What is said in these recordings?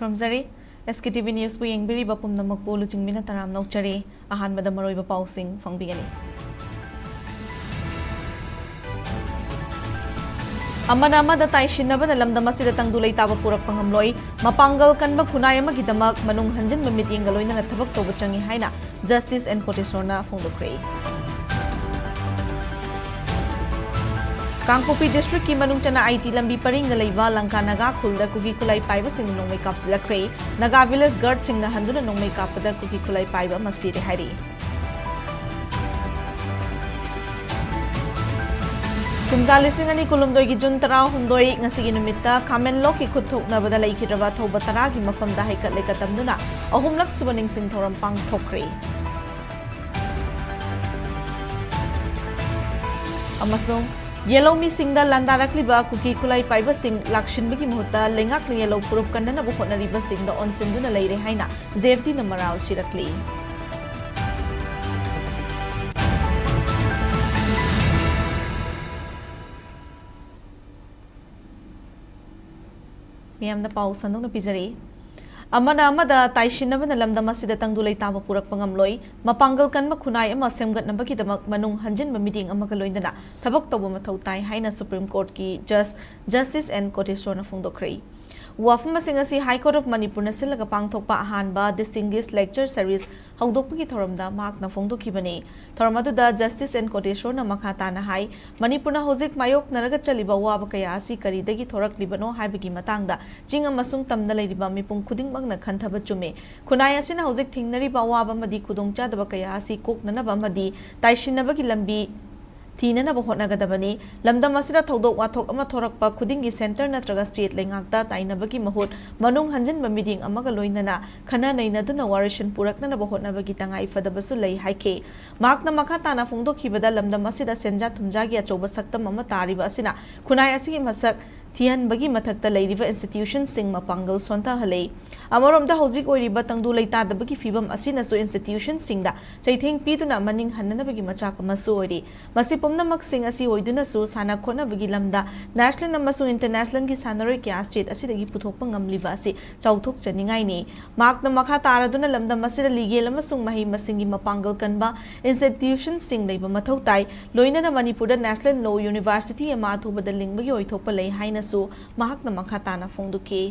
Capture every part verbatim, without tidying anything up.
ꯈꯨꯔꯨꯝꯖꯔꯤ꯫ ꯑꯦꯁ ꯀꯦ T V ꯅ꯭ꯌꯨꯁꯄꯨ ꯌꯦꯡꯕꯤꯔꯤꯕ ꯄꯨꯝꯅꯃꯛꯄꯨ ꯂꯨꯆꯤꯡꯕꯤꯅ ꯇꯔꯥꯝꯅ ꯑꯣꯛꯆꯔꯤ꯫ ꯑꯍꯥꯟꯕꯗ ꯃꯔꯨꯑꯣꯏꯕ ꯄꯥꯎꯁꯤꯡ ꯐꯪꯕꯤꯒꯅꯤ꯫ ꯑꯃꯅ ꯑꯃꯗ ꯇꯥꯏꯁꯤꯟꯅꯕꯅ ꯂꯝꯗꯝ ꯑꯁꯤꯗ ꯇꯪꯗꯨ ꯂꯩꯇꯥꯕ ꯄꯨꯔꯛꯄ ꯉꯝꯂꯣꯏ꯫ ꯃꯄꯥꯡꯒꯜ ꯀꯟꯕ ꯈꯨꯟꯅꯥꯏ ꯑꯃꯒꯤꯗꯃꯛ ꯃꯅꯨꯡ ꯍꯟꯖꯤꯟꯕ ꯃꯤꯠꯌꯦꯡꯒ ꯂꯣꯏꯅꯅ ꯊꯕꯛ ꯇꯧꯕ ꯆꯪꯏ ꯍꯥꯏꯅ Justice ꯑꯦꯟ ꯀꯣꯇꯦꯁꯣꯔꯅ ꯐꯣꯡꯗꯣꯛꯈ꯭ꯔꯦ꯫ ꯀꯥꯡꯄꯣꯛꯄꯤ ꯗꯤꯁꯇ꯭ꯔꯤꯛꯀꯤ ꯃꯅꯨꯡ ꯆꯟꯅ ꯑꯥꯏ ꯇꯤ ꯂꯝꯕꯤ ꯄꯔꯤꯡꯗ ꯂꯩꯕ ꯂꯪꯀꯥ ꯅꯥꯒꯥ ꯈꯨꯜꯗ ꯀꯨꯀꯤ ꯈꯨꯠꯂꯥꯏ ꯄꯥꯏꯕꯁꯤꯡꯅ ꯅꯣꯡꯃꯩ ꯀꯥꯞꯁꯤꯜꯂꯛꯈ꯭ꯔꯦ꯫ ꯅꯥꯒꯥ ꯚꯤꯂꯦꯖ ꯒꯥꯔꯗꯁꯤꯡꯅ ꯍꯟꯗꯨꯅ ꯅꯣꯡꯃꯩ ꯀꯥꯞꯄꯗ ꯀꯨꯀꯤ ꯈꯨꯠꯂꯥꯏ ꯄꯥꯏꯕ ꯑꯃ ꯁꯤꯔꯦ ꯍꯥꯏꯔꯤ꯫ ꯀꯨꯝꯖꯥ ꯂꯤꯁꯤꯡ ꯑꯅꯤ ꯀꯨꯟꯍꯨꯝꯗꯣꯏꯒꯤ ꯖꯨꯟ ꯇꯔꯥꯍꯨꯝꯗꯣꯏ ꯉꯁꯤꯒꯤ ꯅꯨꯃꯤꯠꯇ ꯈꯥꯃꯦꯟꯂꯣꯛꯀꯤ ꯈꯨꯠ ꯊꯣꯛꯅꯕꯗ ꯂꯩꯈꯤꯗ꯭ꯔꯕ ꯑꯊꯧꯕ ꯇꯔꯥꯒꯤ ꯃꯐꯝꯗ ꯍꯩꯀꯠ ꯂꯩꯀꯠ ꯇꯝꯗꯨꯅ ꯑꯍꯨꯝꯂꯛ ꯁꯨꯕ ꯅꯤꯡꯁꯤꯡ ꯊꯧꯔꯝ ꯄꯥꯡꯊꯣꯛꯈ꯭ꯔꯦ꯫ ꯑꯃꯁꯨꯡ ꯌꯦꯜꯍꯧ ꯃꯤꯁꯤꯡꯗ ꯂꯥꯟꯗꯥꯔꯛꯂꯤꯕ ꯀꯨꯀꯤ ꯈꯨꯠꯂꯥꯏ ꯄꯥꯏꯕꯁꯤꯡ ꯂꯥꯛꯁꯤꯟꯕꯒꯤ ꯃꯍꯨꯠꯇ ꯂꯩꯉꯥꯛꯅ ꯌꯦꯜꯍꯧ ꯐꯨꯔꯨꯞ ꯀꯟꯅꯅꯕ ꯍꯣꯠꯅꯔꯤꯕꯁꯤꯡꯗ ꯑꯣꯟꯁꯤꯟꯗꯨꯅ ꯂꯩꯔꯦ ꯍꯥꯏꯅ ꯖꯦ ꯑꯦꯐ ꯇꯤꯅ ꯃꯔꯥꯜ ꯁꯤꯔꯛꯂꯤ꯫ ꯃꯤꯌꯥꯝꯗ ꯄꯥꯎ ꯁꯟꯗꯣꯛꯅ ꯄꯤꯖꯔꯤ꯫ ꯑꯃꯅ ꯑꯃꯗ ꯇꯥꯏꯁꯤꯟꯅꯕꯅ ꯂꯝꯗꯝ ꯑꯁꯤꯗ ꯇꯪꯗꯨ ꯂꯩꯇꯥꯕ ꯄꯨꯔꯛꯄ ꯉꯝꯂꯣꯏ꯫ ꯃꯄꯥꯡꯒꯜ ꯀꯟꯕ ꯈꯨꯟꯅꯥꯏ ꯑꯃ ꯁꯦꯝꯒꯠꯅꯕꯒꯤꯗꯃꯛ ꯃꯅꯨꯡ ꯍꯟꯖꯤꯟꯕ ꯃꯤꯠꯌꯦꯡ ꯑꯃꯒ ꯂꯣꯏꯅꯅ ꯊꯕꯛ ꯇꯧꯕ ꯃꯊꯧ ꯇꯥꯏ ꯍꯥꯏꯅ ꯁꯨꯄ꯭ꯔꯤꯝ ꯀꯣꯔꯠꯀꯤ ꯖꯁ ꯖꯁꯇꯤꯁ ꯑꯦꯟ ꯀꯣꯇꯦꯁꯣꯔꯅ ꯐꯣꯡꯗꯣꯛꯈ꯭ꯔꯦ꯫ ꯋꯥꯐꯝ ꯑꯁꯤꯡ ꯑꯁꯤ ꯍꯥꯏ ꯀꯣꯔꯠ ꯑꯣꯐ ꯃꯅꯤꯄꯨꯔꯅ ꯁꯤꯜꯂꯒ ꯄꯥꯡꯊꯣꯛꯄ ꯑꯍꯥꯟꯕ ꯗꯤꯁꯇꯤꯡꯒ꯭ꯋꯤꯁ ꯂꯦꯛꯆꯔ ꯁꯔꯚꯤꯁ ꯍꯧꯗꯣꯛꯄꯒꯤ ꯊꯧꯔꯝꯗ ꯃꯍꯥꯛꯅ ꯐꯣꯡꯗꯣꯛꯈꯤꯕꯅꯤ꯫ ꯊꯧꯔꯝ ꯑꯗꯨꯗ ꯖꯁꯇꯤꯁ ꯑꯦꯟ ꯀꯣꯇꯦꯁꯣꯔꯅ ꯃꯈꯥ ꯇꯥꯅ ꯍꯥꯏ, ꯃꯅꯤꯄꯨꯔꯅ ꯍꯧꯖꯤꯛ ꯃꯥꯌꯣꯛꯅꯔꯒ ꯆꯠꯂꯤꯕ ꯑꯋꯥꯕ ꯀꯌꯥ ꯑꯁꯤ ꯀꯔꯤꯗꯒꯤ ꯊꯣꯔꯛꯂꯤꯕꯅꯣ ꯍꯥꯏꯕꯒꯤ ꯃꯇꯥꯡꯗ ꯆꯤꯡ ꯑꯃꯁꯨꯡ ꯇꯝꯗ ꯂꯩꯔꯤꯕ ꯃꯤꯄꯨꯝ ꯈꯨꯗꯤꯡꯃꯛꯅ ꯈꯟꯊꯕ ꯆꯨꯝꯃꯤ꯫ ꯈꯨꯟꯅꯥꯏ ꯑꯁꯤꯅ ꯍꯧꯖꯤꯛ ꯊꯦꯡꯅꯔꯤꯕ ꯑꯋꯥꯕ ꯑꯃꯗꯤ ꯈꯨꯗꯣꯡꯆꯥꯗꯕ ꯀꯌꯥ ꯑꯁꯤ ꯀꯣꯛꯅꯅꯕ ꯑꯃꯗꯤ ꯇꯥꯏꯁꯤꯟꯅꯕꯒꯤ ꯂꯝꯕꯤ ꯊꯤꯅꯅꯕ ꯍꯣꯠꯅꯒꯗꯕꯅꯤ꯫ ꯂꯝꯗꯝ ꯑꯁꯤꯗ ꯊꯧꯗꯣꯛ ꯋꯥꯊꯣꯛ ꯑꯃ ꯊꯣꯔꯛꯄ ꯈꯨꯗꯤꯡꯒꯤ ꯁꯦꯟꯇꯔ ꯅꯠꯇ꯭ꯔꯒ ꯁ꯭ꯇꯦꯠ ꯂꯩꯉꯥꯛꯇ ꯇꯥꯏꯅꯕꯒꯤ ꯃꯍꯨꯠ ꯃꯅꯨꯡ ꯍꯟꯖꯤꯟꯕ ꯃꯤꯠꯌꯦꯡ ꯑꯃꯒ ꯂꯣꯏꯅꯅ ꯈꯟꯅ ꯅꯩꯅꯗꯨꯅ ꯋꯥꯔꯤꯁꯟ ꯄꯨꯔꯛꯅꯅꯕ ꯍꯣꯠꯅꯕꯒꯤ ꯇꯉꯥꯏ ꯐꯗꯕꯁꯨ ꯂꯩ ꯍꯥꯏꯈꯤ꯫ ꯃꯍꯥꯛꯅ ꯃꯈꯥ ꯇꯥꯅ ꯐꯣꯡꯗꯣꯛꯈꯤꯕꯗ, ꯂꯝꯗꯝ ꯑꯁꯤꯗ ꯁꯦꯟꯖꯥ ꯊꯨꯝꯖꯥꯒꯤ ꯑꯆꯧꯕ ꯁꯛꯇꯝ ꯑꯃ ꯇꯥꯔꯤꯕ ꯑꯁꯤꯅ ꯈꯨꯟꯅꯥꯏ ꯑꯁꯤꯒꯤ ꯃꯁꯛ ꯊꯤꯍꯟꯕꯒꯤ ꯃꯊꯛꯇ ꯂꯩꯔꯤꯕ ꯏꯟꯁꯇꯤꯇ꯭ꯌꯨꯁꯟꯁꯤꯡ ꯃꯄꯥꯡꯒꯜ ꯁꯣꯟꯊꯍꯜꯂꯦ꯫ ꯑꯃꯔꯣꯝꯗ, ꯍꯧꯖꯤꯛ ꯑꯣꯏꯔꯤꯕ ꯇꯪꯗꯨ ꯂꯩꯇꯥꯗꯕꯒꯤ ꯐꯤꯕꯝ ꯑꯁꯤꯅꯁꯨ institutionꯁꯤꯡꯗ ꯆꯩꯊꯦꯡ ꯄꯤꯗꯨꯅ ꯃꯅꯤꯡ ꯍꯟꯅꯅꯕꯒꯤ ꯃꯆꯥꯛ ꯑꯃꯁꯨ ꯑꯣꯏꯔꯤ꯫ ꯃꯁꯤ ꯄꯨꯝꯅꯃꯛꯁꯤꯡ ꯑꯁꯤ ꯑꯣꯏꯗꯨꯅꯁꯨ, ꯁꯥꯟꯅ ꯈꯣꯠꯅꯕꯒꯤ ꯂꯝꯗ national ꯑꯃꯁꯨꯡ internationalꯒꯤ ꯁꯥꯟꯅꯔꯣꯏ ꯀꯌꯥ state ꯑꯁꯤꯗꯒꯤ ꯄꯨꯊꯣꯛꯄ ꯉꯝꯂꯤꯕ ꯑꯁꯤ ꯆꯥꯎꯊꯣꯛꯆꯅꯤꯡꯉꯥꯏꯅꯤ꯫ ꯃꯍꯥꯛꯅ ꯃꯈꯥ ꯇꯥꯔꯗꯨꯅ ꯂꯝꯗꯝ ꯑꯁꯤꯗ ꯂꯤꯒꯦꯜ ꯑꯃꯁꯨꯡ ꯃꯍꯩ ꯃꯁꯤꯡꯒꯤ ꯃꯄꯥꯡꯒꯜ ꯀꯟꯕ institutionꯁꯤꯡ ꯂꯩꯕ ꯃꯊꯧ ꯇꯥꯏ꯫ ꯂꯣꯏꯅꯅ ꯃꯅꯤꯄꯨꯔꯗ national law university ꯑꯃ ꯑꯊꯨꯕꯗ ꯂꯤꯡꯕꯒꯤ ꯑꯣꯏꯊꯣꯛꯄ ꯂꯩ ꯍꯥꯏꯅꯁꯨ ꯃꯍꯥꯛꯅ ꯃꯈꯥ ꯇꯥꯅ ꯐꯣꯡꯗꯣꯛꯈꯤ꯫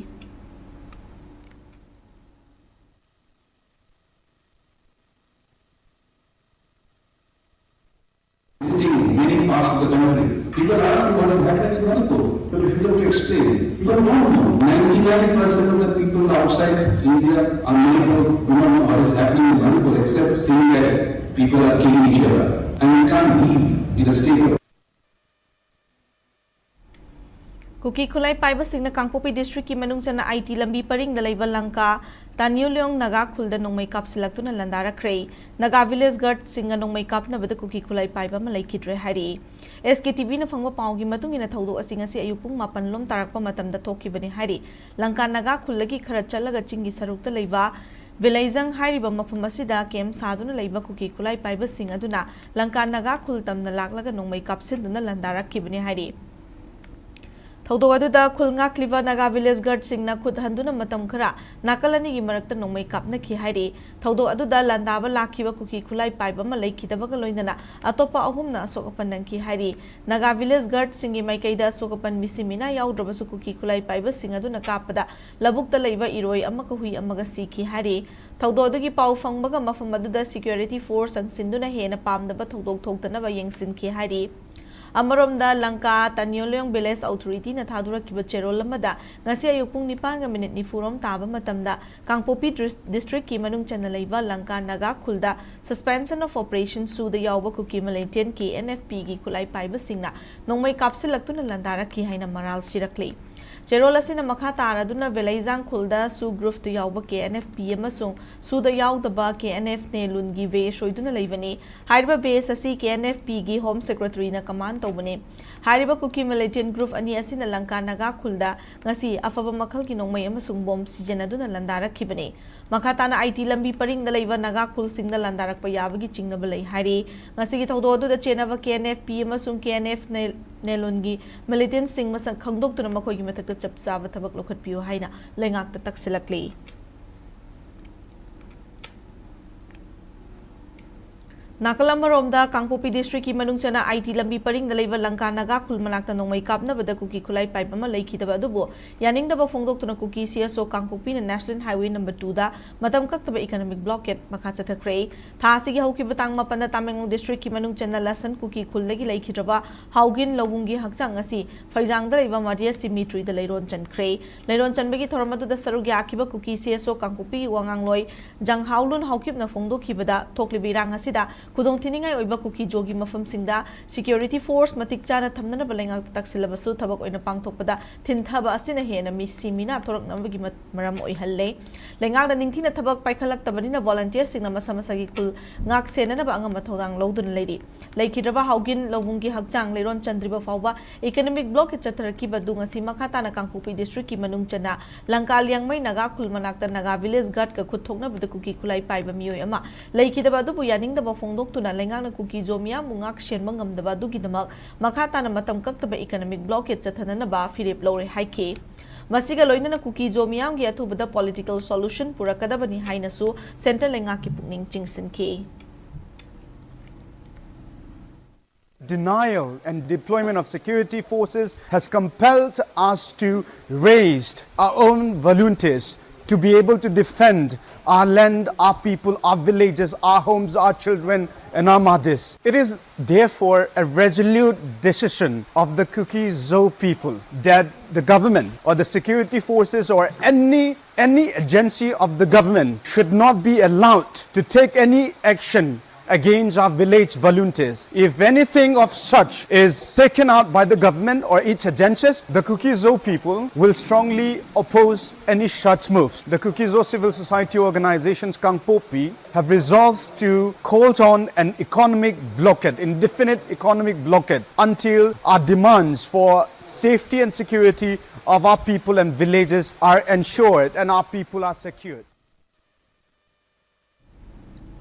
Visiting many parts of the country, people ask me what is happening in Manipur. But if you have to explain, people don't know. Ninety-nine percent of the people outside India are Manipur, do not know what is happening in Manipur, except saying that people are killing each other. And you can't live in a state of ꯀꯨꯀꯤ ꯈꯨꯠꯂꯥꯏ ꯄꯥꯏꯕꯁꯤꯡꯅ ꯀꯥꯡꯄꯣꯛꯄꯤ districtꯀꯤ ꯃꯅꯨꯡ ꯆꯟꯅ ꯑꯥꯏ T ꯂꯝꯕꯤ ꯄꯔꯤꯡꯗ ꯂꯩꯕ ꯂꯪꯀꯥ ꯇꯥꯅ꯭ꯌꯨꯂꯤꯌꯣꯡ ꯅꯥꯒꯥ ꯈꯨꯜꯗ ꯅꯣꯡꯃꯩ ꯀꯥꯞꯁꯤꯜꯂꯛꯇꯨꯅ ꯂꯥꯟꯗꯥꯔꯛꯈ꯭ꯔꯦ꯫ Naga village guardꯁꯤꯡꯅ ꯅꯣꯡꯃꯩ ꯀꯥꯞꯅꯕꯗ ꯀꯨꯀꯤ ꯈꯨꯠꯂꯥꯏ ꯄꯥꯏꯕ ꯑꯃ ꯂꯩꯈꯤꯗ꯭ꯔꯦ ꯍꯥꯏꯔꯤ꯫ ꯑꯦꯁ ꯀꯦ ꯇꯤ ꯚꯤꯅ ꯐꯪꯕ ꯄꯥꯎꯒꯤ ꯃꯇꯨꯡ ꯏꯟꯅ, ꯊꯧꯗꯣꯛ ꯑꯁꯤ ꯉꯁꯤ ꯑꯌꯨꯛ ꯄꯨꯡ ꯃꯥꯄꯟ ꯂꯣꯝ ꯇꯥꯔꯛꯄ ꯃꯇꯝꯗ ꯊꯣꯛꯈꯤꯕꯅꯤ ꯍꯥꯏꯔꯤ꯫ ꯂꯪꯀꯥ ꯅꯥꯒꯥ ꯈꯨꯜꯗꯒꯤ ꯈꯔ ꯆꯠꯂꯒ ꯆꯤꯡꯒꯤ ꯁꯔꯨꯛꯇ ꯂꯩꯕ ꯚꯤꯂꯩꯖꯪ ꯍꯥꯏꯔꯤꯕ ꯃꯐꯝ ꯑꯁꯤꯗ camp ꯁꯥꯗꯨꯅ ꯂꯩꯕ ꯀꯨꯀꯤ ꯈꯨꯠꯂꯥꯏ ꯄꯥꯏꯕꯁꯤꯡ ꯑꯗꯨꯅ ꯂꯪꯀꯥ ꯅꯥꯒꯥ ꯈꯨꯜ ꯇꯝꯅ ꯂꯥꯛꯂꯒ ꯅꯣꯡꯃꯩ ꯀꯥꯞꯁꯤꯟꯗꯨꯅ ꯂꯥꯟꯗꯥꯔꯛꯈꯤꯕꯅꯤ ꯍꯥꯏꯔꯤ꯫ ꯊꯧꯗꯣꯛ ꯑꯗꯨꯗ ꯈꯨꯜ ꯉꯥꯛꯂꯤꯕ ꯅꯥꯒꯥ village guardꯁꯤꯡꯅ ꯈꯨꯠ ꯍꯟꯗꯨꯅ ꯃꯇꯝ ꯈꯔ ꯅꯥꯀꯜ ꯑꯅꯤꯒꯤ ꯃꯔꯛꯇ ꯅꯣꯡꯃꯩ ꯀꯥꯞꯅꯈꯤ ꯍꯥꯏꯔꯤ꯫ ꯊꯧꯗꯣꯛ ꯑꯗꯨꯗ ꯂꯥꯟꯗꯥꯕ ꯂꯥꯛꯈꯤꯕ ꯀꯨꯀꯤ ꯈꯨꯠꯂꯥꯏ ꯄꯥꯏꯕ ꯑꯃ ꯂꯩꯈꯤꯗꯕꯒ ꯂꯣꯏꯅꯅ ꯑꯇꯣꯞꯄ ꯑꯍꯨꯝꯅ ꯑꯁꯣꯛ ꯑꯄꯟ ꯅꯪꯈꯤ ꯍꯥꯏꯔꯤ꯫ ꯅꯥꯒꯥ village guardꯁꯤꯡꯒꯤ ꯃꯥꯏꯀꯩꯗ ꯑꯁꯣꯛ ꯑꯄꯟ ꯃꯤꯁꯤ ꯃꯤꯅꯥ ꯌꯥꯎꯗ꯭ꯔꯕꯁꯨ, ꯀꯨꯀꯤ ꯈꯨꯠꯂꯥꯏ ꯄꯥꯏꯕꯁꯤꯡ ꯑꯗꯨꯅ ꯀꯥꯞꯄꯗ ꯂꯧꯕꯨꯛꯇ ꯂꯩꯕ ꯏꯔꯣꯏ ꯑꯃꯒ ꯍꯨꯏ ꯑꯃꯒ ꯁꯤꯈꯤ ꯍꯥꯏꯔꯤ꯫ ꯊꯧꯗꯣꯛ ꯑꯗꯨꯒꯤ ꯄꯥꯎ ꯐꯪꯕꯒ ꯃꯐꯝ ꯑꯗꯨꯗ security force ꯆꯪꯁꯤꯟꯗꯨꯅ ꯍꯦꯟꯅ ꯄꯥꯝꯗꯕ ꯊꯧꯗꯣꯛ ꯊꯣꯛꯇꯅꯕ ꯌꯦꯡꯁꯤꯟꯈꯤ ꯍꯥꯏꯔꯤ꯫ ꯑꯃꯔꯣꯝꯗ, ꯂꯪꯀꯥ ꯇꯥꯅ꯭ꯌꯣꯂꯤꯌꯣꯡ village authorityꯅ ꯊꯥꯗꯣꯔꯛꯈꯤꯕ ꯆꯦꯔꯣꯜ ꯑꯃꯗ, ꯉꯁꯤ ꯑꯌꯨꯛ ꯄꯨꯡ ꯅꯤꯄꯥꯟꯒ minute ꯅꯤꯐꯨ ꯔꯣꯝ ꯇꯥꯕ ꯃꯇꯝꯗ, ꯀꯥꯡꯄꯣꯛꯄꯤ dris-, districtꯀꯤ ꯃꯅꯨꯡ ꯆꯟꯅ ꯂꯩꯕ ꯂꯪꯀꯥ ꯅꯥꯒꯥ ꯈꯨꯜꯗ Suspension of Operation ꯁꯨꯗ ꯌꯥꯎꯕ ꯀꯨꯀꯤ militantꯀꯤ, N F Pꯒꯤ ꯈꯨꯠꯂꯥꯏ ꯄꯥꯏꯕꯁꯤꯡꯅ ꯅꯣꯡꯃꯩ ꯀꯥꯞꯁꯤꯜꯂꯛꯇꯨꯅ ꯂꯥꯟꯗꯥꯔꯛꯈꯤ ꯍꯥꯏꯅ ꯃꯔꯥꯜ ꯁꯤꯔꯛꯂꯤ꯫ ꯆꯦꯔꯣꯜ ꯑꯁꯤꯅ ꯃꯈꯥ ꯇꯥꯔꯗꯨꯅ ꯚꯦꯂꯩꯖꯥꯡ ꯈꯨꯜꯗ ꯁꯨ ꯒ꯭ꯔꯨꯞꯇ ꯌꯥꯎꯕ ꯀꯦ ꯑꯦꯟ ꯑꯦꯐ ꯄꯤ ꯑꯃꯁꯨꯡ ꯁꯨꯗ ꯌꯥꯎꯗꯕ ꯀꯦ ꯑꯦꯟ ꯑꯦꯐ ꯅꯦꯂꯨꯟꯒꯤ ꯕꯦꯁ ꯑꯣꯏꯗꯨꯅ ꯂꯩꯕꯅꯤ꯫ ꯍꯥꯏꯔꯤꯕ ꯕꯦꯁ ꯑꯁꯤ ꯀꯦ ꯑꯦꯟ ꯑꯦꯐ ꯄꯤꯒꯤ ꯍꯣꯝ ꯁꯦꯀ꯭ꯔꯦꯇꯔꯤꯅ ꯀꯃꯥꯟ ꯇꯧꯕꯅꯤ꯫ ꯍꯥꯏꯔꯤꯕ ꯀꯨꯀꯤ ꯃꯤꯂꯤꯇꯦꯟ ꯒ꯭ꯔꯨꯞ ꯑꯅꯤ ꯑꯁꯤꯅ ꯂꯪꯀꯥ ꯅꯥꯒꯥ ꯈꯨꯜꯗ ꯉꯁꯤ ꯑꯐꯕ ꯃꯈꯜꯒꯤ ꯅꯣꯡꯃꯩ ꯑꯃꯁꯨꯡ ꯕꯣꯝ ꯁꯤꯖꯤꯟꯅꯗꯨꯅ ꯂꯥꯟꯗꯥꯔꯛꯈꯤꯕꯅꯤ꯫ ꯃꯈꯥ ꯇꯥꯅ ꯑꯥꯏ ꯇꯤ ꯂꯝꯕꯤ ꯄꯔꯤꯡꯗ ꯂꯩꯕ ꯅꯥꯒꯥ ꯈꯨꯜꯁꯤꯡꯗ ꯂꯥꯟꯗꯥꯔꯛꯄ ꯌꯥꯕꯒꯤ ꯆꯤꯡꯅꯕ ꯂꯩ ꯍꯥꯏꯔꯤ꯫ ꯉꯁꯤꯒꯤ ꯊꯧꯗꯣꯛ ꯑꯗꯨꯗ ꯆꯦꯟꯅꯕ ꯀꯦ ꯑꯦꯟ ꯑꯦꯐ ꯄꯤ ꯑꯃꯁꯨꯡ ꯀꯦ ꯑꯦꯟ ꯑꯦꯐ ꯅꯦ-, ꯅꯦꯂꯨꯟꯒꯤ ꯃꯤꯂꯤꯇꯦꯟꯁꯤꯡ ꯃꯁꯛ ꯈꯪꯗꯣꯛꯇꯨꯅ ꯃꯈꯣꯏꯒꯤ ꯃꯊꯛꯇ ꯆꯞ ꯆꯥꯕ ꯊꯕꯛ ꯂꯧꯈꯠꯄꯤꯌꯨ ꯍꯥꯏꯅ ꯂꯩꯉꯥꯛꯇ ꯇꯛꯁꯤꯜꯂꯛꯂꯤ꯫ ꯅꯥꯀꯜ ꯑꯃꯔꯣꯝꯗ, ꯀꯥꯡꯄꯣꯛꯄꯤ ꯗꯤꯁꯇ꯭ꯔꯤꯛꯀꯤ ꯃꯅꯨꯡ ꯆꯟꯅ ꯑꯥꯏ ꯇꯤ ꯂꯝꯕꯤ ꯄꯔꯤꯡꯗ ꯂꯩꯕ ꯂꯪꯀꯥ ꯅꯥꯒꯥ ꯈꯨꯜ ꯃꯅꯥꯛꯇ ꯅꯣꯡꯃꯩ ꯀꯥꯞꯅꯕꯗ ꯀꯨꯀꯤ ꯈꯨꯠꯂꯥꯏ ꯄꯥꯏꯕ ꯑꯃ ꯂꯩꯈꯤꯗꯕ ꯑꯗꯨꯕꯨ ꯌꯥꯅꯤꯡꯗꯕ ꯐꯣꯡꯗꯣꯛꯇꯨꯅ ꯀꯨꯀꯤ ꯁꯤ ꯑꯦꯁ ꯑꯣ ꯀꯥꯡꯄꯣꯛꯄꯤꯅ ꯅꯦꯁꯅꯦꯜ ꯍꯥꯏꯋꯦ ꯅꯝꯕꯔ ꯇꯨꯗ ꯃꯇꯝ ꯀꯛꯇꯕ ꯏꯀꯅꯣꯃꯤꯛ ꯕ꯭ꯂꯣꯀꯦꯠ ꯃꯈꯥ ꯆꯠꯊꯈ꯭ꯔꯦ꯫ ꯊꯥ ꯑꯁꯤꯒꯤ ꯍꯧꯈꯤꯕ ꯇꯥꯡ ꯃꯥꯄꯟꯗ ꯇꯥꯃꯦꯡꯂꯣꯡ ꯗꯤꯁꯇ꯭ꯔꯤꯛꯀꯤ ꯃꯅꯨꯡ ꯆꯟꯅ ꯂꯁꯟ ꯀꯨꯀꯤ ꯈꯨꯜꯗꯒꯤ ꯂꯩꯈꯤꯗ꯭ꯔꯕ ꯍꯥꯎꯒꯤꯟ ꯂꯧꯕꯨꯡꯒꯤ ꯍꯛꯆꯥꯡ ꯑꯁꯤ ꯐꯩꯖꯥꯡꯗ ꯂꯩꯕ ꯃꯥꯔꯤꯌꯥ ꯁꯤꯃꯤꯇ꯭ꯔꯤꯗ ꯂꯩꯔꯣꯟ ꯆꯟꯈ꯭ꯔꯦ꯫ ꯂꯩꯔꯣꯟ ꯆꯟꯕꯒꯤ ꯊꯧꯔꯝ ꯑꯗꯨꯗ ꯁꯔꯨꯛ ꯌꯥꯈꯤꯕ ꯀꯨꯀꯤ ꯁꯤ ꯑꯦꯁ ꯑꯣ ꯀꯥꯡꯄꯣꯛꯄꯤꯒꯤ ꯋꯥꯉꯥꯡꯂꯣꯏ ꯖꯪꯍꯥꯎꯂꯨꯟ ꯍꯥꯎꯀꯤꯞꯅ ꯐꯣꯡꯗꯣꯛꯈꯤꯕꯗ, ꯊꯣꯛꯂꯤꯕ ꯏꯔꯥꯡ ꯑꯁꯤꯗ ꯈꯨꯗꯣꯡꯊꯤꯅꯤꯡꯉꯥꯏ ꯑꯣꯏꯕ ꯀꯨꯀꯤ ꯖꯣꯒꯤ ꯃꯐꯝꯁꯤꯡꯗ ꯁꯦꯀ꯭ꯌꯨꯔꯤꯇꯤ ꯐꯣꯔꯁ ꯃꯇꯤꯛ ꯆꯥꯅ ꯊꯝꯅꯅꯕ ꯂꯩꯉꯥꯛꯇ ꯇꯛꯁꯤꯜꯂꯕꯁꯨ ꯊꯕꯛ ꯑꯣꯏꯅ ꯄꯥꯡꯊꯣꯛꯄꯗ ꯊꯤꯟꯊꯕ ꯑꯁꯤꯅ ꯍꯦꯟꯅ ꯃꯤꯁꯤ ꯃꯤꯅꯥ ꯊꯣꯔꯛꯅꯕꯒꯤ ꯃ-, ꯃꯔꯝ ꯑꯣꯏꯍꯜꯂꯦ꯫ ꯂꯩꯉꯥꯛꯅ ꯅꯤꯡꯊꯤꯅ ꯊꯕꯛ ꯄꯥꯏꯈꯠꯂꯛꯇꯕꯅꯤꯅ ꯚꯣꯂꯟꯇꯤꯌꯔꯁꯤꯡꯅ ꯃꯁꯥ ꯃꯁꯥꯒꯤ ꯈꯨꯜ ꯉꯥꯛ ꯁꯦꯟꯅꯅꯕ ꯑꯉꯝꯕ ꯊꯧꯗꯥꯡ ꯂꯧꯗꯨꯅ ꯂꯩꯔꯤ꯫ ꯂꯩꯈꯤꯗ꯭ꯔꯕ ꯍꯥꯎꯒꯤꯟ ꯂꯧꯕꯨꯡꯒꯤ ꯍꯛꯆꯥꯡ ꯂꯩꯔꯣꯟ ꯆꯟꯗ꯭ꯔꯤꯕ ꯐꯥꯎꯕ ꯏꯀꯅꯣꯃꯤꯛ ꯕ꯭ꯂꯣꯀꯦꯠ ꯆꯠꯊꯔꯛꯈꯤꯕ ꯑꯗꯨ ꯉꯁꯤ ꯃꯈꯥ ꯇꯥꯅ ꯀꯥꯡꯄꯣꯛꯄꯤ ꯗꯤꯁꯇ꯭ꯔꯤꯛꯀꯤ ꯃꯅꯨꯡ ꯆꯟꯅ ꯂꯪꯀꯥ ꯂꯤꯌꯥꯡꯃꯩ ꯅꯥꯒꯥ ꯈꯨꯜ ꯃꯅꯥꯛꯇ ꯅꯥꯒꯥ ꯚꯤꯂꯦꯖ ꯒꯥꯔꯗꯀ ꯈꯨꯠ ꯊꯣꯛꯅꯕꯗ ꯀꯨꯀꯤ ꯈꯨꯠꯂꯥꯏ ꯄꯥꯏꯕ ꯃꯤꯑꯣꯏ ꯑꯃ ꯂꯩꯈꯤꯗꯕ ꯑꯗꯨꯕꯨ ꯌꯥꯅꯤꯡꯗꯕ ꯐꯣꯡꯗꯣꯛꯇꯨꯅ ꯂꯩꯉꯥꯛꯅ ꯀꯨꯀꯤ ꯖꯣ ꯃꯤꯌꯥꯝꯕꯨ ꯉꯥꯛ ꯁꯦꯟꯕ ꯉꯝꯗꯕ ꯑꯗꯨꯒꯤꯗꯃꯛ ꯃꯈꯥ ꯇꯥꯅ ꯃꯇꯝ ꯀꯛꯇꯕ ꯏꯀꯅꯣꯃꯤꯛ ꯕ꯭ꯂꯣꯀꯦꯠ ꯆꯠꯊꯅꯅꯕ ꯐꯤꯔꯦꯞ ꯂꯧꯔꯦ ꯍꯥꯏꯈꯤ꯫ ꯃꯁꯤꯒ ꯂꯣꯏꯅꯅ ꯀꯨꯀꯤ ꯖꯣ ꯃꯤꯌꯥꯝꯒꯤ ꯑꯊꯨꯕꯗ ꯄꯣꯂꯤꯇꯤꯀꯦꯜ ꯁꯣꯂꯨꯁꯟ ꯄꯨꯔꯛꯀꯗꯕꯅꯤ ꯍꯥꯏꯅꯁꯨ ꯁꯦꯟꯇ꯭ꯔꯦꯜ ꯂꯩꯉꯥꯛꯀꯤ ꯄꯨꯛꯅꯤꯡ ꯆꯤꯡꯁꯤꯟꯈꯤ꯫ Denial and deployment of security forces has compelled us to raise our own volunteers to be able to defend our land, our people, our villages, our homes, our children, and our mothers. It is therefore a resolute decision of the Kuki Zo people that the government or the security forces or any, any agency of the government should not be allowed to take any action against our village volunteers. If anything of such is taken out by the government or its agencies, the Kuki-Zo people will strongly oppose any such moves. The Kuki-Zo civil society organizations Kangpokpi have resolved to call on an economic blockade, indefinite economic blockade, until our demands for safety and security of our people and villages are ensured and our people are secured.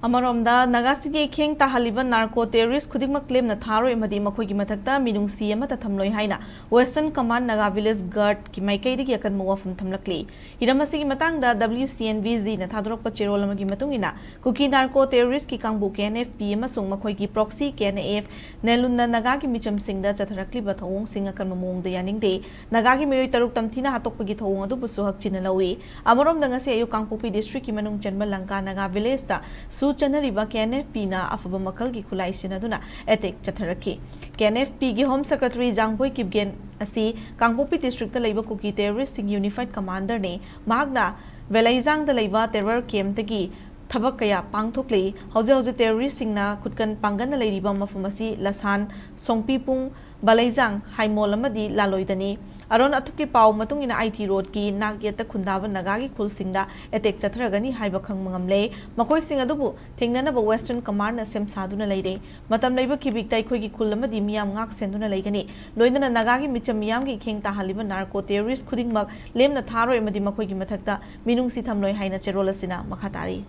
ꯑꯃꯔꯣꯝꯗ, ꯅꯥꯒꯥꯁꯤꯡꯒꯤ ꯏꯈꯦꯡ ꯇꯥꯍꯜꯂꯤꯕ narco terrorist ꯈꯨꯗꯤꯡꯃꯛ ꯂꯦꯝꯅ ꯊꯥꯔꯣꯏ ꯑꯃꯗꯤ ꯃꯈꯣꯏꯒꯤ ꯃꯊꯛꯇ ꯃꯤꯅꯨꯡꯁꯤ ꯑꯃꯠꯇ ꯊꯝꯂꯣꯏ ꯍꯥꯏꯅ Western Command Naga Village Guard ꯀꯤ ꯃꯥꯏꯀꯩꯗꯒꯤ ꯑꯀꯟꯕ ꯋꯥꯐꯝ ꯊꯝꯂꯛꯂꯤ꯫ ꯍꯤꯔꯝ ꯑꯁꯤꯒꯤ ꯃꯇꯥꯡꯗ W C N V G ꯅ ꯊꯥꯗꯣꯔꯛꯄ ꯆꯦꯔꯣꯜ ꯑꯃꯒꯤ ꯃꯇꯨꯡ ꯏꯟꯅ, ꯀꯨꯀꯤ ꯅꯥꯔꯀꯣ ꯇꯦꯔꯣꯔꯤꯁ꯭ꯠ ꯀꯤ ꯀꯥꯡꯕꯨ K N F P ꯑꯃꯁꯨꯡ ꯃꯈꯣꯏꯒꯤ proxy K N A F ꯅꯦꯂꯨꯟꯅ ꯅꯥꯒꯥꯒꯤ ꯃꯤꯆꯝꯁꯤꯡꯗ ꯆꯠꯊꯔꯛꯂꯤꯕ ꯊꯧꯑꯣꯡꯁꯤꯡ ꯑꯀꯟꯕ ꯃꯑꯣꯡꯗ ꯌꯥꯅꯤꯡꯗꯦ꯫ ꯅꯥꯒꯥꯒꯤ ꯃꯤꯑꯣꯏ ꯇꯔꯨꯛ ꯇꯝꯊꯤꯅ ꯍꯥꯠꯇꯣꯛꯄꯒꯤ ꯊꯧꯑꯣꯡ ꯑꯗꯨꯕꯨꯁꯨ ꯍꯛꯆꯤꯟꯅ ꯂꯧꯏ꯫ ꯑꯃꯔꯣꯝꯗ, ꯉꯁꯤ ꯑꯌꯨꯛ ꯀꯥꯡꯄꯣꯛꯄꯤ district ꯀꯤ ꯃꯅꯨꯡ ꯆꯟꯕ ꯂꯪꯀꯥ ꯅꯥꯒꯥ village ꯇ ꯁꯨ ꯆꯠꯅꯔꯤꯕ K N F P ꯅ ꯑꯐꯕ ꯃꯈꯜꯒꯤ ꯈꯨꯠꯂꯥꯏ ꯁꯤꯖꯤꯟꯅꯗꯨꯅ attack ꯆꯠꯊꯔꯛꯈꯤ꯫ K N F P ꯒꯤ Home Secretary ꯖꯥꯡꯕꯣꯏ ꯀꯤꯞꯒꯦꯟ ꯑꯁꯤ ꯀꯥꯡꯄꯣꯛꯄꯤ district ꯇ ꯂꯩꯕ ꯀꯨꯀꯤ terrorist ꯁꯤꯡ unified commander ꯅꯤ꯫ ꯃꯍꯥꯛꯅ ꯕꯦꯂꯩꯖꯥꯡꯗ ꯂꯩꯕ terror camp ꯇꯒꯤ ꯊꯕꯛ ꯀꯌꯥ ꯄꯥꯡꯊꯣꯛꯂꯤ꯫ ꯍꯧꯖꯤꯛ ꯍꯧꯖꯤꯛ terrorist ꯁꯤꯡꯅ ꯈꯨꯠꯀꯟ ꯄꯥꯡꯒꯟꯅ ꯂꯩꯔꯤꯕ ꯃꯐꯝ ꯑꯁꯤ ꯂꯁꯥꯟ, ꯁꯣꯡꯄꯤꯄꯨꯡ, ꯕꯂꯩꯖꯥꯡ, ꯍꯥꯏꯃꯣꯜ ꯑꯃꯗꯤ ꯂꯥꯂꯣꯏꯗꯅꯤ꯫ ꯑꯔꯣꯟ ꯑꯊꯨꯞꯀꯤ ꯄꯥꯎ ꯃꯇꯨꯡ ꯏꯟꯅ, ꯑꯥꯏ ꯇꯤ ꯔꯣꯗꯀꯤ ꯅꯥꯛ ꯌꯦꯠꯇ ꯈꯨꯟꯗꯥꯕ ꯅꯥꯒꯥꯒꯤ ꯈꯨꯜꯁꯤꯡꯗ attack ꯆꯠꯊꯔꯒꯅꯤ ꯍꯥꯏꯕ ꯈꯪꯕ ꯉꯝꯂꯦ꯫ ꯃꯈꯣꯏꯁꯤꯡ ꯑꯗꯨꯕꯨ ꯊꯦꯡꯅꯅꯕ Western Command ꯅ ꯁꯦꯝ ꯁꯥꯗꯨꯅ ꯂꯩꯔꯦ꯫ ꯃꯇꯝ ꯂꯩꯕ ꯈꯤꯕꯤꯛꯇ ꯑꯩꯈꯣꯏꯒꯤ ꯈꯨꯜ ꯑꯃꯗꯤ ꯃꯤꯌꯥꯝ ꯉꯥꯛ ꯁꯦꯟꯗꯨꯅ ꯂꯩꯒꯅꯤ꯫ ꯂꯣꯏꯅꯅ ꯅꯥꯒꯥꯒꯤ ꯃꯤꯆꯝ ꯃꯤꯌꯥꯝꯒꯤ ꯏꯈꯦꯡ ꯇꯥꯍꯜꯂꯤꯕ narco terrorist ꯈꯨꯗꯤꯡꯃꯛ ꯂꯦꯝꯅ ꯊꯥꯔꯣꯏ ꯑꯃꯗꯤ ꯃꯈꯣꯏꯒꯤ ꯃꯊꯛꯇ ꯃꯤꯅꯨꯡꯁꯤ ꯊꯝꯂꯣꯏ ꯍꯥꯏꯅ ꯆꯦꯔꯣꯜ ꯑꯁꯤꯅ ꯃꯈꯥ ꯇꯥꯔꯤ꯫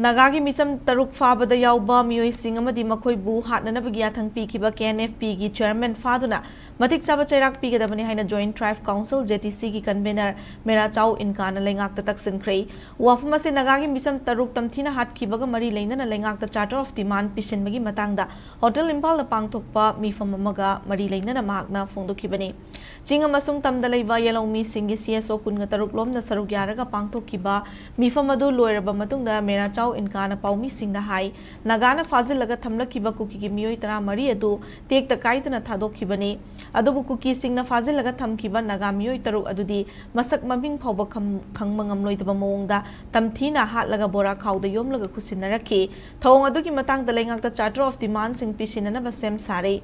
ꯅꯥꯒꯥꯒꯤ ꯃꯤꯆꯝ ꯇꯔꯨꯛ ꯐꯥꯕꯗ ꯌꯥꯎꯕ ꯃꯤꯑꯣꯏꯁꯤꯡ ꯑꯃꯗꯤ ꯃꯈꯣꯏꯕꯨ ꯍꯥꯠꯅꯅꯕꯒꯤ ꯌꯥꯊꯪ ꯄꯤꯈꯤꯕ K N F P ꯒꯤ chairman ꯐꯥꯗꯨꯅ ꯃꯇꯤꯛ ꯆꯥꯕ ꯆꯩꯔꯥꯛ ꯄꯤꯒꯗꯕꯅꯤ ꯍꯥꯏꯅ Joint Tribe Council, J T C, ꯒꯤ convener ꯃꯦꯔꯥꯆꯥꯎ ꯏꯟꯀꯥꯅ ꯂꯩꯉꯥꯛꯇ ꯇꯛꯁꯤꯟꯈ꯭ꯔꯦ꯫ ꯋꯥꯐꯝ ꯑꯁꯤ ꯅꯥꯒꯥꯒꯤ ꯃꯤꯆꯝ ꯇꯔꯨꯛ ꯇꯝꯊꯤꯅ ꯍꯥꯠꯈꯤꯕꯒ ꯃꯔꯤ ꯂꯩꯅꯅ ꯂꯩꯉꯥꯛꯇ Charter of Demand ꯄꯤꯁꯤꯟꯕꯒꯤ ꯃꯇꯥꯡꯗ Hotel ꯏꯝꯐꯥꯜꯗ ꯄꯥꯡꯊꯣꯛꯄ ꯃꯤꯐꯝ ꯑꯃꯒ ꯃꯔꯤ ꯂꯩꯅꯅ ꯃꯍꯥꯛꯅ ꯐꯣꯡꯗꯣꯛꯈꯤꯕꯅꯤ꯫ ꯆꯤꯡ ꯑꯃꯁꯨꯡ ꯇꯝꯗ ꯂꯩꯕ ꯌꯦꯜꯍꯧꯃꯤꯁꯤꯡꯒꯤ ꯁꯤ ꯑꯦꯁ ꯑꯣ ꯀꯨꯟꯒ ꯇꯔꯨꯛ ꯂꯣꯝꯅ ꯁꯔꯨꯛ ꯌꯥꯔꯒ ꯄꯥꯡꯊꯣꯛꯈꯤꯕ ꯃꯤꯐꯝ ꯑꯗꯨ ꯂꯣꯏꯔꯕ ꯃꯇꯨꯡꯗ ꯃꯦꯔꯥ ꯆꯥꯎ ꯏꯟꯀꯥꯅ ꯄꯥꯎꯃꯤꯁꯤꯡꯗ ꯍꯥꯏ, ꯅꯥꯒꯥꯅ ꯐꯥꯖꯤꯜꯂꯒ ꯊꯝꯂꯛꯈꯤꯕ ꯀꯨꯀꯤꯒꯤ ꯃꯤꯑꯣꯏ ꯇꯔꯥꯃꯔꯤ ꯑꯗꯨ ꯇꯦꯛꯇ ꯀꯥꯏꯗꯅ ꯊꯥꯗꯣꯛꯈꯤꯕꯅꯤ꯫ ꯑꯗꯨꯕꯨ ꯀꯨꯀꯤꯁꯤꯡꯅ ꯐꯥꯖꯤꯜꯂꯒ ꯊꯝꯈꯤꯕ ꯅꯥꯒꯥ ꯃꯤꯑꯣꯏ ꯇꯔꯨꯛ ꯑꯗꯨꯗꯤ ꯃꯁꯛ ꯃꯃꯤꯡ ꯐꯥꯎꯕ ꯈꯪ-, ꯈꯪꯕ ꯉꯝꯂꯣꯏꯗꯕ ꯃꯑꯣꯡꯗ ꯇꯝꯊꯤꯅ ꯍꯥꯠꯂꯒ ꯕꯣꯔꯥ ꯈꯥꯎꯗ ꯌꯣꯝꯂꯒ ꯈꯨꯠꯁꯤꯟꯅꯔꯛꯈꯤ꯫ ꯊꯧꯑꯣꯡ ꯑꯗꯨꯒꯤ ꯃꯇꯥꯡꯗ ꯂꯩꯉꯥꯛꯇ Charter of Demands ꯁꯤꯡ ꯄꯤꯁꯤꯟꯅꯅꯕ ꯁꯦꯝ ꯁꯥꯔꯦ꯫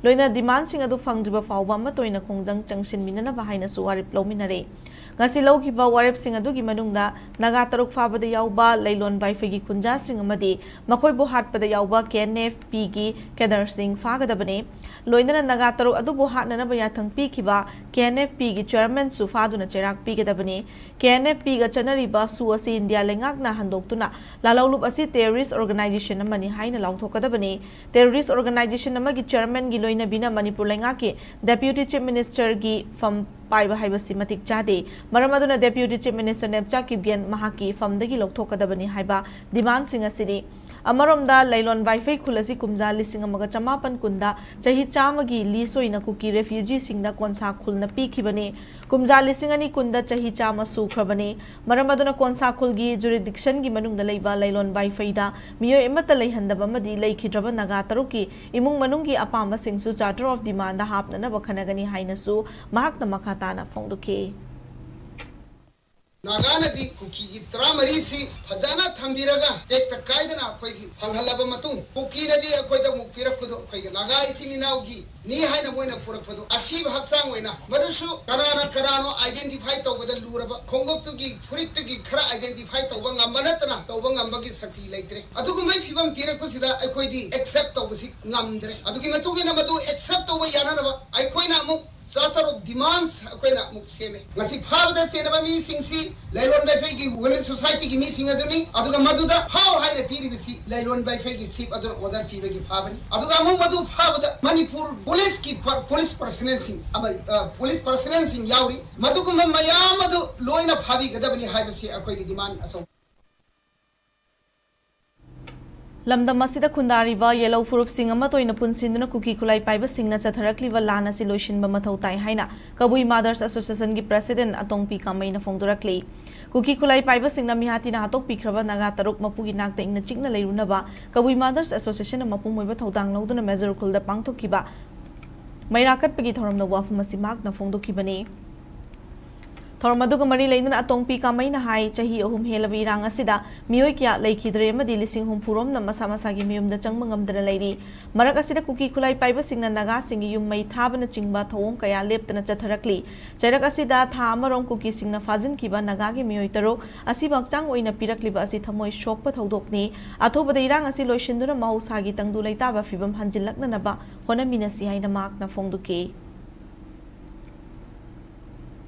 ꯂꯣꯏꯅꯅ demand ꯁꯤꯡ ꯑꯗꯨ ꯐꯪꯗ꯭ꯔꯤꯕ ꯐꯥꯎꯕ ꯑꯃꯠꯇ ꯑꯣꯏꯅ ꯈꯣꯡꯖꯪ ꯆꯪꯁꯤꯟꯃꯤꯟꯅꯅꯕ ꯍꯥꯏꯅꯁꯨ ꯋꯥꯔꯦꯞ ꯂꯧꯃꯤꯟꯅꯔꯦ꯫ ꯉꯁꯤ ꯂꯧꯈꯤꯕ ꯋꯥꯔꯦꯞꯁꯤꯡ ꯑꯗꯨꯒꯤ ꯃꯅꯨꯡꯗ ꯅꯥꯒꯥ ꯇꯔꯨꯛ ꯐꯥꯕꯗ ꯌꯥꯎꯕ ꯂꯩꯂꯣꯟ ꯕꯥꯏꯐꯩꯒꯤ ꯈꯨꯟꯖꯥꯁꯤꯡ ꯑꯃꯗꯤ ꯃꯈꯣꯏꯕꯨ ꯍꯥꯠꯄꯗ ꯌꯥꯎꯕ ꯀꯦ ꯑꯦꯟ ꯑꯦꯐ ꯄꯤꯒꯤ cadre ꯁꯤꯡ ꯐꯥꯒꯗꯕꯅꯤ꯫ ꯂꯣꯏꯅꯅ ꯅꯥꯒꯥ ꯇꯔꯨꯛ ꯑꯗꯨꯕꯨ ꯍꯥꯠꯅꯅꯕ ꯌꯥꯊꯪ ꯄꯤꯈꯤꯕ ꯀꯦ ꯑꯦꯟ ꯑꯦꯐ ꯄꯤꯒꯤ chairman ꯁꯨ ꯐꯥꯗꯨꯅ ꯆꯩꯔꯥꯛ ꯄꯤꯒꯗꯕꯅꯤ꯫ ꯀꯦ ꯑꯦꯟ ꯑꯦꯐ ꯄꯤꯒ ꯆꯠꯅꯔꯤꯕ ꯁꯨ ꯑꯁꯤ ꯏꯟꯗꯤꯌꯥ ꯂꯩꯉꯥꯛꯅ ꯍꯟꯗꯣꯛꯇꯨꯅ ꯂꯥꯂꯧꯂꯨꯞ ꯑꯁꯤ terrorist organization ꯑꯃꯅꯤ ꯍꯥꯏꯅ ꯂꯥꯎꯊꯣꯛꯀꯗꯕꯅꯤ꯫ Terrorist organization ꯑꯃꯒꯤ chairman ꯒꯤ ꯂꯣꯏꯅꯕꯤꯅ ꯃꯅꯤꯄꯨꯔ ꯂꯩꯉꯥꯛꯀꯤ Deputy Chief Minister ꯒꯤ ꯐꯝ ꯄꯥꯏꯕ ꯍꯥꯏꯕꯁꯤ ꯃꯇꯤꯛ ꯆꯥꯗꯦ꯫ ꯃꯔꯝ ꯑꯗꯨꯅ Deputy Chief Minister Nemcha Kipgen ꯃꯍꯥꯛꯀꯤ ꯐꯝꯗꯒꯤ ꯂꯧꯊꯣꯛꯀꯗꯕꯅꯤ ꯍꯥꯏꯕ demand ꯁꯤꯡ ꯑꯁꯤꯅꯤ꯫ ꯑꯃꯔꯣꯝꯗ ꯂꯩꯂꯣꯟ ꯕꯥꯏꯐꯩ ꯈꯨꯜ ꯑꯁꯤ ꯀꯨꯝꯖꯥ ꯂꯤꯁꯤꯡ ꯑꯃꯒ ꯆꯃꯥꯄꯟ ꯀꯨꯟꯗ ꯆꯍꯤ ꯆꯥꯝꯃꯒꯤ lease ꯑꯣꯏꯅ ꯀꯨꯀꯤ refugee ꯁꯤꯡꯗ ꯀꯣꯟꯁꯥ ꯈꯨꯜꯅ ꯄꯤꯈꯤꯕꯅꯤ꯫ ꯀꯨꯝꯖꯥ ꯂꯤꯁꯤꯡ ꯑꯅꯤ ꯀꯨꯟꯗ ꯆꯍꯤ ꯆꯥꯝꯃ ꯁꯨꯈ꯭ꯔꯕꯅꯤ꯫ ꯃꯔꯝ ꯑꯗꯨꯅ ꯀꯣꯟꯁꯥ ꯈꯨꯜꯒꯤ jurisdiction ꯒꯤ ꯃꯅꯨꯡꯗ ꯂꯩꯕ ꯂꯩꯂꯣꯟ ꯕꯥꯏꯐꯩꯗ ꯃꯤꯑꯣꯏ ꯑꯃꯠꯇ ꯂꯩꯍꯟꯗꯕ ꯑꯃꯗꯤ ꯂꯩꯈꯤꯗ꯭ꯔꯕ ꯅꯥꯒꯥ ꯇꯔꯨꯛꯀꯤ ꯏꯃꯨꯡ ꯃꯅꯨꯡꯒꯤ ꯑꯄꯥꯝꯕꯁꯤꯡꯁꯨ Charter of Demand ꯗ ꯍꯥꯞꯅꯅꯕ ꯈꯟꯅꯒꯅꯤ ꯍꯥꯏꯅꯁꯨ ꯃꯍꯥꯛꯅ ꯃꯈꯥ ꯇꯥꯅ ꯐꯣꯡꯗꯣꯛꯈꯤ꯫ ꯅꯥꯒꯥꯅꯗꯤ ꯀꯨꯀꯤꯒꯤ ꯇꯔꯥꯃꯔꯤꯁꯤ ꯐꯖꯅ ꯊꯝꯕꯤꯔꯒ ꯇꯦꯛꯇ ꯀꯥꯏꯗꯅ ꯑꯩꯈꯣꯏꯒꯤ ꯐꯪꯍꯜꯂꯕ ꯃꯇꯨꯡ, ꯀꯨꯀꯤꯅꯗꯤ ꯑꯩꯈꯣꯏꯗ ꯑꯃꯨꯛ ꯄꯤꯔꯛꯄꯗꯣ ꯑꯩꯈꯣꯏꯒꯤ ꯅꯥꯒꯥ ꯏꯆꯤꯟ ꯏꯅꯥꯎꯒꯤ ꯅꯤ ꯍꯥꯏꯅ ꯃꯣꯏꯅ ꯄꯨꯔꯛꯄꯗꯣ ꯑꯁꯤꯕ ꯍꯛꯆꯥꯡ ꯑꯣꯏꯅ, ꯃꯗꯨꯁꯨ ꯀꯅꯥꯅ ꯀꯅꯥꯅꯣ identify ꯇꯧꯕꯗ ꯂꯨꯔꯕ, ꯈꯣꯡꯎꯞꯇꯨꯒꯤ ꯐꯨꯔꯤꯠꯇꯨꯒꯤ ꯈꯔ identify ꯇꯧꯕ ꯉꯝꯕ ꯅꯠꯇꯅ ꯇꯧꯕ ꯉꯝꯕꯒꯤ ꯁꯛꯇꯤ ꯂꯩꯇ꯭ꯔꯦ꯫ ꯑꯗꯨꯒꯨꯝꯕꯒꯤ ꯐꯤꯕꯝ ꯄꯤꯔꯛꯄꯁꯤꯗ ꯑꯩꯈꯣꯏꯗꯤ accept ꯇꯧꯕꯁꯤ ꯉꯝꯗ꯭ꯔꯦ꯫ ꯑꯗꯨꯒꯤ ꯃꯇꯨꯡ ꯏꯟꯅ ꯃꯗꯨ accept ꯇꯧꯕ ꯌꯥꯅꯅꯕ ꯑꯩꯈꯣꯏꯅ ꯑꯃꯨꯛ Charter of Demands ꯑꯩꯈꯣꯏꯅ ꯑꯃꯨꯛ ꯁꯦꯝꯃꯦ꯫ ꯉꯁꯤ ꯐꯥꯕꯗ ꯆꯦꯟꯅꯕ ꯃꯤꯁꯤꯡꯁꯤ ꯂꯩꯂꯣꯟ ꯕꯥꯏꯐꯩꯒꯤ Women Society ꯒꯤ ꯃꯤꯁꯤꯡ ꯑꯗꯨꯅꯤ꯫ ꯑꯗꯨꯒ ꯃꯗꯨꯗ ꯐꯥꯎ ꯍꯥꯏꯅ ꯄꯤꯔꯤꯕꯁꯤ ꯂꯩꯂꯣꯟ ꯕꯥꯏꯐꯩꯒꯤ chief ꯑꯗꯨꯅ order ꯄꯤꯕꯒꯤ ꯐꯥꯕꯅꯤ꯫ ꯑꯗꯨꯒ ꯑꯃꯨꯛ ꯃꯗꯨ ꯐꯥꯕꯗ ꯃꯅꯤꯄꯨꯔ police ꯀꯤ ꯄ-, police personnel ꯁꯤꯡ ꯑꯃ, ꯑ, police personnel ꯁꯤꯡ ꯌꯥꯎꯔꯤ꯫ ꯃꯗꯨꯒꯨꯝꯕ ꯃꯌꯥꯝ ꯑꯗꯨ ꯂꯣꯏꯅ ꯐꯥꯕꯤꯒꯗꯕꯅꯤ ꯍꯥꯏꯕꯁꯤ ꯑꯩꯈꯣꯏꯒꯤ demand ꯑꯆꯧꯕ꯫ ꯂꯝꯗꯝ ꯑꯁꯤꯗ ꯈꯨꯟꯗꯥꯔꯤꯕ ꯌꯦꯜꯍꯧ ꯐꯨꯔꯨꯞꯁꯤꯡ ꯑꯃꯠꯇ ꯑꯣꯏꯅ ꯄꯨꯟꯁꯤꯟꯗꯨꯅ ꯀꯨꯀꯤ ꯈꯨꯠꯂꯥꯏ ꯄꯥꯏꯕꯁꯤꯡꯅ ꯆꯠꯊꯔꯛꯂꯤꯕ ꯂꯥꯟ ꯑꯁꯤ ꯂꯣꯏꯁꯤꯟꯕ ꯃꯊꯧ ꯇꯥꯏ ꯍꯥꯏꯅ ꯀꯕꯨꯏ ꯃꯥꯗꯔꯁ ꯑꯦꯁꯣꯁꯤꯌꯦꯁꯟꯒꯤ ꯄ꯭ꯔꯁꯤꯗꯦꯟꯠ ꯑꯇꯣꯡꯄꯤ ꯀꯥꯃꯩꯅ ꯐꯣꯡꯗꯣꯔꯛꯂꯤ꯫ ꯀꯨꯀꯤ ꯈꯨꯠꯂꯥꯏ ꯄꯥꯏꯕꯁꯤꯡꯅ ꯃꯤꯍꯥꯠ ꯊꯤꯅ ꯍꯥꯠꯇꯣꯛꯄꯤꯈ꯭ꯔꯕ ꯅꯥꯒꯥ ꯇꯔꯨꯛ ꯃꯄꯨꯒꯤ ꯅꯥꯛꯇ ꯏꯪꯅ ꯆꯤꯛꯅ ꯂꯩꯔꯨꯅꯕ ꯀꯕꯨꯏ ꯃꯥꯗꯔꯁ ꯑꯦꯁꯣꯁꯤꯌꯦꯁꯟꯅ ꯃꯄꯨꯡ ꯑꯣꯏꯕ ꯊꯧꯗꯥꯡ ꯂꯧꯗꯨꯅ ꯃꯦꯖꯔ ꯎꯈ꯭ꯔꯨꯜꯗ ꯄꯥꯡꯊꯣꯛꯈꯤꯕ ꯃꯩꯔꯥ ꯀꯠꯄꯒꯤ ꯊꯧꯔꯝꯗ ꯋꯥꯐꯝ ꯑꯁꯤ ꯃꯍꯥꯛꯅ ꯐꯣꯡꯗꯣꯛꯈꯤꯕꯅꯤ꯫ ꯊꯧꯔꯝ ꯑꯗꯨꯒ ꯃꯔꯤ ꯂꯩꯅꯅ ꯑꯇꯣꯡꯄꯤ ꯀꯥꯃꯩꯅ ꯍꯥꯏ, ꯆꯍꯤ ꯑꯍꯨꯝ ꯍꯦꯜꯂꯕ ꯏꯔꯥꯡ ꯑꯁꯤꯗ ꯃꯤꯑꯣꯏ ꯀꯌꯥ ꯂꯩꯈꯤꯗ꯭ꯔꯦ ꯑꯃꯗꯤ ꯂꯤꯁꯤꯡ ꯍꯨꯝꯐꯨ ꯔꯣꯝꯅ ꯃꯁꯥ ꯃꯁꯥꯒꯤ ꯃꯌꯨꯝꯗ ꯆꯪꯕ ꯉꯝꯗꯅ ꯂꯩꯔꯤ꯫ ꯃꯔꯛ ꯑꯁꯤꯗ ꯀꯨꯀꯤ ꯈꯨꯠꯂꯥꯏ ꯄꯥꯏꯕꯁꯤꯡꯅ ꯅꯥꯒꯥꯁꯤꯡꯒꯤ ꯌꯨꯝ ꯃꯩ ꯊꯥꯕꯅꯆꯤꯡꯕ ꯊꯧꯑꯣꯡ ꯀꯌꯥ ꯂꯦꯞꯇꯅ ꯆꯠꯊꯔꯛꯂꯤ꯫ ꯆꯩꯔꯛ ꯑꯁꯤꯗ ꯊꯥ ꯑꯃꯔꯣꯝ ꯀꯨꯀꯤꯁꯤꯡꯅ ꯐꯥꯖꯤꯟꯈꯤꯕ ꯅꯥꯒꯥꯒꯤ ꯃꯤꯑꯣꯏ ꯇꯔꯨꯛ ꯑꯁꯤꯕꯨ ꯍꯛꯆꯥꯡ ꯑꯣꯏꯅ ꯄꯤꯔꯛꯂꯤꯕ ꯑꯁꯤ ꯊꯃꯣꯏ ꯁꯣꯛꯄ ꯊꯧꯗꯣꯛꯅꯤ꯫ ꯑꯊꯨꯕꯗ ꯏꯔꯥꯡ ꯑꯁꯤ ꯂꯣꯏꯁꯤꯟꯗꯨꯅ ꯃꯍꯧꯁꯥꯒꯤ ꯇꯪꯗꯨ ꯂꯩꯇꯥꯕ ꯐꯤꯕꯝ ꯍꯟꯖꯤꯜꯂꯛꯅꯅꯕ ꯍꯣꯠꯅꯃꯤꯟꯅꯁꯤ ꯍꯥꯏꯅ ꯃꯍꯥꯛꯅ ꯐꯣꯡꯗꯣꯛꯈꯤ꯫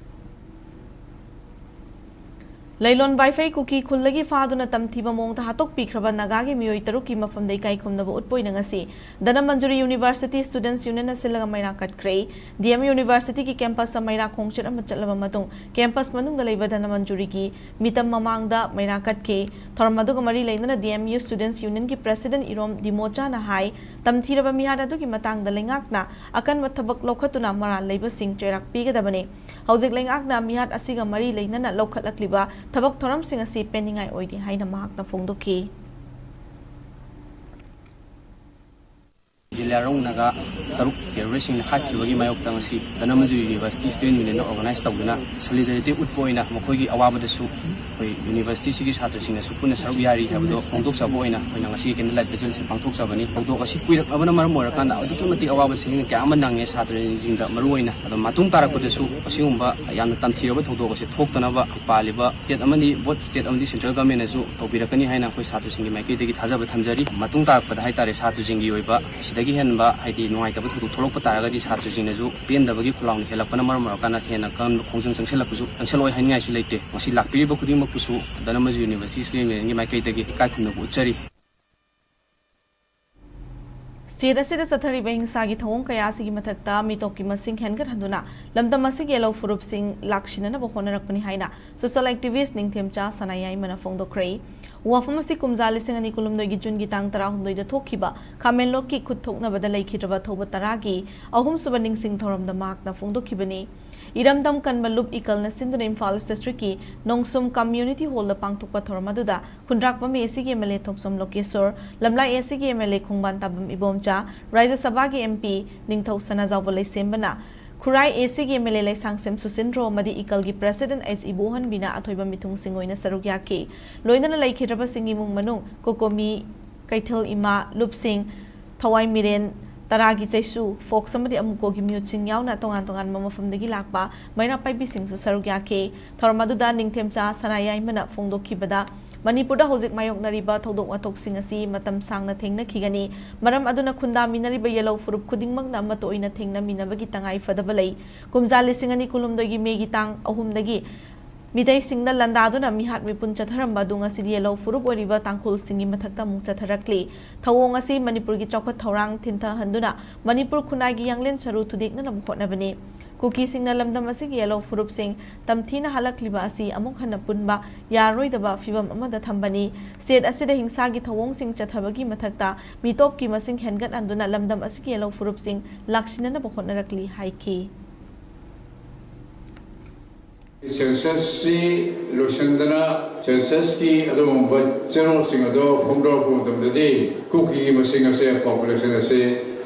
ꯂꯩꯂꯣꯟ ꯕꯥꯏꯐꯩ ꯀꯨꯀꯤ ꯈꯨꯜꯗꯒꯤ ꯐꯥꯗꯨꯅ ꯇꯝꯊꯤꯕ ꯃꯑꯣꯡꯗ ꯍꯥꯠꯇꯣꯛꯄꯤꯈ꯭ꯔꯕ ꯅꯥꯒꯥꯒꯤ ꯃꯤꯑꯣꯏ ꯇꯔꯨꯛꯀꯤ ꯃꯐꯝꯗ ꯏꯀꯥꯏ ꯈꯨꯝꯅꯕ ꯎꯠꯄ ꯑꯣꯏꯅ ꯉꯁꯤ ꯙꯅꯃꯟꯖꯨꯔꯤ ꯌꯨꯅꯤꯚꯔꯁꯤꯇꯤ ꯁ꯭ꯇꯨꯗꯦꯟꯠꯁ ꯌꯨꯅꯤꯌꯟꯅ ꯁꯤꯜꯂꯒ ꯃꯩꯔꯥ ꯀꯠꯈ꯭ꯔꯦ꯫ ꯗꯤ ꯑꯦꯝ ꯌꯨꯅꯤꯚꯔꯁꯤꯇꯤꯒꯤ ꯀꯦꯝꯄꯁꯇ ꯃꯩꯔꯥ ꯈꯣꯡꯆꯠ ꯑꯃ ꯆꯠꯂꯕ ꯃꯇꯨꯡ ꯀꯦꯝꯄꯁ ꯃꯅꯨꯡꯗ ꯂꯩꯕ ꯙꯅꯃꯟꯖꯨꯔꯤꯒꯤ ꯃꯤꯇꯝ ꯃꯃꯥꯡꯗ ꯃꯩꯔꯥ ꯀꯠꯈꯤ꯫ ꯊꯧꯔꯝ ꯑꯗꯨꯒ ꯃꯔꯤ ꯂꯩꯅꯅ ꯗꯤ ꯑꯦꯝ ꯌꯨ ꯁ꯭ꯇꯨꯗꯦꯟꯠꯁ ꯌꯨꯅꯤꯌꯟꯒꯤ ꯄ꯭ꯔꯁꯤꯗꯦꯟꯠ ꯏꯔꯣꯝ ꯗꯤꯃꯣꯆꯥꯅ ꯍꯥꯏ, ꯇꯝꯊꯤꯔꯕ ꯃꯤꯍꯥꯠ ꯑꯗꯨꯒꯤ ꯃꯇꯥꯡꯗ ꯂꯩꯉꯥꯛꯅ ꯑꯀꯟꯕ ꯊꯕꯛ ꯂꯧꯈꯠꯇꯨꯅ ꯃꯔꯥꯜ ꯂꯩꯕꯁꯤꯡ ꯆꯩꯔꯥꯛ ꯄꯤꯒꯗꯕꯅꯤ꯫ ꯍꯧꯖꯤꯛ ꯂꯩꯉꯥꯛꯅ ꯃꯤꯍꯥꯠ ꯑꯁꯤꯒ ꯃꯔꯤ ꯂꯩꯅꯅ ꯂꯧꯈꯠꯂꯛꯂꯤꯕ ꯊꯕꯛ ꯊꯧꯔꯝꯁꯤꯡ ꯑꯁꯤ ꯄꯦꯟꯅꯤꯡꯉꯥꯏ ꯑꯣꯏꯗꯦ ꯍꯥꯏꯅ ꯃꯍꯥꯛꯅ ꯐꯣꯡꯗꯣꯛꯈꯤ꯫ ꯖꯤꯂꯤꯌꯥꯔꯣꯡ ꯅꯥꯒꯥ ꯇꯔꯨꯛ ꯇꯦꯔꯣꯔꯤꯁꯁꯤꯡꯅ ꯍꯥꯠꯈꯤꯕꯒꯤ ꯃꯥꯌꯣꯛꯇ ꯉꯁꯤ ꯙꯅꯃꯟꯖꯨꯔꯤ ꯌꯨꯅꯤꯚꯔꯁꯤꯇꯤ ꯁ꯭ꯇꯨꯗꯦꯟꯠ ꯌꯨꯅꯤꯌꯟꯅ ꯑꯣꯔꯒꯅꯥꯏꯖ ꯇꯧꯗꯨꯅ ꯁꯣꯂꯤꯗꯥꯔꯤꯇꯤ ꯎꯠꯄ ꯑꯣꯏꯅ ꯃꯈꯣꯏꯒꯤ ꯑꯋꯥꯕꯗꯁꯨ ꯑꯩꯈꯣꯏ ꯌꯨꯅꯤꯚꯔꯁꯤꯇꯤꯁꯤꯒꯤ ꯁꯥꯇ꯭ꯔꯁꯤꯡꯅꯁꯨ ꯄꯨꯟꯅ ꯁꯔꯨꯛ ꯌꯥꯔꯤ ꯍꯥꯏꯕꯗꯣ ꯐꯣꯡꯗꯣꯛꯆꯕ ꯑꯣꯏꯅ ꯑꯩꯈꯣꯏꯅ ꯉꯁꯤ ꯀꯦꯟꯗꯜ ꯂꯥꯏꯠ ꯚꯤꯖꯨꯋꯦꯜꯁꯤ ꯄꯥꯡꯊꯣꯛꯆꯕꯅꯤ꯫ ꯊꯧꯗꯣꯛ ꯑꯁꯤ ꯀꯨꯏꯔꯛꯂꯕꯅ ꯃꯔꯝ ꯑꯣꯏꯔꯀꯥꯟꯗ ꯑꯗꯨꯛꯀꯤ ꯃꯇꯤꯛ ꯑꯋꯥꯕ ꯆꯩꯊꯦꯡ ꯀꯌꯥ ꯑꯃ ꯅꯪꯉꯦ꯫ ꯁꯥꯇ꯭ꯔꯁꯤꯡꯗ ꯃꯔꯨꯑꯣꯏꯅ ꯑꯗꯣ ꯃꯇꯨꯡ ꯇꯥꯔꯛꯄꯗꯁꯨ ꯑꯁꯤꯒꯨꯝꯕ ꯌꯥꯝꯅ ꯇꯝꯊꯤꯔꯕ ꯊꯧꯗꯣꯛ ꯑꯁꯤ ꯊꯣꯛꯇꯅꯕ ꯄꯥꯜꯂꯤꯕ ꯁ꯭ꯇꯦꯠ ꯑꯃꯗꯤ ꯕꯣꯠ ꯁ꯭ꯇꯦꯠ ꯑꯃꯗꯤ ꯁꯦꯟꯇ꯭ꯔꯦꯜ ꯒꯚꯔꯟꯃꯦꯟꯠꯅꯁꯨ ꯇꯧꯕꯤꯔꯛꯀꯅꯤ ꯍꯥꯏꯅ ꯑꯩꯈꯣꯏ ꯁꯥꯇ꯭ꯔꯁꯤꯡꯒꯤ ꯃꯥꯏꯀꯩꯗꯒꯤ ꯊꯥꯖꯕ ꯊꯝꯖꯔꯤ꯫ ꯃꯇꯨꯡ ꯇꯥꯔꯛꯄꯗ ꯍꯥꯏꯇꯥꯔꯦ, ꯁꯥꯇ꯭ꯔꯁꯤꯡꯒꯤ ꯑꯣꯏꯕ ꯁꯤꯗꯒꯤ ꯍꯦꯟꯕ ꯍꯥꯏꯗꯤ ꯅꯨꯡꯉꯥꯏꯇꯕ ꯊꯧꯗꯣꯛ ꯊꯣꯛꯂꯛꯄ ꯇꯥꯔꯒꯗꯤ ꯁꯥꯇ꯭ꯔꯁꯤꯡꯅꯁꯨ ꯄꯦꯟꯗꯕꯒꯤ ꯈꯣꯜꯂꯥꯎꯅ ꯍꯦꯜꯂꯛꯄꯅ ꯃꯔꯝ ꯑꯣꯏꯔꯀꯥꯟꯗ ꯍꯦꯟꯅ ꯀꯔꯝꯕ ꯈꯣꯡꯖꯪ ꯆꯪꯁꯤꯜꯂꯛꯄꯁꯨ ꯆꯪꯁꯤꯜꯂꯛꯑꯣꯏ ꯍꯥꯏꯅꯤꯡꯉꯥꯏꯁꯨ ꯂꯩꯇꯦ꯫ ꯃꯁꯤ ꯂꯥꯛꯄꯤꯔꯤꯕ ꯈꯨꯗꯤꯡꯃꯛꯄꯨꯁꯨ ꯙꯅꯃꯟꯖꯨꯔꯤ ꯌꯨꯅꯤꯚꯔꯁꯤꯇꯤ ꯁ꯭ꯇꯨꯗꯦꯟꯠ ꯌꯨꯅꯤꯌꯟꯒꯤ ꯃꯥꯏꯀꯩꯗꯒꯤ ꯏꯀꯥꯏ ꯈꯨꯝꯅꯕ ꯎꯠꯆꯔꯤ꯫ ꯁ꯭ꯇꯦꯠ ꯑꯁꯤꯗ ꯆꯠꯊꯔꯤꯕ ꯍꯤꯡꯁꯥꯒꯤ ꯊꯧꯑꯣꯡ ꯀꯌꯥ ꯑꯁꯤꯒꯤ ꯃꯊꯛꯇ ꯃꯤꯇꯣꯞꯀꯤ ꯃꯁꯤꯡ ꯍꯦꯟꯒꯠꯍꯟꯗꯨꯅ ꯂꯝꯗꯝ ꯑꯁꯤꯒꯤ ꯌꯦꯜꯍꯧ ꯐꯨꯔꯨꯞꯁꯤꯡ ꯂꯥꯛꯁꯤꯟꯅꯅꯕ ꯍꯣꯠꯅꯔꯛꯄꯅꯤ ꯍꯥꯏꯅ ꯁꯣꯁꯤꯌꯦꯜ ꯑꯦꯛꯇꯤꯚꯤꯁ꯭ꯠ ꯅꯤꯡꯊꯦꯝꯆꯥ ꯁꯅꯥꯌꯥꯏꯃꯅ ꯐꯣꯡꯗꯣꯛꯈ꯭ꯔꯦ꯫ ꯋꯥꯐꯝ ꯑꯁꯤ ꯀꯨꯝꯖꯥ ꯂꯤꯁꯤꯡ ꯑꯅꯤ ꯀꯨꯟꯍꯨꯝꯗꯣꯏꯒꯤ ꯖꯨꯟꯒꯤ ꯇꯥꯡ ꯇꯔꯥꯍꯨꯝꯗꯣꯏꯗ ꯊꯣꯛꯈꯤꯕ ꯈꯥꯃꯦꯟꯂꯣꯛꯀꯤ ꯈꯨꯠ ꯊꯣꯛꯅꯕꯗ ꯂꯩꯈꯤꯗ꯭ꯔꯕ ꯊꯧꯕ ꯇꯔꯥꯒꯤ ꯑꯍꯨꯝꯁꯨꯕ ꯅꯤꯡꯁꯤꯡ ꯊꯧꯔꯝꯗ ꯃꯍꯥꯛꯅ ꯐꯣꯡꯗꯣꯛꯈꯤꯕꯅꯤ꯫ ꯏꯔꯝꯗꯝ ꯀꯟꯕ ꯂꯨꯞ ꯏꯀꯜꯅ ꯁꯤꯟꯗꯨꯅ ꯏꯝꯐꯥꯜ ꯏꯁ꯭ꯠ ꯗꯤꯁꯇ꯭ꯔꯤꯛꯀꯤ ꯅꯣꯡꯁꯨꯝ ꯀꯝꯃ꯭ꯌꯨꯅꯤꯇꯤ ꯍꯣꯜꯗ ꯄꯥꯡꯊꯣꯛꯄ ꯊꯧꯔꯝ ꯑꯗꯨꯗ ꯈꯨꯟꯗ꯭ꯔꯥꯛꯄꯝ ꯑꯦ ꯁꯤꯒꯤ ꯑꯦꯝ ꯑꯦꯜ ꯑꯦ ꯊꯣꯛꯆꯣꯝ ꯂꯣꯀꯦꯁꯣꯔ, ꯂꯝꯂꯥꯏ ꯑꯦ ꯁꯤꯒꯤ ꯑꯦꯝ ꯑꯦꯜ ꯑꯦ ꯈꯣꯡꯕꯥꯟ ꯇꯥꯕꯝ ꯏꯕꯣꯝꯆꯥ, ꯔꯥꯖ꯭ꯌ ꯁꯚꯥꯒꯤ ꯑꯦꯝ ꯄꯤ ꯅꯤꯡꯊꯧ ꯁꯅꯥꯖꯥꯎꯕ ꯂꯩꯁꯦꯝꯕꯅ, ꯈꯨꯔꯥꯏ ꯑꯦ ꯁꯤꯒꯤ ꯑꯦꯝ ꯑꯦꯜ ꯑꯦ ꯂꯩꯁꯥꯡꯊꯦꯝ ꯁꯨꯁꯤꯟꯗ꯭ꯔꯣ ꯑꯃꯗꯤ ꯏꯀꯜꯒꯤ ꯄ꯭ꯔꯦꯁꯤꯗꯦꯟꯠ ꯑꯩꯆ ꯏꯕꯣꯍꯟꯕꯤꯅ ꯑꯊꯣꯏꯕ ꯃꯤꯊꯨꯡꯁꯤꯡ ꯑꯣꯏꯅ ꯁꯔꯨꯛ ꯌꯥꯈꯤ꯫ ꯂꯣꯏꯅꯅ ꯂꯩꯈꯤꯗ꯭ꯔꯕꯁꯤꯡꯒꯤ ꯏꯃꯨꯡ ꯃꯅꯨꯡ, ꯀꯣꯀꯣꯃꯤ, ꯀꯩꯊꯦꯜ ꯏꯃꯥ, ꯂꯨꯞꯁꯤꯡ, ꯊꯋꯥꯏ ꯃꯤꯔꯦꯟ, ꯇꯔꯥꯒꯤ ꯆꯩꯁꯨ, ꯐꯣꯛꯁ ꯑꯃꯗꯤ ꯑꯃꯨꯀꯣꯒꯤ ꯃꯤꯍꯨꯠꯁꯤꯡ ꯌꯥꯎꯅ ꯇꯣꯉꯥꯟ ꯇꯣꯉꯥꯟꯕ ꯃꯐꯝꯗꯒꯤ ꯂꯥꯛꯄ ꯃꯩꯔꯥ ꯄꯥꯏꯕꯤꯁꯤꯡꯁꯨ ꯁꯔꯨꯛ ꯌꯥꯈꯤ꯫ ꯊꯧꯔꯝ ꯑꯗꯨꯗ ꯅꯤꯡꯊꯦꯝꯆꯥ ꯁꯅꯥꯌꯥꯏꯃꯅ ꯐꯣꯡꯗꯣꯛꯈꯤꯕꯗ, ꯃꯅꯤꯄꯨꯔꯗ ꯍꯧꯖꯤꯛ ꯃꯥꯌꯣꯛꯅꯔꯤꯕ ꯊꯧꯗꯣꯛ ꯋꯥꯊꯣꯛꯁꯤꯡ ꯑꯁꯤ ꯃꯇꯝ ꯁꯥꯡꯅ ꯊꯦꯡꯅꯈꯤꯒꯅꯤ꯫ ꯃꯔꯝ ꯑꯗꯨꯅ ꯈꯨꯟꯗꯥꯃꯤꯟꯅꯔꯤꯕ ꯌꯦꯜꯍꯧ ꯐꯨꯔꯨꯞ ꯈꯨꯗꯤꯡꯃꯛꯅ ꯑꯃꯠꯇ ꯑꯣꯏꯅ ꯊꯦꯡꯅꯃꯤꯟꯅꯕꯒꯤ ꯇꯉꯥꯏ ꯐꯗꯕ ꯂꯩ꯫ ꯀꯨꯝꯖꯥ ꯂꯤꯁꯤꯡ ꯑꯅꯤ ꯀꯨꯟꯍꯨꯝꯗꯣꯏꯒꯤ ꯃꯦꯒꯤ ꯇꯥꯡ ꯑꯍꯨꯝꯗꯒꯤ ꯃꯤꯇꯩꯁꯤꯡꯅ ꯂꯥꯟꯗꯥꯗꯨꯅ ꯃꯤꯍꯥꯠ ꯃꯤꯄꯨꯟ ꯆꯠꯊꯔꯝꯕ ꯑꯗꯨ ꯉꯁꯤꯗꯤ ꯌꯦꯜꯍꯧ ꯐꯨꯔꯨꯞ ꯑꯣꯏꯔꯤꯕ ꯇꯥꯡꯈꯨꯜꯁꯤꯡꯒꯤ ꯃꯊꯛꯇ ꯑꯃꯨꯛ ꯆꯠꯊꯔꯛꯂꯤ꯫ ꯊꯧꯑꯣꯡ ꯑꯁꯤ ꯃꯅꯤꯄꯨꯔꯒꯤ ꯆꯥꯎꯈꯠ ꯊꯧꯔꯥꯡ ꯊꯤꯟꯊꯍꯟꯗꯨꯅ ꯃꯅꯤꯄꯨꯔ ꯈꯨꯟꯅꯥꯏꯒꯤ ꯌꯥꯡꯂꯦꯟ ꯁꯔꯨ ꯊꯨꯗꯦꯛꯅꯅꯕ ꯍꯣꯠꯅꯕꯅꯤ꯫ ꯀꯨꯀꯤꯁꯤꯡꯅ ꯂꯝꯗꯝ ꯑꯁꯤꯒꯤ ꯌꯦꯜꯍꯧ ꯐꯨꯔꯨꯞꯁꯤꯡ ꯇꯝꯊꯤꯅ ꯍꯜꯂꯛꯂꯤꯕ ꯑꯁꯤ ꯑꯃꯨꯛ ꯍꯟꯅ ꯄꯨꯟꯕ ꯌꯥꯔꯔꯣꯏꯗꯕ ꯐꯤꯚꯝ ꯑꯃꯗ ꯊꯝꯕꯅꯤ꯫ ꯁ꯭ꯇꯦꯠ ꯑꯁꯤꯗ ꯍꯤꯡꯁꯥꯒꯤ ꯊꯧꯑꯣꯡꯁꯤꯡ ꯆꯠꯊꯕꯒꯤ ꯃꯊꯛꯇ ꯃꯤꯇꯣꯞꯀꯤ ꯃꯁꯤꯡ ꯍꯦꯟꯒꯠꯍꯟꯗꯨꯅ ꯂꯝꯗꯝ ꯑꯁꯤꯒꯤ ꯌꯦꯜꯍꯧ ꯐꯨꯔꯨꯞꯁꯤꯡ ꯂꯥꯛꯁꯤꯟꯅꯅꯕ ꯍꯣꯠꯅꯔꯛꯂꯤ ꯍꯥꯏꯈꯤ꯫ ꯁꯦꯟꯁꯁꯁꯤ ꯂꯣꯏꯁꯤꯟꯗꯅ ꯁꯦꯟꯁꯁꯀꯤ ꯑꯗꯨꯒꯨꯝꯕ ꯆꯦꯔꯣꯜꯁꯤꯡ ꯑꯗꯣ ꯐꯣꯡꯗꯣꯔꯛꯄ ꯃꯇꯝꯗꯗꯤ ꯀꯨꯀꯤꯒꯤ ꯃꯁꯤꯡ ꯑꯁꯦ, ꯄꯣꯄꯨꯂꯦꯁꯟ ꯑꯁꯦ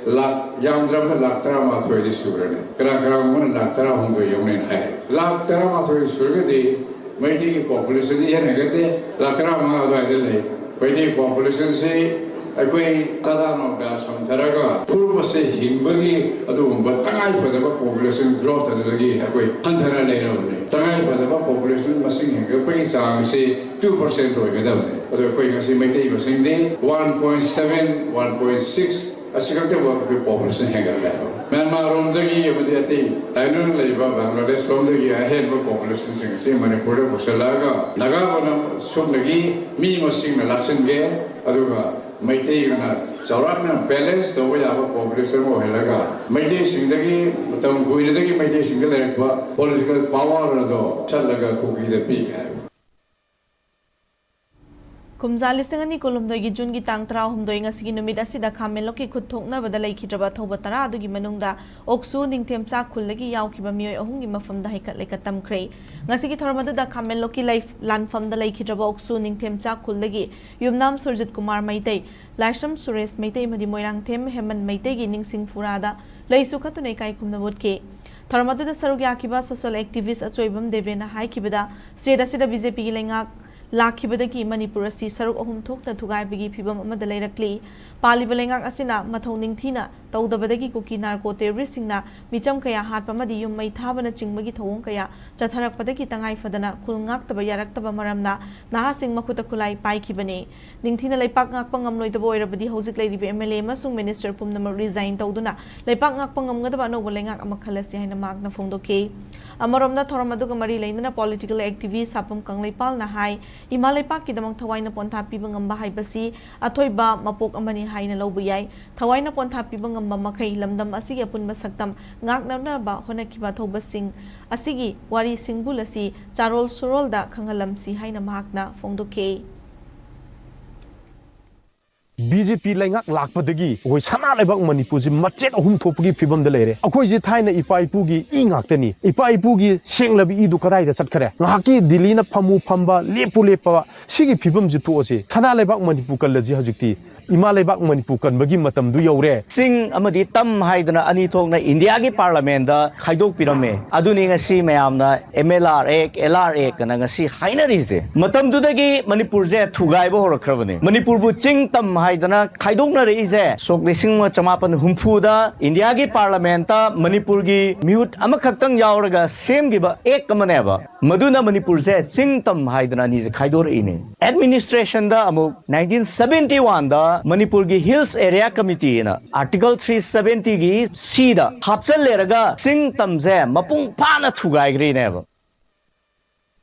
ꯂꯥꯛ, ꯌꯥꯝꯗ꯭ꯔꯕ ꯂꯥꯛ ꯇꯔꯥꯃꯥꯊꯣꯏꯗꯤ ꯁꯨꯔꯅꯤ꯫ ꯀꯅꯥ ꯀꯅꯥꯒꯨꯝꯕꯅ ꯂꯥꯛ ꯇꯔꯥꯍꯨꯝꯗꯣꯏ ꯌꯧꯅꯦꯅ ꯍꯥꯏ꯫ ꯂꯥꯛ ꯇꯔꯥꯃꯥꯊꯣꯏ ꯁꯨꯔꯒꯗꯤ ꯃꯩꯇꯩꯒꯤ ꯄꯣꯄꯨꯂꯦꯁꯟꯗꯤ ꯏꯍꯦꯟ ꯍꯦꯟꯒꯠꯇꯦ, ꯂꯥꯛ ꯇꯔꯥꯃꯉꯥ ꯑꯗꯨꯋꯥꯏꯗ ꯂꯩ꯫ ꯃꯩꯇꯩ ꯄꯣꯄꯨꯂꯦꯁꯟꯁꯤ ꯑꯩꯈꯣꯏ ꯆꯥꯗꯥ ꯅꯥꯎꯗꯥ ꯁꯣꯟꯊꯔꯒ ꯐꯨꯔꯨꯞ ꯑꯁꯦ ꯍꯤꯡꯕꯒꯤ ꯑꯗꯨꯒꯨꯝꯕ ꯇꯉꯥꯏꯐꯗꯕ ꯄꯣꯄꯨꯂꯦꯁꯟ ꯒ꯭ꯔꯣꯊ ꯑꯗꯨꯗꯒꯤ ꯑꯩꯈꯣꯏ ꯍꯟꯊꯅ ꯂꯩꯔꯕꯅꯤ꯫ ꯇꯉꯥꯏꯐꯗꯕ ꯄꯣꯄꯨꯂꯦꯁꯟ ꯃꯁꯤꯡ ꯍꯦꯟꯒꯠꯄꯒꯤ ꯆꯥꯡꯁꯤ ꯇꯨ ꯄꯔꯁꯦꯟꯠ ꯑꯣꯏꯒꯗꯕꯅꯤ꯫ ꯑꯗꯣ ꯑꯩꯈꯣꯏ ꯉꯁꯤ ꯃꯩꯇꯩ ꯃꯁꯤꯡꯗꯤ one point seven, one point six ꯑꯁꯤꯈꯛꯇꯕꯨ ꯑꯩꯈꯣꯏ ꯄꯣꯄꯨꯂꯦꯁꯟ ꯍꯦꯟꯒꯠꯂꯦ ꯍꯥꯏꯕ꯫ ꯃ꯭ꯌꯥꯟꯃꯥꯔ ꯔꯣꯝꯗꯒꯤ ꯑꯃꯗꯤ ꯑꯇꯩ ꯂꯥꯏꯅꯨꯅ ꯂꯩꯕ ꯕꯪꯒ꯭ꯂꯥꯗꯦꯁ ꯂꯣꯝꯗꯒꯤ ꯑꯍꯦꯟꯕ ꯄꯣꯄꯨꯂꯦꯁꯟꯁꯤꯡ ꯑꯁꯤ ꯃꯅꯤꯄꯨꯔꯗ ꯄꯨꯁꯤꯜꯂꯛꯑꯒ ꯅꯥꯒꯥꯕꯨꯅ ꯁꯨꯞꯅꯒꯤ ꯃꯤ ꯃꯁꯤꯡꯅ ꯂꯥꯛꯁꯤꯟꯒꯦ, ꯑꯗꯨꯒ ꯃꯩꯇꯩꯅ ꯆꯥꯎꯔꯥꯛꯅ balance ꯇꯧꯕ ꯌꯥꯕ population ꯑꯃ ꯑꯣꯏꯍꯜꯂꯒ, ꯃꯩꯇꯩꯁꯤꯡꯗꯒꯤ, ꯃꯇꯝ ꯀꯨꯏꯔꯗꯒꯤ ꯃꯩꯇꯩꯁꯤꯡꯗ ꯂꯩꯔꯛꯄ political power ꯑꯗꯣ ꯆꯠꯂꯒ ꯀꯨꯀꯤꯗ ꯄꯤꯒꯦ ꯍꯥꯏꯕ꯫ ꯀꯨꯝꯖꯥ ꯂꯤꯁꯤꯡ ꯑꯅꯤ ꯀꯨꯟꯍꯨꯝꯗꯣꯏꯒꯤ ꯖꯨꯟꯒꯤ ꯇꯥꯡ ꯇꯔꯥꯍꯨꯝꯗꯣꯏ, ꯉꯁꯤꯒꯤ ꯅꯨꯃꯤꯠ ꯑꯁꯤꯗ ꯈꯥꯃꯦꯟꯂꯣꯛꯀꯤ ꯈꯨꯠ ꯊꯣꯛꯅꯕꯗ ꯂꯩꯈꯤꯗ꯭ꯔꯕ ꯑꯊꯧꯕ ꯇꯔꯥ ꯑꯗꯨꯒꯤ ꯃꯅꯨꯡꯗ ꯑꯣꯛꯁꯨ ꯅꯤꯡꯊꯦꯝꯆꯥ ꯈꯨꯜꯗꯒꯤ ꯌꯥꯎꯈꯤꯕ ꯃꯤꯑꯣꯏ ꯑꯍꯨꯝꯒꯤ ꯃꯐꯝꯗ ꯍꯩꯀꯠ ꯂꯩꯀꯠ ꯇꯝꯈ꯭ꯔꯦ꯫ ꯉꯁꯤꯒꯤ ꯊꯧꯔꯝ ꯑꯗꯨꯗ ꯈꯥꯃꯦꯟꯂꯣꯛꯀꯤ ꯂꯩ-, ꯂꯥꯟꯐꯝꯗ ꯂꯩꯈꯤꯗ꯭ꯔꯕ ꯑꯣꯛꯁꯨ ꯅꯤꯡꯊꯦꯝꯆꯥ ꯈꯨꯜꯗꯒꯤ ꯌꯨꯝꯅꯥꯝ ꯁꯨꯔꯖꯤꯠ ꯀꯨꯃꯥꯔ ꯃꯩꯇꯩ, ꯂꯥꯏꯁ꯭ꯔꯝ ꯁꯨꯔꯦꯁ ꯃꯩꯇꯩ ꯑꯃꯗꯤ ꯃꯣꯏꯔꯥꯡꯊꯦꯝ ꯍꯦꯃꯟ ꯃꯩꯇꯩꯒꯤ ꯅꯤꯡꯁꯤꯡ ꯐꯨꯔꯥꯗ ꯂꯩꯁꯨ ꯀꯠꯇꯨꯅ ꯏꯀꯥꯏ ꯈꯨꯝꯅꯕ ꯎꯠꯈꯤ꯫ ꯊꯧꯔꯝ ꯑꯗꯨꯗ ꯁꯔꯨꯛ ꯌꯥꯈꯤꯕ social activist ꯑꯆꯣꯏꯕꯝ ꯗꯦꯕꯦꯅ ꯍꯥꯏꯈꯤꯕꯗ, state ꯑꯁꯤꯗ BJPꯒꯤ ꯂꯩꯉꯥꯛ ꯂꯥꯛꯈꯤꯕꯗꯒꯤ ꯃꯅꯤꯄꯨꯔ ꯑꯁꯤ ꯁꯔꯨꯛ ꯑꯍꯨꯝ ꯊꯣꯛꯅ ꯊꯨꯒꯥꯏꯕꯒꯤ ꯐꯤꯚꯝ ꯑꯃꯗ ꯂꯩꯔꯛꯂꯤ꯫ ꯄꯥꯜꯂꯤꯕ ꯂꯩꯉꯥꯛ ꯑꯁꯤꯅ ꯃꯊꯧ ꯅꯤꯡꯊꯤꯅ ꯇꯧꯗꯕꯗꯒꯤ ꯀꯨꯀꯤ narco terroristꯁꯤꯡꯅ ꯃꯤꯆꯝ ꯀꯌꯥ ꯍꯥꯠꯄ ꯑꯃꯗꯤ ꯌꯨꯝ ꯃꯩ ꯊꯥꯕꯅꯆꯤꯡꯕꯒꯤ ꯊꯧꯑꯣꯡ ꯀꯌꯥ ꯆꯠꯊꯔꯛꯄꯗꯒꯤ ꯇꯉꯥꯏ ꯐꯗꯅ ꯈꯨꯜ ꯉꯥꯛꯇꯕ ꯌꯥꯔꯛꯇꯕ ꯃꯔꯝꯅ ꯅꯍꯥꯁꯤꯡ ꯃꯈꯨꯠꯇ ꯈꯨꯠꯂꯥꯏ ꯄꯥꯏꯈꯤꯕꯅꯤ꯫ ꯅꯤꯡꯊꯤꯅ ꯂꯩꯄꯥꯛ ꯉꯥꯛꯄ ꯉꯝꯂꯣꯏꯗꯕ ꯑꯣꯏꯔꯕꯗꯤ ꯍꯧꯖꯤꯛ ꯂꯩꯔꯤꯕ MLA ꯑꯃꯁꯨꯡ minister ꯄꯨꯝꯅꯃꯛ resign ꯇꯧꯗꯨꯅ ꯂꯩꯄꯥꯛ ꯉꯥꯛꯄ ꯉꯝꯒꯗꯕ ꯑꯅꯧꯕ ꯂꯩꯉꯥꯛ ꯑꯃ ꯈꯜꯂꯁꯤ ꯍꯥꯏꯅ ꯃꯍꯥꯛꯅ ꯐꯣꯡꯗꯣꯛꯈꯤ꯫ ꯑꯃꯔꯣꯝꯗ ꯊꯧꯔꯝ ꯑꯗꯨꯒ ꯃꯔꯤ ꯂꯩꯅꯅ political activist ꯁꯥꯄꯝ ꯀꯪꯂꯩꯄꯥꯜꯅ ꯍꯥꯏ, ꯏꯃꯥ ꯂꯩꯄꯥꯛꯀꯤꯗꯃꯛ ꯊꯋꯥꯏꯅ ꯄꯣꯟꯊꯥ ꯄꯤꯕ ꯉꯝꯕ ꯍꯥꯏꯕꯁꯤ ꯑꯊꯣꯏꯕ ꯃꯄꯣꯛ ꯑꯃꯅꯤ ꯍꯥꯏꯅ ꯂꯧꯕ ꯌꯥꯏ꯫ ꯊꯋꯥꯏꯅ ꯄꯣꯟꯊꯥ ꯄꯤꯕ ꯉꯝꯕ ꯃꯈꯩ ꯂꯝꯗꯝ ꯑꯁꯤꯒꯤ ꯑꯄꯨꯟꯕ ꯁꯛꯇꯝ ꯉꯥꯛꯅꯅꯕ ꯍꯣꯠꯅꯈꯤꯕ ꯑꯊꯧꯕꯁꯤꯡ ꯑꯁꯤꯒꯤ ꯋꯥꯔꯤ ꯁꯤꯡꯕꯨꯜ ꯑꯁꯤ ꯆꯥꯔꯣꯜ ꯁꯨꯔꯣꯜꯗ ꯈꯪꯍꯜꯂꯝꯁꯤ ꯍꯥꯏꯅ ꯃꯍꯥꯛꯅ ꯐꯣꯡꯗꯣꯛꯈꯤ꯫ BJP ꯂꯩꯉꯥꯛ ꯂꯥꯛꯄꯗꯒꯤ ꯑꯩꯈꯣꯏ ꯁꯅꯥ ꯂꯩꯕꯥꯛ ꯃꯅꯤꯄꯨꯔꯁꯤ ꯃꯆꯦꯠ ꯑꯍꯨꯝ ꯊꯣꯛꯄꯒꯤ ꯐꯤꯕꯝꯗ ꯂꯩꯔꯦ꯫ ꯑꯩꯈꯣꯏꯁꯦ ꯊꯥꯏꯅ ꯏꯄꯥ ꯏꯄꯨꯒꯤ ꯏ ꯉꯥꯛꯇꯅꯤ꯫ ꯏꯄꯥ ꯏꯄꯨꯒꯤ ꯁꯦꯡꯂꯕ ꯏꯗꯨ ꯀꯗꯥꯏꯗ ꯆꯠꯈ꯭ꯔꯦ? ꯉꯥꯏꯍꯥꯛꯀꯤ ꯗꯤꯜꯂꯤꯅ ꯐꯝꯃꯨ ꯐꯝꯕ, ꯂꯦꯞꯄꯨ ꯂꯦꯞꯄ, ꯁꯤꯒꯤ ꯐꯤꯕꯝꯁꯤ ꯊꯣꯛꯑꯁꯤ꯫ ꯁꯅꯥ ꯂꯩꯕꯥꯛ ꯃꯅꯤꯄꯨꯔ ꯀꯜꯂꯁꯤ꯫ ꯍꯧꯖꯤꯛꯇꯤ ꯏꯃꯥ ꯂꯩꯕꯥꯛ ꯃꯅꯤꯄꯨꯔ ꯀꯟꯕꯒꯤ ꯃꯇꯝꯗꯨ ꯌꯧꯔꯦ꯫ ꯆꯤꯡ ꯑꯃꯗꯤ ꯇꯝ ꯍꯥꯏꯗꯅ ꯑꯅꯤ ꯊꯣꯛꯅ ꯏꯟꯗꯤꯌꯥꯒꯤ ꯄꯥꯔꯂꯃꯦꯟꯗ ꯈꯥꯏꯗꯣꯛꯄꯤꯔꯝꯃꯦ꯫ ꯑꯗꯨꯅꯤ ꯉꯁꯤ ꯃꯌꯥꯝꯅ MLR Act, LR Act ꯑꯅ ꯉꯁꯤ ꯍꯥꯏꯅꯔꯤꯁꯦ꯫ ꯃꯇꯝꯗꯨꯗꯒꯤ ꯃꯅꯤꯄꯨꯔꯁꯦ ꯊꯨꯒꯥꯏꯕ ꯍꯧꯔꯛꯈ꯭ꯔꯕꯅꯦ꯫ ꯃꯅꯤꯄꯨꯔꯕꯨ ꯆꯤꯡ ꯇꯝ ꯍꯥꯏꯗꯅ ꯈꯥꯏꯗꯣꯛꯅꯔꯛꯏꯁꯦ ꯁꯣꯛ ꯂꯤꯁꯤꯡ ꯑꯃ ꯆꯃꯥꯄꯟ ꯍꯨꯝꯐꯨꯗ ꯏꯟꯗꯤꯌꯥꯒꯤ ꯄꯥꯔꯂꯃꯦꯟꯇ ꯃꯅꯤꯄꯨꯔꯒꯤ ꯃꯤꯍꯨꯠ ꯑꯃꯈꯛꯇꯪ ꯌꯥꯎꯔꯒ ꯁꯦꯝꯈꯤꯕ ꯑꯦꯛ ꯑꯃꯅꯦꯕ꯫ ꯃꯗꯨꯅ ꯃꯅꯤꯄꯨꯔꯁꯦ ꯆꯤꯡ ꯇꯝ ꯍꯥꯏꯗꯅ ꯑꯅꯤꯁꯦ ꯈꯥꯏꯗꯣꯔꯛꯏꯅꯦ꯫ ꯑꯦꯗꯃꯤꯅꯤꯁꯇ꯭ꯔꯦꯁꯟꯗ ꯑꯃꯨꯛ nineteen seventy one ꯗ ꯃꯅꯤꯄꯨꯔꯒꯤ Hills Area Committee ꯑꯅ Article three seventy ꯒꯤ C ꯗ ꯍꯥꯞꯆꯜꯂꯦꯔꯒ ꯆꯤꯡ ꯇꯝꯁꯦ ꯃꯄꯨꯡ ꯐꯥꯅ ꯊꯨꯒꯥꯏꯈ꯭ꯔꯤꯅꯦꯕ꯫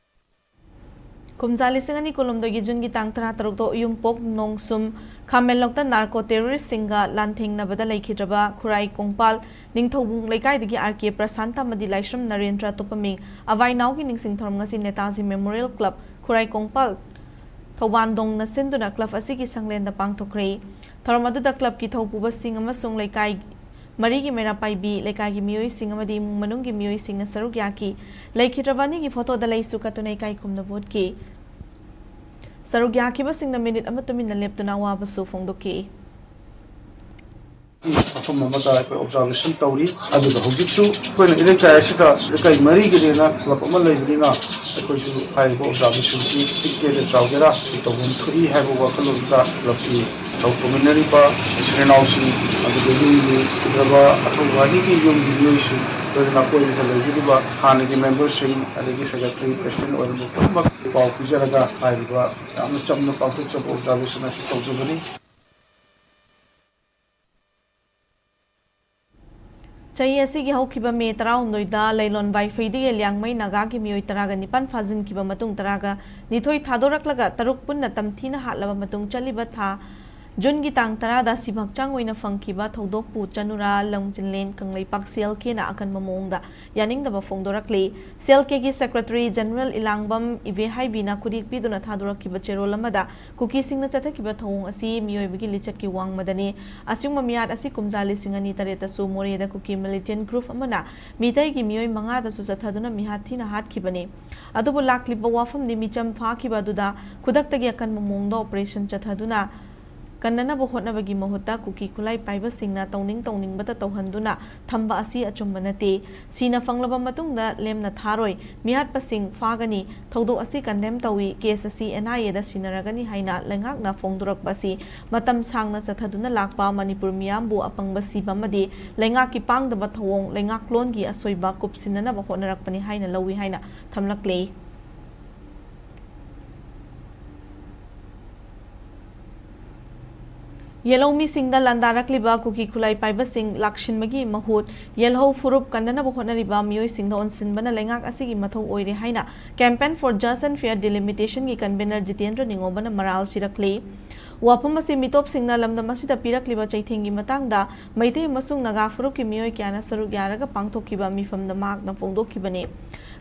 ꯀꯨꯝꯖꯥ ꯂꯤꯁꯤꯡ ꯑꯅꯤ ꯀꯨꯟꯍꯨꯝꯗꯣꯏꯒꯤ ꯖꯨꯟꯒꯤ ꯇꯥꯡ ꯇꯔꯥꯇꯔꯨꯛꯇ ꯎꯌꯨꯝꯄꯣꯛ ꯅꯣꯡꯁꯨꯝ ꯈꯥꯃꯦꯟꯂꯣꯛꯇ ꯅꯥꯔꯀꯣ ꯇꯦꯔꯣꯔꯤꯁ꯭ꯠꯁꯤꯡꯒ ꯂꯥꯟꯊꯦꯡꯅꯕꯗ ꯂꯩꯈꯤꯗ꯭ꯔꯕ ꯈꯨꯔꯥꯏ ꯀꯣꯡꯄꯥꯜ ꯅꯤꯡꯊꯧꯕꯨꯡ ꯂꯩꯀꯥꯏꯗꯒꯤ ꯑꯥꯔ ꯀꯦ ꯄ꯭ꯔꯁꯥꯟꯇ ꯑꯃꯗꯤ ꯂꯥꯏꯁ꯭ꯔꯝ ꯅꯔꯦꯟꯗ꯭ꯔ ꯇꯣꯞꯄꯝꯃꯤ ꯑꯋꯥꯏꯅꯥꯎꯒꯤ ꯅꯤꯡꯁꯤꯡ ꯊꯧꯔꯝ ꯉꯁꯤ ꯅꯦꯇꯥꯖꯤ ꯃꯦꯃꯣꯔꯤꯌꯦꯜ ꯀ꯭ꯂꯕ ꯈꯨꯔꯥꯏ ꯀꯣꯡꯄꯥꯜ ꯊꯧꯕꯥꯟꯗꯣꯡꯅ ꯁꯤꯟꯗꯨꯅ ꯀ꯭ꯂꯕ ꯑꯁꯤꯒꯤ ꯁꯪꯂꯦꯟꯗ ꯄꯥꯡꯊꯣꯛꯈ꯭ꯔꯦ꯫ ꯊꯧꯔꯝ ꯑꯗꯨꯗ ꯀ꯭ꯂꯕꯀꯤ ꯊꯧꯄꯨꯕꯁꯤꯡ ꯑꯃꯁꯨꯡ ꯂꯩꯀꯥꯏ ꯃꯔꯤꯒꯤ ꯃꯩꯔꯥ ꯄꯥꯏꯕꯤ, ꯂꯩꯀꯥꯏꯒꯤ ꯃꯤꯑꯣꯏꯁꯤꯡ ꯑꯃꯗꯤ ꯏꯃꯨꯡ ꯃꯅꯨꯡꯒꯤ ꯃꯤꯑꯣꯏꯁꯤꯡꯅ ꯁꯔꯨꯛ ꯌꯥꯈꯤ꯫ ꯂꯩꯈꯤꯗ꯭ꯔꯕ ꯑꯅꯤꯒꯤ ꯐꯣꯇꯣꯗ ꯂꯩꯁꯨ ꯀꯠꯇꯨꯅ ꯏꯀꯥꯏ ꯈꯨꯝꯅꯕ ꯎꯠꯈꯤ꯫ ꯁꯔꯨꯛ ꯌꯥꯈꯤꯕꯁꯤꯡꯅ ꯃꯤꯅꯤꯠ ꯑꯃ ꯇꯨꯃꯤꯟꯅ ꯂꯦꯞꯇꯨꯅ ꯑꯋꯥꯕꯁꯨ ꯐꯣꯡꯗꯣꯛꯈꯤ꯫ ꯃꯐꯝ ꯑꯃꯗ ꯑꯩꯈꯣꯏ ꯑꯣꯕꯖꯥꯔꯕꯦꯁꯟ ꯇꯧꯔꯤ꯫ ꯑꯗꯨꯒ ꯍꯧꯖꯤꯛꯁꯨ ꯑꯩꯈꯣꯏꯅ ꯏꯔꯩꯀꯥꯏ ꯑꯁꯤꯗ ꯂꯩꯀꯥꯏ ꯃꯔꯤꯒꯤꯅꯦꯅ ꯀ꯭ꯂꯕ ꯑꯃ ꯂꯩꯕꯅꯤꯅ ꯑꯩꯈꯣꯏꯁꯨ ꯍꯥꯏꯔꯤꯕ ꯑꯣꯕꯖꯥꯔꯕꯦꯁꯟꯁꯤ ꯄꯤꯛꯀꯦꯔꯥ ꯆꯥꯎꯒꯦꯔꯥ ꯁꯤ ꯇꯧꯐꯝ ꯊꯣꯛꯏ ꯍꯥꯏꯕ ꯋꯥꯈꯜꯂꯣꯟꯗ ꯀ꯭ꯂꯕꯀꯤ ꯊꯕꯛ ꯇꯧꯃꯤꯟꯅꯔꯤꯕ ꯏꯆꯤꯜ ꯏꯅꯥꯎꯁꯤꯡ, ꯑꯗꯨꯒ ꯌꯨꯝꯒꯤ ꯂꯩꯈꯤꯗ꯭ꯔꯕ ꯑꯊꯧꯕ ꯑꯅꯤꯒꯤ ꯌꯨꯝꯒꯤ ꯃꯤꯑꯣꯏꯁꯤꯡ, ꯂꯣꯏꯅꯅ ꯑꯀꯣꯏꯕꯗ ꯂꯩꯕꯤꯔꯤꯕ ꯍꯥꯟꯅꯒꯤ ꯃꯦꯝꯕꯔꯁꯤꯡ, ꯑꯗꯒꯤ ꯁꯦꯀ꯭ꯔꯦꯇꯔꯤ, ꯄ꯭ꯔꯦꯁꯤꯗꯦꯟ ꯑꯣꯏꯔꯝꯕ ꯄꯨꯝꯅꯃꯛ ꯄꯥꯎ ꯄꯤꯖꯔꯒ ꯍꯥꯏꯔꯤꯕ ꯌꯥꯝꯅ ꯆꯝꯅ ꯄꯥꯡꯊꯣꯛꯆꯕ ꯑꯣꯕꯖꯥꯔꯕꯦꯁꯟ ꯑꯁꯤ ꯇꯧꯖꯕꯅꯤ꯫ ꯆꯍꯤ ꯑꯁꯤꯒꯤ ꯍꯧꯈꯤꯕ ꯃꯦ ꯇꯔꯥꯍꯨꯝꯗꯣꯏꯗ ꯂꯩꯂꯣꯟ ꯋꯥꯏꯐꯩꯗꯒꯤ ꯂꯤꯌꯥꯡꯃꯩ ꯅꯥꯒꯥꯒꯤ ꯃꯤꯑꯣꯏ ꯇꯔꯥꯒ ꯅꯤꯄꯥꯟ ꯐꯥꯖꯤꯟꯈꯤꯕ ꯃꯇꯨꯡ ꯇꯔꯥꯒ ꯅꯤꯊꯣꯏ ꯊꯥꯗꯣꯔꯛꯂꯒ ꯇꯔꯨꯛ ꯄꯨꯟꯅ ꯇꯝꯊꯤꯅ ꯍꯥꯠꯂꯕ ꯃꯇꯨꯡ ꯆꯠꯂꯤꯕ ꯊꯥ ꯖꯨꯟꯒꯤ ꯇꯥꯡ ꯇꯔꯥꯗ ꯁꯤꯕ ꯍꯛꯆꯥꯡ ꯑꯣꯏꯅ ꯐꯪꯈꯤꯕ ꯊꯧꯗꯣꯛꯄꯨ ꯆꯅꯨꯔꯥ ꯂꯝꯖꯤꯡꯂꯦꯟ ꯀꯪꯂꯩꯄꯥꯛ ꯁꯤ ꯑꯦꯜ ꯀꯦꯅ ꯑꯀꯟꯕ ꯃꯑꯣꯡꯗ ꯌꯥꯅꯤꯡꯗꯕ ꯐꯣꯡꯗꯣꯔꯛꯂꯤ꯫ ꯁꯤ ꯑꯦꯜ ꯀꯦꯒꯤ ꯁꯦꯀ꯭ꯔꯦꯇꯔꯤ ꯖꯦꯅꯔꯦꯜ ꯏꯂꯥꯡꯕꯝ ꯏꯕꯦꯍꯥꯏꯕꯤꯅ ꯈꯨꯔꯦꯛ ꯄꯤꯗꯨꯅ ꯊꯥꯗꯣꯔꯛꯈꯤꯕ ꯆꯦꯔꯣꯜ ꯑꯃꯗ ꯀꯨꯀꯤꯁꯤꯡꯅ ꯆꯠꯊꯈꯤꯕ ꯊꯧꯑꯣꯡ ꯑꯁꯤ ꯃꯤꯑꯣꯏꯕꯒꯤ ꯂꯤꯆꯠꯀꯤ ꯋꯥꯡꯃꯗꯅꯤ꯫ ꯑꯁꯤꯒꯨꯝꯕ ꯃꯤꯍꯥꯠ ꯑꯁꯤ ꯀꯨꯝꯖꯥ ꯂꯤꯁꯤꯡ ꯑꯅꯤ ꯇꯔꯦꯠꯇꯁꯨ ꯃꯣꯔꯦꯗ ꯀꯨꯀꯤ ꯃꯤꯂꯤꯇꯦꯟ ꯒ꯭ꯔꯨꯞ ꯑꯃꯅ ꯃꯤꯇꯩꯒꯤ ꯃꯤꯑꯣꯏ ꯃꯉꯥꯗꯁꯨ ꯆꯠꯊꯗꯨꯅ ꯃꯤꯍꯥꯠ ꯊꯤꯅ ꯍꯥꯠꯈꯤꯕꯅꯤ꯫ ꯑꯗꯨꯕꯨ ꯂꯥꯛꯂꯤꯕ ꯋꯥꯐꯝꯗꯤ ꯃꯤꯆꯝ ꯐꯥꯈꯤꯕ ꯑꯗꯨꯗ ꯈꯨꯗꯛꯇꯒꯤ ꯑꯀꯟꯕ ꯃꯑꯣꯡꯗ ꯑꯣꯄꯔꯦꯁꯟ ꯆꯠꯊꯗꯨꯅ ꯀꯟꯅꯅꯕ ꯍꯣꯠꯅꯕꯒꯤ ꯃꯍꯨꯠꯇ ꯀꯨꯀꯤ ꯈꯨꯠꯂꯥꯏ ꯄꯥꯏꯕꯁꯤꯡꯅ ꯇꯧꯅꯤꯡ ꯇꯧꯅꯤꯡꯕꯇ ꯇꯧꯍꯟꯗꯨꯅ ꯊꯝꯕ ꯑꯁꯤ ꯑꯆꯨꯝꯕ ꯅꯠꯇꯦ꯫ ꯁꯤꯅ ꯐꯪꯂꯕ ꯃꯇꯨꯡꯗ ꯂꯦꯝꯅ ꯊꯥꯔꯣꯏ꯫ ꯃꯤꯍꯥꯠꯄꯁꯤꯡ ꯐꯥꯒꯅꯤ꯫ ꯊꯧꯗꯣꯛ ꯑꯁꯤ ꯀꯟꯗꯦꯝ ꯇꯧꯏ꯫ ꯀꯦꯁ ꯑꯁꯤ ꯑꯦꯟ ꯑꯥꯏ ꯑꯦꯗ ꯁꯤꯟꯅꯔꯒꯅꯤ ꯍꯥꯏꯅ ꯂꯩꯉꯥꯛꯅ ꯐꯣꯡꯗꯣꯔꯛꯄ ꯑꯁꯤ ꯃꯇꯝ ꯁꯥꯡꯅ ꯆꯠꯊꯗꯨꯅ ꯂꯥꯛꯄ ꯃꯅꯤꯄꯨꯔ ꯃꯤꯌꯥꯝꯕꯨ ꯑꯄꯪꯕ ꯁꯤꯕ ꯑꯃꯗꯤ ꯂꯩꯉꯥꯛꯀꯤ ꯄꯥꯡꯗꯕ ꯊꯧꯑꯣꯡ, ꯂꯩꯉꯥꯛꯂꯣꯟꯒꯤ ꯑꯁꯣꯏꯕ ꯀꯨꯞꯁꯤꯟꯅꯅꯕ ꯍꯣꯠꯅꯔꯛꯄꯅꯤ ꯍꯥꯏꯅ ꯂꯧꯏ ꯍꯥꯏꯅ ꯊꯝꯂꯛꯂꯤ꯫ ꯌꯦꯜꯍꯧꯃꯤꯁꯤꯡꯗ ꯂꯥꯟꯗꯥꯔꯛꯂꯤꯕ ꯀꯨꯀꯤ ꯈꯨꯠꯂꯥꯏ ꯄꯥꯏꯕꯁꯤꯡ ꯂꯥꯛꯁꯤꯟꯕꯒꯤ ꯃꯍꯨꯠ, ꯌꯦꯜꯍꯧ ꯐꯨꯔꯨꯞ ꯀꯟꯅꯅꯕ ꯍꯣꯠꯅꯔꯤꯕ ꯃꯤꯑꯣꯏꯁꯤꯡꯗ ꯑꯣꯟꯁꯤꯟꯕꯅ ꯂꯩꯉꯥꯛ ꯑꯁꯤꯒꯤ ꯃꯊꯧ ꯑꯣꯏꯔꯦ ꯍꯥꯏꯅ Campaign for Just and Fair Delimitation ꯒꯤ convener ꯖꯤꯇꯦꯟꯗ꯭ꯔ ꯅꯤꯉꯣꯝꯕꯅ ꯃꯔꯥꯜ ꯁꯤꯔꯛꯂꯤ꯫ ꯋꯥꯐꯝ ꯑꯁꯤ ꯃꯤꯇꯣꯞꯁꯤꯡꯅ ꯂꯝꯗꯝ ꯑꯁꯤꯗ ꯄꯤꯔꯛꯂꯤꯕ ꯆꯩꯊꯦꯡꯒꯤ ꯃꯇꯥꯡꯗ ꯃꯩꯇꯩ ꯑꯃꯁꯨꯡ ꯅꯥꯒꯥ ꯐꯨꯔꯨꯞꯀꯤ ꯃꯤꯑꯣꯏ ꯀꯌꯥꯅ ꯁꯔꯨꯛ ꯌꯥꯔꯒ ꯄꯥꯡꯊꯣꯛꯈꯤꯕ ꯃꯤꯐꯝꯗ ꯃꯍꯥꯛꯅ ꯐꯣꯡꯗꯣꯛꯈꯤꯕꯅꯤ꯫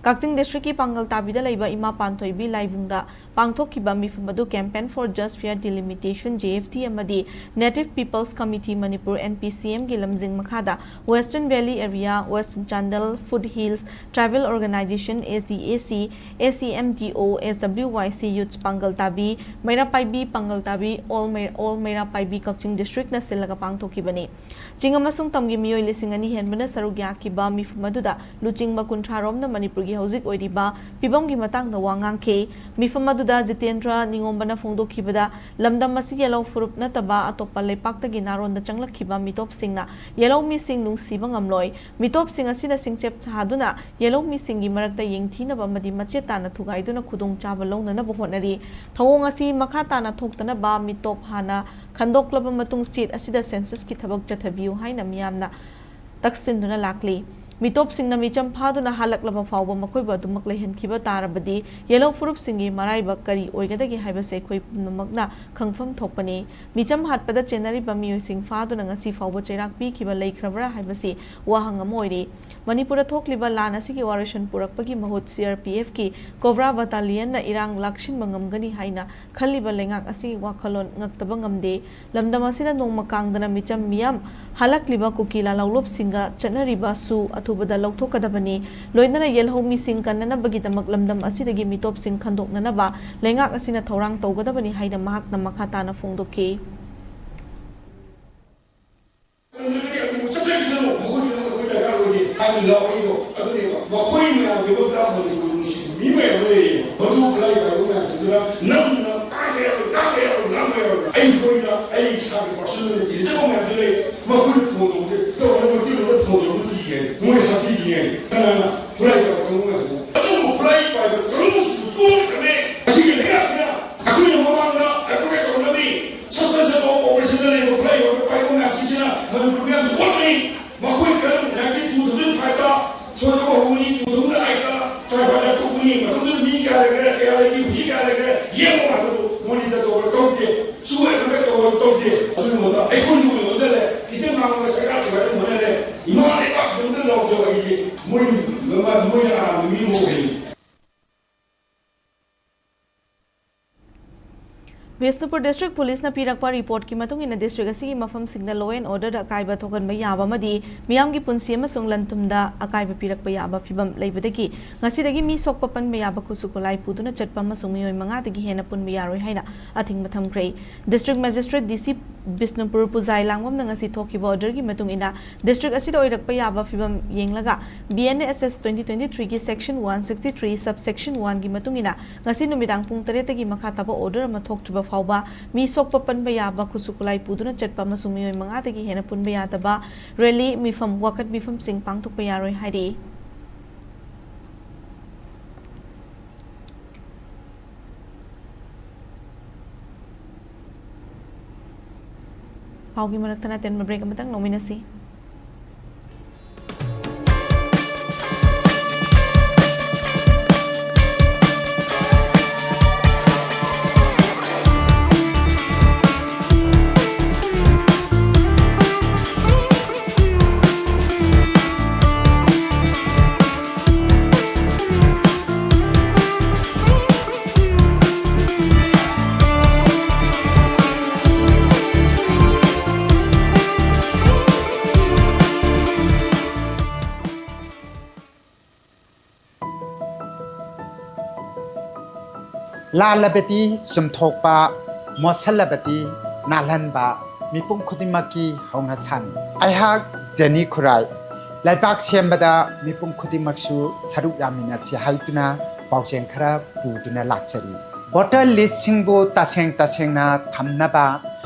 ꯀꯛꯆꯤꯡ district ꯀꯤ ꯄꯥꯡꯒꯜ ꯇꯥꯕꯤꯗ ꯂꯩꯕ ꯏꯃꯥ ꯄꯥꯟꯊꯣꯏꯕꯤ ꯂꯥꯏꯕꯨꯡꯗ ꯄꯥꯡꯊꯣꯛꯈꯤꯕ ꯃꯤꯐꯝ ꯑꯗꯨ Campaign for Just Fair Delimitation, J F D, ꯑꯃꯗꯤ Native People's Committee Manipur, N P C M, ꯒꯤ ꯂꯝꯖꯤꯡ ꯃꯈꯥꯗ Western Valley Area, West Chandel, Foothills Tribal Organization, S D A C, A C M T O, S W Y C Youths ꯄꯥꯡꯒꯜ ꯇꯥꯕꯤ, ꯃꯩꯔꯥ ꯄꯥꯏꯕꯤ ꯄꯥꯡꯒꯜ ꯇꯥꯕꯤ, All ꯃꯩ-, All ꯃꯩꯔꯥ ꯄꯥꯏꯕꯤ ꯀꯛꯆꯤꯡ district ꯅ ꯁꯤꯜꯂꯒ ꯄꯥꯡꯊꯣꯛꯈꯤꯕꯅꯤ꯫ ꯆꯤꯡ ꯑꯃꯁꯨꯡ ꯇꯝꯒꯤ ꯃꯤꯑꯣꯏ ꯂꯤꯁꯤꯡ ꯑꯅꯤ ꯍꯦꯟꯕꯅ ꯁꯔꯨꯛ ꯌꯥꯈꯤꯕ ꯃꯤꯐꯝ ꯑꯗꯨꯗ ꯂꯨꯆꯤꯡꯕ ꯀꯨꯟꯊ꯭ꯔꯥ ꯔꯣꯝꯅ ꯃꯅꯤꯄꯨꯔꯒꯤ ꯍꯧꯖꯤꯛ ꯑꯣꯏꯔꯤꯕ ꯐꯤꯕꯝꯒꯤ ꯃꯇꯥꯡꯗ ꯋꯥ ꯉꯥꯡꯈꯤ꯫ ꯃꯤꯐꯝ ꯑꯗꯨꯗ ꯖꯤꯇꯦꯟꯗ꯭ꯔ ꯅꯤꯉꯣꯝꯕꯅ ꯐꯣꯡꯗꯣꯛꯈꯤꯕꯗ, ꯂꯝꯗꯝ ꯑꯁꯤ ꯌꯦꯜꯍꯧ ꯐꯨꯔꯨꯞ ꯅꯠꯇꯕ ꯑꯇꯣꯞꯄ ꯂꯩꯄꯥꯛꯇꯒꯤ ꯅꯥꯔꯣꯟꯗ ꯆꯪꯂꯛꯈꯤꯕ ꯃꯤꯇꯣꯞꯁꯤꯡꯅ ꯌꯦꯜꯍꯧ ꯃꯤꯁꯤꯡ ꯅꯨꯡꯁꯤꯕ ꯉꯝꯂꯣꯏ꯫ ꯃꯤꯇꯣꯞꯁꯤꯡ ꯑꯁꯤꯅ ꯁꯤꯡꯆꯦꯞ ꯁꯥꯗꯨꯅ ꯌꯦꯜꯍꯧ ꯃꯤꯁꯤꯡꯒꯤ ꯃꯔꯛꯇ ꯌꯦꯡꯊꯤꯅꯕ ꯑꯃꯗꯤ ꯃꯆꯦꯠ ꯇꯥꯅ ꯊꯨꯒꯥꯏꯗꯨꯅ ꯈꯨꯗꯣꯡꯆꯥꯕ ꯂꯧꯅꯅꯕ ꯍꯣꯠꯅꯔꯤ꯫ ꯊꯧꯑꯣꯡ ꯑꯁꯤ ꯃꯈꯥ ꯇꯥꯅ ꯊꯣꯛꯇꯅꯕ ꯃꯤꯇꯣꯞ ꯍꯥꯟꯅ ꯈꯟꯗꯣꯛꯂꯕ ꯃꯇꯨꯡ state ꯑꯁꯤꯗ census ꯀꯤ ꯊꯕꯛ ꯆꯠꯊꯕꯤꯌꯨ ꯍꯥꯏꯅ ꯃꯤꯌꯥꯝꯅ ꯇꯛꯁꯤꯟꯗꯨꯅ ꯂꯥꯛꯂꯤ꯫ ꯃꯤꯇꯣꯞꯁꯤꯡꯅ ꯃꯤꯆꯝ ꯐꯥꯗꯨꯅ ꯍꯜꯂꯛꯂꯕ ꯐꯥꯎꯕ ꯃꯈꯣꯏꯕꯨ ꯑꯗꯨꯃꯛ ꯂꯩꯍꯟꯈꯤꯕ ꯇꯥꯔꯕꯗꯤ ꯌꯦꯜꯍꯧ ꯐꯨꯔꯨꯞꯁꯤꯡꯒꯤ ꯃꯔꯥꯏꯕꯛ ꯀꯔꯤ ꯑꯣꯏꯒꯗꯒꯦ ꯍꯥꯏꯕꯁꯤ ꯑꯩꯈꯣꯏ ꯄꯨꯝꯅꯃꯛꯅ ꯈꯪꯐꯝ ꯊꯣꯛꯄꯅꯤ꯫ ꯃꯤꯆꯝ ꯍꯥꯠꯄꯗ ꯆꯦꯟꯅꯔꯤꯕ ꯃꯤꯑꯣꯏꯁꯤꯡ ꯐꯥꯗꯨꯅ ꯉꯁꯤ ꯐꯥꯎꯕ ꯆꯩꯔꯥꯛ ꯄꯤꯈꯤꯕ ꯂꯩꯈ꯭ꯔꯕ꯭ꯔꯥ ꯍꯥꯏꯕꯁꯤ ꯋꯥꯍꯪ ꯑꯃ ꯑꯣꯏꯔꯤ꯫ ꯃꯅꯤꯄꯨꯔꯗ ꯊꯣꯛꯂꯤꯕ ꯂꯥꯟ ꯑꯁꯤꯒꯤ ꯋꯥꯔꯣꯏꯁꯤꯟ ꯄꯨꯔꯛꯄꯒꯤ ꯃꯍꯨꯠ C R P F ꯀꯤ Cobra Battalion ꯅ ꯏꯔꯥꯡ ꯂꯥꯛꯁꯤꯟꯕ ꯉꯝꯒꯅꯤ ꯍꯥꯏꯅ ꯈꯜꯂꯤꯕ ꯂꯩꯉꯥꯛ ꯑꯁꯤꯒꯤ ꯋꯥꯈꯜꯂꯣꯟ ꯉꯛꯇꯕ ꯉꯝꯗꯦ꯫ ꯂꯝꯗꯝ ꯑꯁꯤꯗ ꯅꯣꯡꯃ ꯀꯥꯡꯗꯅ ꯃꯤꯆꯝ ꯃꯤꯌꯥꯝ ꯍꯜꯂꯛꯂꯤꯕ ꯀꯨꯀꯤ ꯂꯥꯜꯍꯧꯂꯨꯞꯁꯤꯡꯒ ꯆꯠꯅꯔꯤꯕꯁꯨ ꯑꯊꯨꯕꯗ ꯂꯧꯊꯣꯛꯀꯗꯕꯅꯤ꯫ ꯂꯣꯏꯅꯅ ꯌꯦꯜꯍꯧ ꯃꯤꯁꯤꯡ ꯀꯟꯅꯅꯕꯒꯤꯗꯃꯛ ꯂꯝꯗꯝ ꯑꯁꯤꯗꯒꯤ ꯃꯤꯇꯣꯞꯁꯤꯡ ꯈꯟꯗꯣꯛꯅꯅꯕ ꯂꯩꯉꯥꯛ ꯑꯁꯤꯅ ꯊꯧꯔꯥꯡ ꯇꯧꯒꯗꯕꯅꯤ ꯍꯥꯏꯅ ꯃꯍꯥꯛꯅ ꯃꯈꯥ ꯇꯥꯅ ꯐꯣꯡꯗꯣꯛꯈꯤ꯫ ꯆꯠꯊꯈꯤꯗꯅꯣ, ꯃꯈꯣꯏꯒꯤ ꯑꯃ ꯑꯩꯈꯣꯏ ꯗꯔꯀꯥꯔ ꯑꯣꯏꯗꯦ ꯍꯥꯏꯅ ꯂꯥꯎꯔꯛꯏꯗꯣ ꯑꯗꯨꯅꯦꯕ꯫ ꯃꯈꯣꯏ ꯃꯌꯥꯝꯒꯤꯗꯃꯛꯇ ꯃꯅꯤꯄꯨꯔ ꯅꯨꯡꯁꯤꯕ ꯃꯤ ꯃꯌꯥꯝ ꯑꯃ ꯂꯩꯔꯤꯕ꯫ ꯃꯗꯨ ꯈꯨꯠꯂꯥꯏ ꯄꯥꯏꯕ ꯃꯌꯥꯝꯁꯤꯡꯗꯨꯅ ꯅꯝꯗꯅ ꯉꯥꯡꯕ ꯌꯥꯔꯣꯏ, ꯉꯥꯡꯕ ꯌꯥꯔꯣꯏ, ꯉꯥꯡꯕ ꯌꯥꯔꯣꯏ꯫ ꯑꯩꯈꯣꯏꯅ, ꯑꯩ ꯏꯁꯥꯒꯤ personal ꯅ ꯇꯤꯟꯖꯕ ꯃꯌꯥꯝꯁꯨ ꯂꯩ꯫ ꯃꯈꯣꯏꯅ ꯐꯣꯟ ꯇꯧꯕꯗ ꯇꯧꯔꯒ ꯃꯩꯇꯩꯂꯣꯟꯗ ꯐꯣꯟ ꯇꯧꯕꯗ ꯀꯤꯒꯦ꯫ ꯃꯣꯏ ꯍꯥꯠꯄꯤꯒꯦ꯫ ꯀꯅꯥꯅ ꯈꯨꯠꯂꯥꯏ ꯄꯥꯏꯕ ꯀꯥꯡꯕꯨ ꯃꯌꯥꯝꯁꯤꯅ? ꯑꯗꯨꯕꯨ ꯈꯨꯠꯂꯥꯏ ꯄꯥꯏꯕ ꯀꯥꯡꯕꯨꯁꯤꯡꯗꯨ ꯇꯣꯛꯈ꯭ꯔꯅꯤ꯫ ꯑꯁꯤꯒꯤ ꯂꯩꯉꯥꯛꯁꯤꯅ ꯑꯩꯈꯣꯏꯅ ꯃꯃꯥꯡꯗ advocate ꯇꯧꯅꯕꯤ suspension of operation ꯗ ꯌꯦꯡꯉꯣ ꯍꯥꯏꯕꯗꯨ ꯃꯣꯅꯤꯇꯔ ꯇꯧꯕ ꯇꯧꯗꯦ, ꯁꯨ ꯍꯥꯏꯕꯒ ꯇꯧꯕ ꯇꯧꯗꯦ꯫ ꯑꯗꯨꯒꯨꯝꯕꯗ ꯑꯩꯈꯣꯏ ꯃꯣꯏ ꯍꯣꯠꯅꯔꯦ, ꯈꯤꯇꯪ ꯉꯥꯡꯕ ꯁꯔꯀꯥꯔꯒꯤ ꯍꯣꯠꯅꯔꯦ, ꯏꯃꯥ ꯂꯩꯕꯥꯛꯀꯤ ꯑꯝꯇ ꯂꯥꯎꯖꯧ꯫ ꯑꯩꯁꯦ ꯃꯣꯏ, ꯃꯣꯏꯅ ꯑꯔꯥꯟꯕ ꯃꯤ ꯑꯃ ꯑꯣꯏꯔꯤ꯫ ꯕꯤꯁꯅꯨꯄꯨꯔ ꯗꯤꯁꯇ꯭ꯔꯤꯛ ꯄꯨꯂꯤꯁꯅ ꯄꯤꯔꯛꯄ ꯔꯤꯄꯣꯔꯠꯀꯤ ꯃꯇꯨꯡ ꯏꯟꯅ ꯗꯤꯁꯇ꯭ꯔꯤꯛ ꯑꯁꯤꯒꯤ ꯃꯐꯝꯁꯤꯡꯗ law and order ꯗ ꯑꯀꯥꯏꯕ ꯊꯣꯛꯍꯟꯕ ꯌꯥꯕ ꯑꯃꯗꯤ ꯃꯤꯌꯥꯝꯒꯤ ꯄꯨꯟꯁꯤ ꯑꯃꯁꯨꯡ ꯂꯟ ꯊꯨꯝꯗ ꯑꯀꯥꯏꯕ ꯄꯤꯔꯛꯄ ꯌꯥꯕ ꯐꯤꯚꯝ ꯂꯩꯕꯗꯒꯤ ꯉꯁꯤꯗꯒꯤ ꯃꯤ ꯁꯣꯛꯄ ꯄꯟꯕ ꯌꯥꯕ ꯈꯨꯠꯁꯨ ꯈꯨꯠꯂꯥꯏ ꯄꯨꯗꯨꯅ ꯆꯠꯄ ꯑꯃꯁꯨꯡ ꯃꯤꯑꯣꯏ ꯃꯉꯥꯗꯒꯤ ꯍꯦꯟꯅ ꯄꯨꯟꯕ ꯌꯥꯔꯣꯏ ꯍꯥꯏꯅ ꯑꯊꯤꯡꯕ ꯊꯝꯈ꯭ꯔꯦ꯫ ꯗꯤꯁꯇ꯭ꯔꯤꯛ ꯃꯦꯖꯤꯁꯇ꯭ꯔꯦꯠ ꯗꯤ ꯁꯤ ꯕꯤꯁꯅꯨꯄꯨꯔ ꯄꯨꯖꯥꯏ ꯂꯥꯡꯕꯝꯅ ꯉꯁꯤ ꯊꯣꯛꯈꯤꯕ order ꯒꯤ ꯃꯇꯨꯡ ꯏꯟꯅ ꯗꯤꯁꯇ꯭ꯔꯤꯛ ꯑꯁꯤꯗ ꯑꯣꯏꯔꯛꯄ ꯌꯥꯕ ꯐꯤꯚꯝ ꯌꯦꯡꯂꯒ B N A S S twenty twenty three ꯒꯤ section one sixty three subsection one ꯒꯤ ꯃꯇꯨꯡ ꯏꯟꯅ ꯉꯁꯤ ꯅꯨꯃꯤꯗꯥꯡ ꯄꯨꯡ ꯇꯔꯦꯠꯇꯒꯤ ꯃꯈꯥ ꯇꯥꯕ order ꯑꯃ ꯊꯣꯛꯇ꯭ꯔꯤꯕ ꯐꯥꯎꯕ ꯃꯤ ꯁꯣꯛꯄ ꯄꯟꯕ ꯌꯥꯕ ꯈꯨꯠꯁꯨ ꯈꯨꯠꯂꯥꯏ ꯄꯨꯗꯨꯅ ꯆꯠꯄ ꯑꯃꯁꯨꯡ ꯃꯤꯑꯣꯏ ꯃꯉꯥꯗꯒꯤ ꯍꯦꯟꯅ ꯄꯨꯟꯕ ꯌꯥꯗꯕ rally, ꯃꯤꯐꯝ, ꯋꯥꯀꯠ ꯃꯤꯐꯝꯁꯤꯡ ꯄꯥꯡꯊꯣꯛꯄ ꯌꯥꯔꯣꯏ ꯍꯥꯏꯔꯤ꯫ ꯄꯥꯎꯒꯤ ꯃꯔꯛꯇꯅ ꯑꯇꯦꯟꯕ break ꯑꯃꯇꯪ ꯂꯧꯃꯤꯟꯅꯁꯤ꯫ ꯂꯥꯜꯂꯕꯗꯤ ꯆꯨꯝꯊꯣꯛꯄ, ꯃꯣꯠꯁꯜꯂꯕꯗꯤ ꯅꯥꯜꯍꯟꯕ, ꯃꯤꯄꯨꯝ ꯈꯨꯗꯤꯡꯃꯛꯀꯤ ꯍꯧꯅꯁꯥꯅꯤ꯫ ꯑꯩꯍꯥꯛ ꯖꯦꯅꯤ ꯈꯨꯔꯥꯏ, ꯂꯩꯕꯥꯛ ꯁꯦꯝꯕꯗ ꯃꯤꯄꯨꯝ ꯈꯨꯗꯤꯡꯃꯛꯁꯨ ꯁꯔꯨꯛ ꯌꯥꯃꯤꯟꯅꯁꯤ ꯍꯥꯏꯗꯨꯅ ꯄꯥꯎꯖꯦꯜ ꯈꯔ ꯄꯨꯗꯨꯅ ꯂꯥꯛꯆꯔꯤ꯫ ꯚꯣꯇꯔ ꯂꯤꯁꯁꯤꯡꯕꯨ ꯇꯁꯦꯡ ꯇꯁꯦꯡꯅ ꯊꯝꯅꯕ,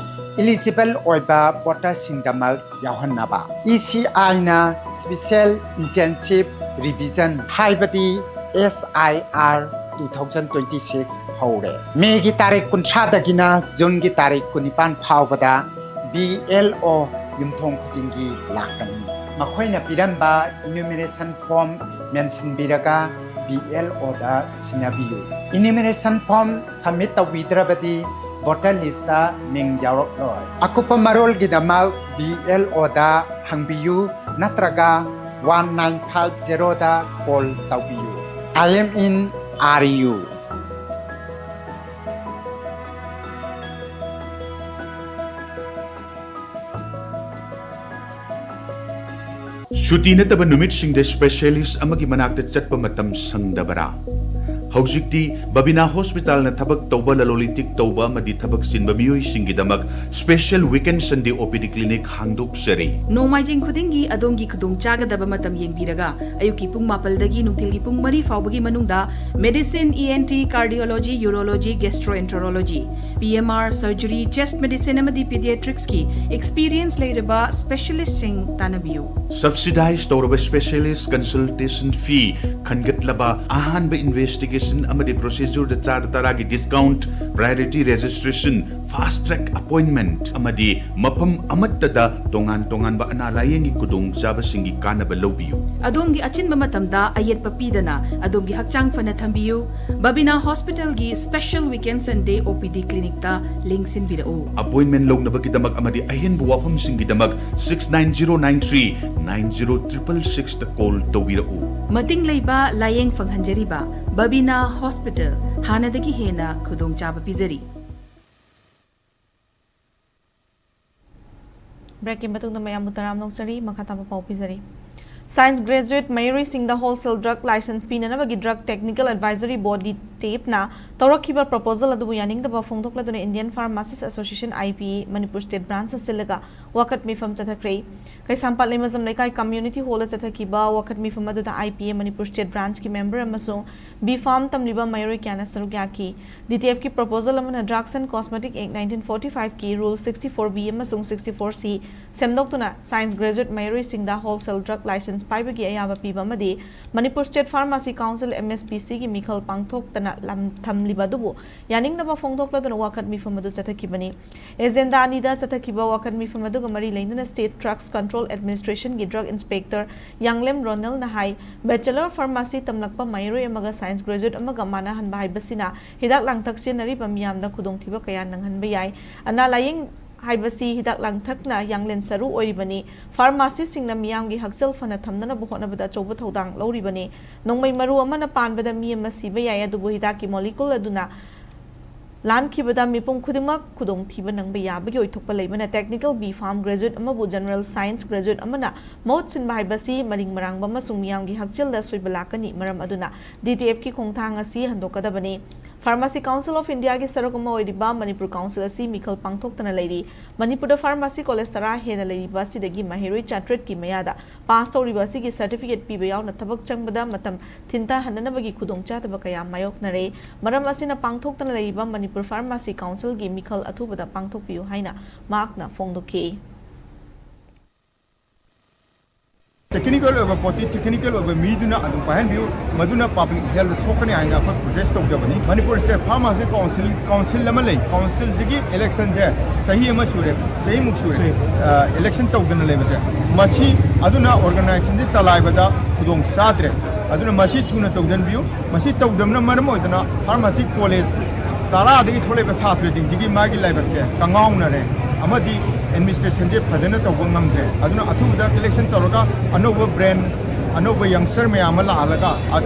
eligible ꯑꯣꯏꯕ ꯚꯣꯇꯔꯁꯤꯡꯗꯃꯛ ꯌꯥꯎꯍꯟꯅꯕ ꯏ ꯁꯤ ꯑꯥꯏꯅ Special Intensive Revision ꯍꯥꯏꯕꯗꯤ S I R two thousand twenty six ꯍꯧꯔꯦ꯫ ꯃꯦꯒꯤ ꯇꯥꯔꯤꯛ ꯀꯨꯟꯊ꯭ꯔꯥꯗꯒꯤꯅ ꯖꯨꯟꯒꯤ ꯇꯥꯔꯤꯛ ꯀꯨꯟꯅꯤꯄꯥꯟ ꯐꯥꯎꯕꯗ B L O ꯌꯨꯝꯊꯣꯡ ꯈꯨꯗꯤꯡꯒꯤ ꯂꯥꯛꯀꯅꯤ꯫ ꯃꯈꯣꯏꯅ ꯄꯤꯔꯝꯕ enumeration form ꯃꯦꯟꯁꯤꯟꯕꯤꯔꯒ B L O ꯗ ꯁꯤꯟꯅꯕꯤꯌꯨ꯫ Enumeration form submit ꯇꯧꯕꯤꯗ꯭ꯔꯕꯗꯤ voter listꯇ ꯃꯤꯡ ꯌꯥꯎꯔꯛꯂꯣꯏ꯫ ꯑꯀꯨꯞꯄ ꯃꯔꯣꯜꯒꯤꯗꯃꯛ BLOꯗ ꯍꯪꯕꯤꯌꯨ ꯅꯠꯇ꯭ꯔꯒ one nine five zeroꯗ call ꯇꯧꯕꯤꯌꯨ꯫ I am in RU. ꯁꯨꯇꯤ ꯅꯠꯇꯕ ꯅꯨꯃꯤꯠꯁꯤꯡꯗ specialist ꯑꯃꯒꯤ ꯃꯅꯥꯛꯇ ꯆꯠꯄ ꯃꯇꯝ ꯁꯪꯗꯕꯔꯥ? ꯍꯧꯖꯤꯛꯇꯤ ꯕꯕꯤꯅꯥ ꯍꯣꯁꯄꯤꯇꯥꯜꯅ ꯊꯕꯛ ꯇꯧꯕ, ꯂꯂꯣꯟ ꯏꯇꯤꯛ ꯇꯧꯕ ꯑꯃꯗꯤ ꯊꯕꯛ ꯆꯤꯟꯕ ꯃꯤꯑꯣꯏꯁꯤꯡꯒꯤꯗꯃꯛ special weekend Sunday OPD clinic ꯍꯥꯡꯗꯣꯛꯆꯔꯤ꯫ ꯅꯣꯡꯃꯥꯏꯖꯤꯡ ꯈꯨꯗꯤꯡꯒꯤ ꯑꯗꯣꯝꯒꯤ ꯈꯨꯗꯣꯡꯆꯥꯒꯗꯕ ꯃꯇꯝ ꯌꯦꯡꯕꯤꯔꯒ ꯑꯌꯨꯛꯀꯤ ꯄꯨꯡ ꯃꯥꯄꯜꯗꯒꯤ ꯅꯨꯡꯊꯤꯜꯒꯤ ꯄꯨꯡ ꯃꯔꯤ ꯐꯥꯎꯕꯒꯤ ꯃꯅꯨꯡꯗ medicine, ENT, cardiology, urology, gastroenterology, PMR, surgery, chest medicine ꯑꯃꯗꯤ pediatricsꯀꯤ experience ꯂꯩꯔꯕ specialistꯁꯤꯡ ꯇꯥꯟꯅꯕꯤꯌꯨ꯫ Subsidize ꯇꯧꯔꯕ specialist consultation fee ꯈꯟꯒꯠꯂꯕ ꯑꯍꯥꯟꯕ investigation ꯑꯃꯗꯤ procedureꯗ ꯆꯥꯗ ꯇꯔꯥꯒꯤ discount, priority registration, fast track appointment ꯑꯃꯗꯤ ꯃꯐꯝ ꯑꯃꯠꯇꯗ ꯇꯣꯉꯥꯟ ꯇꯣꯉꯥꯟꯕ ꯑꯅꯥ ꯂꯥꯌꯦꯡꯒꯤ ꯈꯨꯗꯣꯡꯆꯥꯕꯁꯤꯡꯒꯤ ꯀꯥꯟꯅꯕ ꯂꯧꯕꯤꯌꯨ꯫ ꯑꯗꯣꯝꯒꯤ ꯑꯆꯤꯟꯕ ꯃꯇꯝꯗ ꯑꯌꯦꯠꯄ ꯄꯤꯗꯅ ꯑꯗꯣꯝꯒꯤ ꯍꯛꯆꯥꯡ ꯐꯅ ꯊꯝꯕꯤꯌꯨ꯫ ꯕꯕꯤꯅꯥ ꯍꯣꯁꯄꯤꯇꯥꯜꯒꯤ special weekend Sunday OPD clinicꯇ ꯂꯦꯡꯁꯤꯟꯕꯤꯔꯛꯎ꯫ Appointment ꯂꯧꯅꯕꯒꯤꯗꯃꯛ ꯑꯃꯗꯤ ꯑꯍꯦꯟꯕ ꯋꯥꯐꯝꯁꯤꯡꯒꯤꯗꯃꯛ six nine zero nine three nine zero triple sixꯇ call ꯇꯧꯕꯤꯔꯛꯎ꯫ ꯃꯇꯤꯡ ꯂꯩꯕ ꯂꯥꯌꯦꯡ ꯐꯪꯍꯟꯖꯔꯤꯕ ꯕꯕꯤꯅꯥ ꯍꯣꯁꯄꯤꯇꯥꯜ ꯍꯥꯟꯅꯗꯒꯤ ꯍꯦꯟꯅ ꯈꯨꯗꯣꯡꯆꯥꯕ ꯄꯤꯖꯔꯤ꯫ Breakꯀꯤ ꯃꯇꯨꯡꯗ ꯃꯌꯥꯝꯕꯨ ꯇꯔꯥꯝꯅ ꯑꯣꯛꯆꯔꯤ꯫ ꯃꯈꯥ ꯇꯥꯕ ꯄꯥꯎ ꯄꯤꯖꯔꯤ꯫ Science graduate ꯃꯍꯩꯔꯣꯏꯁꯤꯡꯗ wholesale drug license ꯄꯤꯅꯅꯕꯒꯤ Drug Technical Advisory Body, DTABꯅ ꯇꯧꯔꯛꯈꯤꯕ proposal ꯑꯗꯨꯕꯨ ꯌꯥꯅꯤꯡꯗꯕ ꯐꯣꯡꯗꯣꯛꯂꯗꯨꯅ Indian Pharmacist Association, IPA, Manipur State Branchꯅ ꯁꯤꯜꯂꯒ ꯋꯥꯀꯠ ꯃꯤꯐꯝ ꯆꯠꯊꯈ꯭ꯔꯦ꯫ ꯀꯩꯁꯥꯝꯄꯥꯠ ꯂꯩꯃꯖꯝ ꯂꯩꯀꯥꯏ Community Hallꯗ ꯆꯠꯊꯈꯤꯕ ꯋꯥꯀꯠ ꯃꯤꯐꯝ ꯑꯗꯨꯗ IPA Manipur State Branchꯀꯤ member ꯑꯃꯁꯨꯡ B.Pharm ꯇꯝꯂꯤꯕ ꯃꯍꯩꯔꯣꯏ ꯀꯌꯥꯅ ꯁꯔꯨꯛ ꯌꯥꯈꯤ꯫ DTABꯀꯤ proposal ꯑꯃꯅ Drugs and Cosmetic Act nineteen forty fiveꯀꯤ Rule sixty-four B ꯑꯃꯁꯨꯡ sixty-four C ꯁꯦꯝꯗꯣꯛꯇꯨꯅ science graduate ꯃꯍꯩꯔꯣꯏꯁꯤꯡꯗ wholesale drug license ꯄꯥꯏꯕꯒꯤ ꯑꯌꯥꯕ ꯄꯤꯕ ꯑꯃꯗꯤ Manipur state pharmacy council, MSPC, ꯒꯤ ꯃꯤꯈꯜ ꯄꯥꯡꯊꯣꯛꯇꯅ ꯂꯝ ꯊꯝꯂꯤꯕ ꯑꯗꯨꯕꯨ ꯌꯥꯅꯤꯡꯗꯕ ꯐꯣꯡꯗꯣꯛꯂꯗꯨꯅ ꯋꯥꯀꯠ ꯃꯤꯐꯝ ꯑꯗꯨ ꯆꯠꯊꯈꯤꯕꯅꯤ꯫ ꯑꯦꯖꯦꯟꯗꯥ ꯑꯅꯤꯗ ꯆꯠꯊꯈꯤꯕ ꯋꯥꯀꯠ ꯃꯤꯐꯝ ꯑꯗꯨꯒ ꯃꯔꯤ ꯂꯩꯅꯅ State Drugs Control Administration ꯒꯤ drug inspector ꯌꯥꯡꯂꯦꯝ ꯔꯣꯅꯦꯜꯅ ꯍꯥꯏ, Bachelor Pharmacy ꯇꯝꯂꯛꯄ ꯃꯍꯩꯔꯣꯏ ꯑꯃꯒ science graduate ꯑꯃꯒ ꯃꯥꯟꯅꯍꯟꯕ ꯍꯥꯏꯕꯁꯤꯅ ꯍꯤꯗꯥꯛ ꯂꯥꯡꯊꯛ ꯁꯤꯖꯤꯟꯅꯔꯤꯕ ꯃꯤꯌꯥꯝꯗ ꯈꯨꯗꯣꯡꯊꯤꯕ ꯀꯌꯥ ꯅꯪꯍꯟꯕ ꯌꯥꯏ꯫ ꯑꯅꯥ ꯂꯥꯌꯦꯡ ꯍꯥꯏꯕꯁꯤ ꯍꯤꯗꯥꯛ ꯂꯥꯡꯊꯛꯅ ꯌꯥꯡꯂꯦꯟ ꯁꯔꯨ ꯑꯣꯏꯔꯤꯕꯅꯤ꯫ ꯐꯥꯔꯃꯥꯁꯤꯁꯤꯡꯅ ꯃꯤꯌꯥꯝꯒꯤ ꯍꯛꯁꯦꯜ ꯐꯅ ꯊꯝꯅꯅꯕ ꯍꯣꯠꯅꯕꯗ ꯑꯆꯧꯕ ꯊꯧꯗꯥꯡ ꯂꯧꯔꯤꯕꯅꯤ꯫ ꯅꯣꯡꯃꯩ ꯃꯔꯨ ꯑꯃꯅ ꯄꯥꯟꯕꯗ ꯃꯤ ꯑꯃ ꯁꯤꯕ ꯌꯥꯏ, ꯑꯗꯨꯕꯨ ꯍꯤꯗꯥꯛꯀꯤ molecule ꯑꯗꯨꯅ ꯂꯥꯟꯈꯤꯕꯗ ꯃꯤꯄꯨꯝ ꯈꯨꯗꯤꯡꯃꯛ ꯈꯨꯗꯣꯡꯊꯤꯕ ꯅꯪꯕ ꯌꯥꯕꯒꯤ ꯑꯣꯏꯊꯣꯛꯄ ꯂꯩꯕꯅ technical B Pharm graduate ꯑꯃꯕꯨ general science graduate ꯑꯃꯅ ꯃꯍꯨꯠ ꯁꯤꯟꯕ ꯍꯥꯏꯕꯁꯤ ꯃꯔꯤꯡ ꯃꯔꯥꯡꯕ ꯑꯃꯁꯨꯡ ꯃꯤꯌꯥꯝꯒꯤ ꯍꯛꯁꯦꯜꯗ ꯑꯁꯣꯏꯕ ꯂꯥꯛꯀꯅꯤ꯫ ꯃꯔꯝ ꯑꯗꯨꯅ DTF ꯀꯤ ꯈꯣꯡꯊꯥꯡ ꯑꯁꯤ ꯍꯟꯗꯣꯛꯀꯗꯕꯅꯤ꯫ Pharmacy Council of India ꯒꯤ ꯁꯔꯨꯛ ꯑꯃ ꯑꯣꯏꯔꯤꯕ ꯃꯅꯤꯄꯨꯔ ꯀꯥꯎꯟꯁꯤꯜ ꯑꯁꯤ ꯃꯤꯈꯜ ꯄꯥꯡꯊꯣꯛꯇꯅ ꯂꯩꯔꯤ꯫ ꯃꯅꯤꯄꯨꯔꯗ ꯐꯥꯔꯃꯥꯁꯤ ꯀꯣꯂꯦꯖ ꯇꯔꯥ ꯍꯦꯟꯅ ꯂꯩꯔꯤꯕ ꯑꯁꯤꯗꯒꯤ ꯃꯍꯩꯔꯣꯏ ꯆꯥꯇ꯭ꯔꯦꯠꯀꯤ ꯃꯌꯥꯗ ꯄꯥꯁ ꯇꯧꯔꯤꯕ ꯑꯁꯤꯒꯤ ꯁꯔꯇꯤꯐꯤꯀꯦꯠ ꯄꯤꯕ ꯌꯥꯎꯅ ꯊꯕꯛ ꯆꯪꯕꯗ ꯃꯇꯝ ꯊꯤꯟꯊꯍꯟꯅꯅꯕꯒꯤ ꯈꯨꯗꯣꯡꯆꯥꯗꯕ ꯀꯌꯥ ꯃꯥꯌꯣꯛꯅꯔꯦ꯫ ꯃꯔꯝ ꯑꯁꯤꯅ ꯄꯥꯡꯊꯣꯛꯇꯅ ꯂꯩꯔꯤꯕ ꯃꯅꯤꯄꯨꯔ ꯐꯥꯔꯃꯥꯁꯤ ꯀꯥꯎꯟꯁꯤꯜꯒꯤ ꯃꯤꯈꯜ ꯑꯊꯨꯕꯗ ꯄꯥꯡꯊꯣꯛꯄꯤꯌꯨ ꯍꯥꯏꯅ ꯃꯍꯥꯛꯅ ꯐꯣꯡꯗꯣꯛꯈꯤ꯫ Technical ꯑꯣꯏꯕ ꯄꯣꯠꯇꯤ technical ꯑꯣꯏꯕ ꯃꯤꯗꯨꯅ ꯑꯗꯨꯝ ꯄꯥꯏꯍꯟꯕꯤꯌꯨ, ꯃꯗꯨꯅ public health ꯁꯣꯛꯀꯅꯤ ꯍꯥꯏꯅ ꯑꯩꯈꯣꯏ protest ꯇꯧꯖꯕꯅꯤ꯫ Manipur State Pharmacy Council, council ꯑꯃ ꯂꯩ, council ꯁꯤꯒꯤ election ꯁꯦ ꯆꯍꯤ ꯑꯃ ꯁꯨꯔꯦ, ꯆꯍꯤꯃꯨꯛ ꯁꯨꯔꯦ, ꯑ, election ꯇꯧꯗꯅ ꯂꯩꯕꯁꯦ꯫ ꯃꯁꯤ ꯑꯗꯨꯅ organization ꯁꯤ ꯆꯂꯥꯏꯕꯗ ꯈꯨꯗꯣꯡ ꯆꯥꯗ꯭ꯔꯦ꯫ ꯑꯗꯨꯅ ꯃꯁꯤ ꯊꯨꯅ ꯇꯧꯁꯤꯟꯕꯤꯌꯨ꯫ ꯃꯁꯤ ꯇꯧꯗꯕꯅ ꯃꯔꯝ ꯑꯣꯏꯗꯅ pharmacy college ꯇꯔꯥꯗꯒꯤ ꯊꯣꯛꯂꯛꯏꯕ ꯁꯥꯇ꯭ꯔꯁꯤꯡꯁꯤꯒꯤ ꯃꯥꯒꯤ ꯂꯥꯏꯕꯛꯁꯦ ꯀꯪꯉꯥꯎꯅꯔꯦ ꯑꯃꯗꯤ administration ꯁꯦ ꯐꯖꯅ ꯇꯧꯕ ꯉꯝꯗ꯭ꯔꯦ꯫ ꯑꯗꯨꯅ ꯑꯊꯨꯕꯗ election ꯇꯧꯔꯒ ꯑꯅꯧꯕ brain, ꯑꯅꯧꯕ youngster ꯃꯌꯥꯝ ꯑꯃ ꯂꯥꯛꯍꯜꯂꯒ, ꯑ,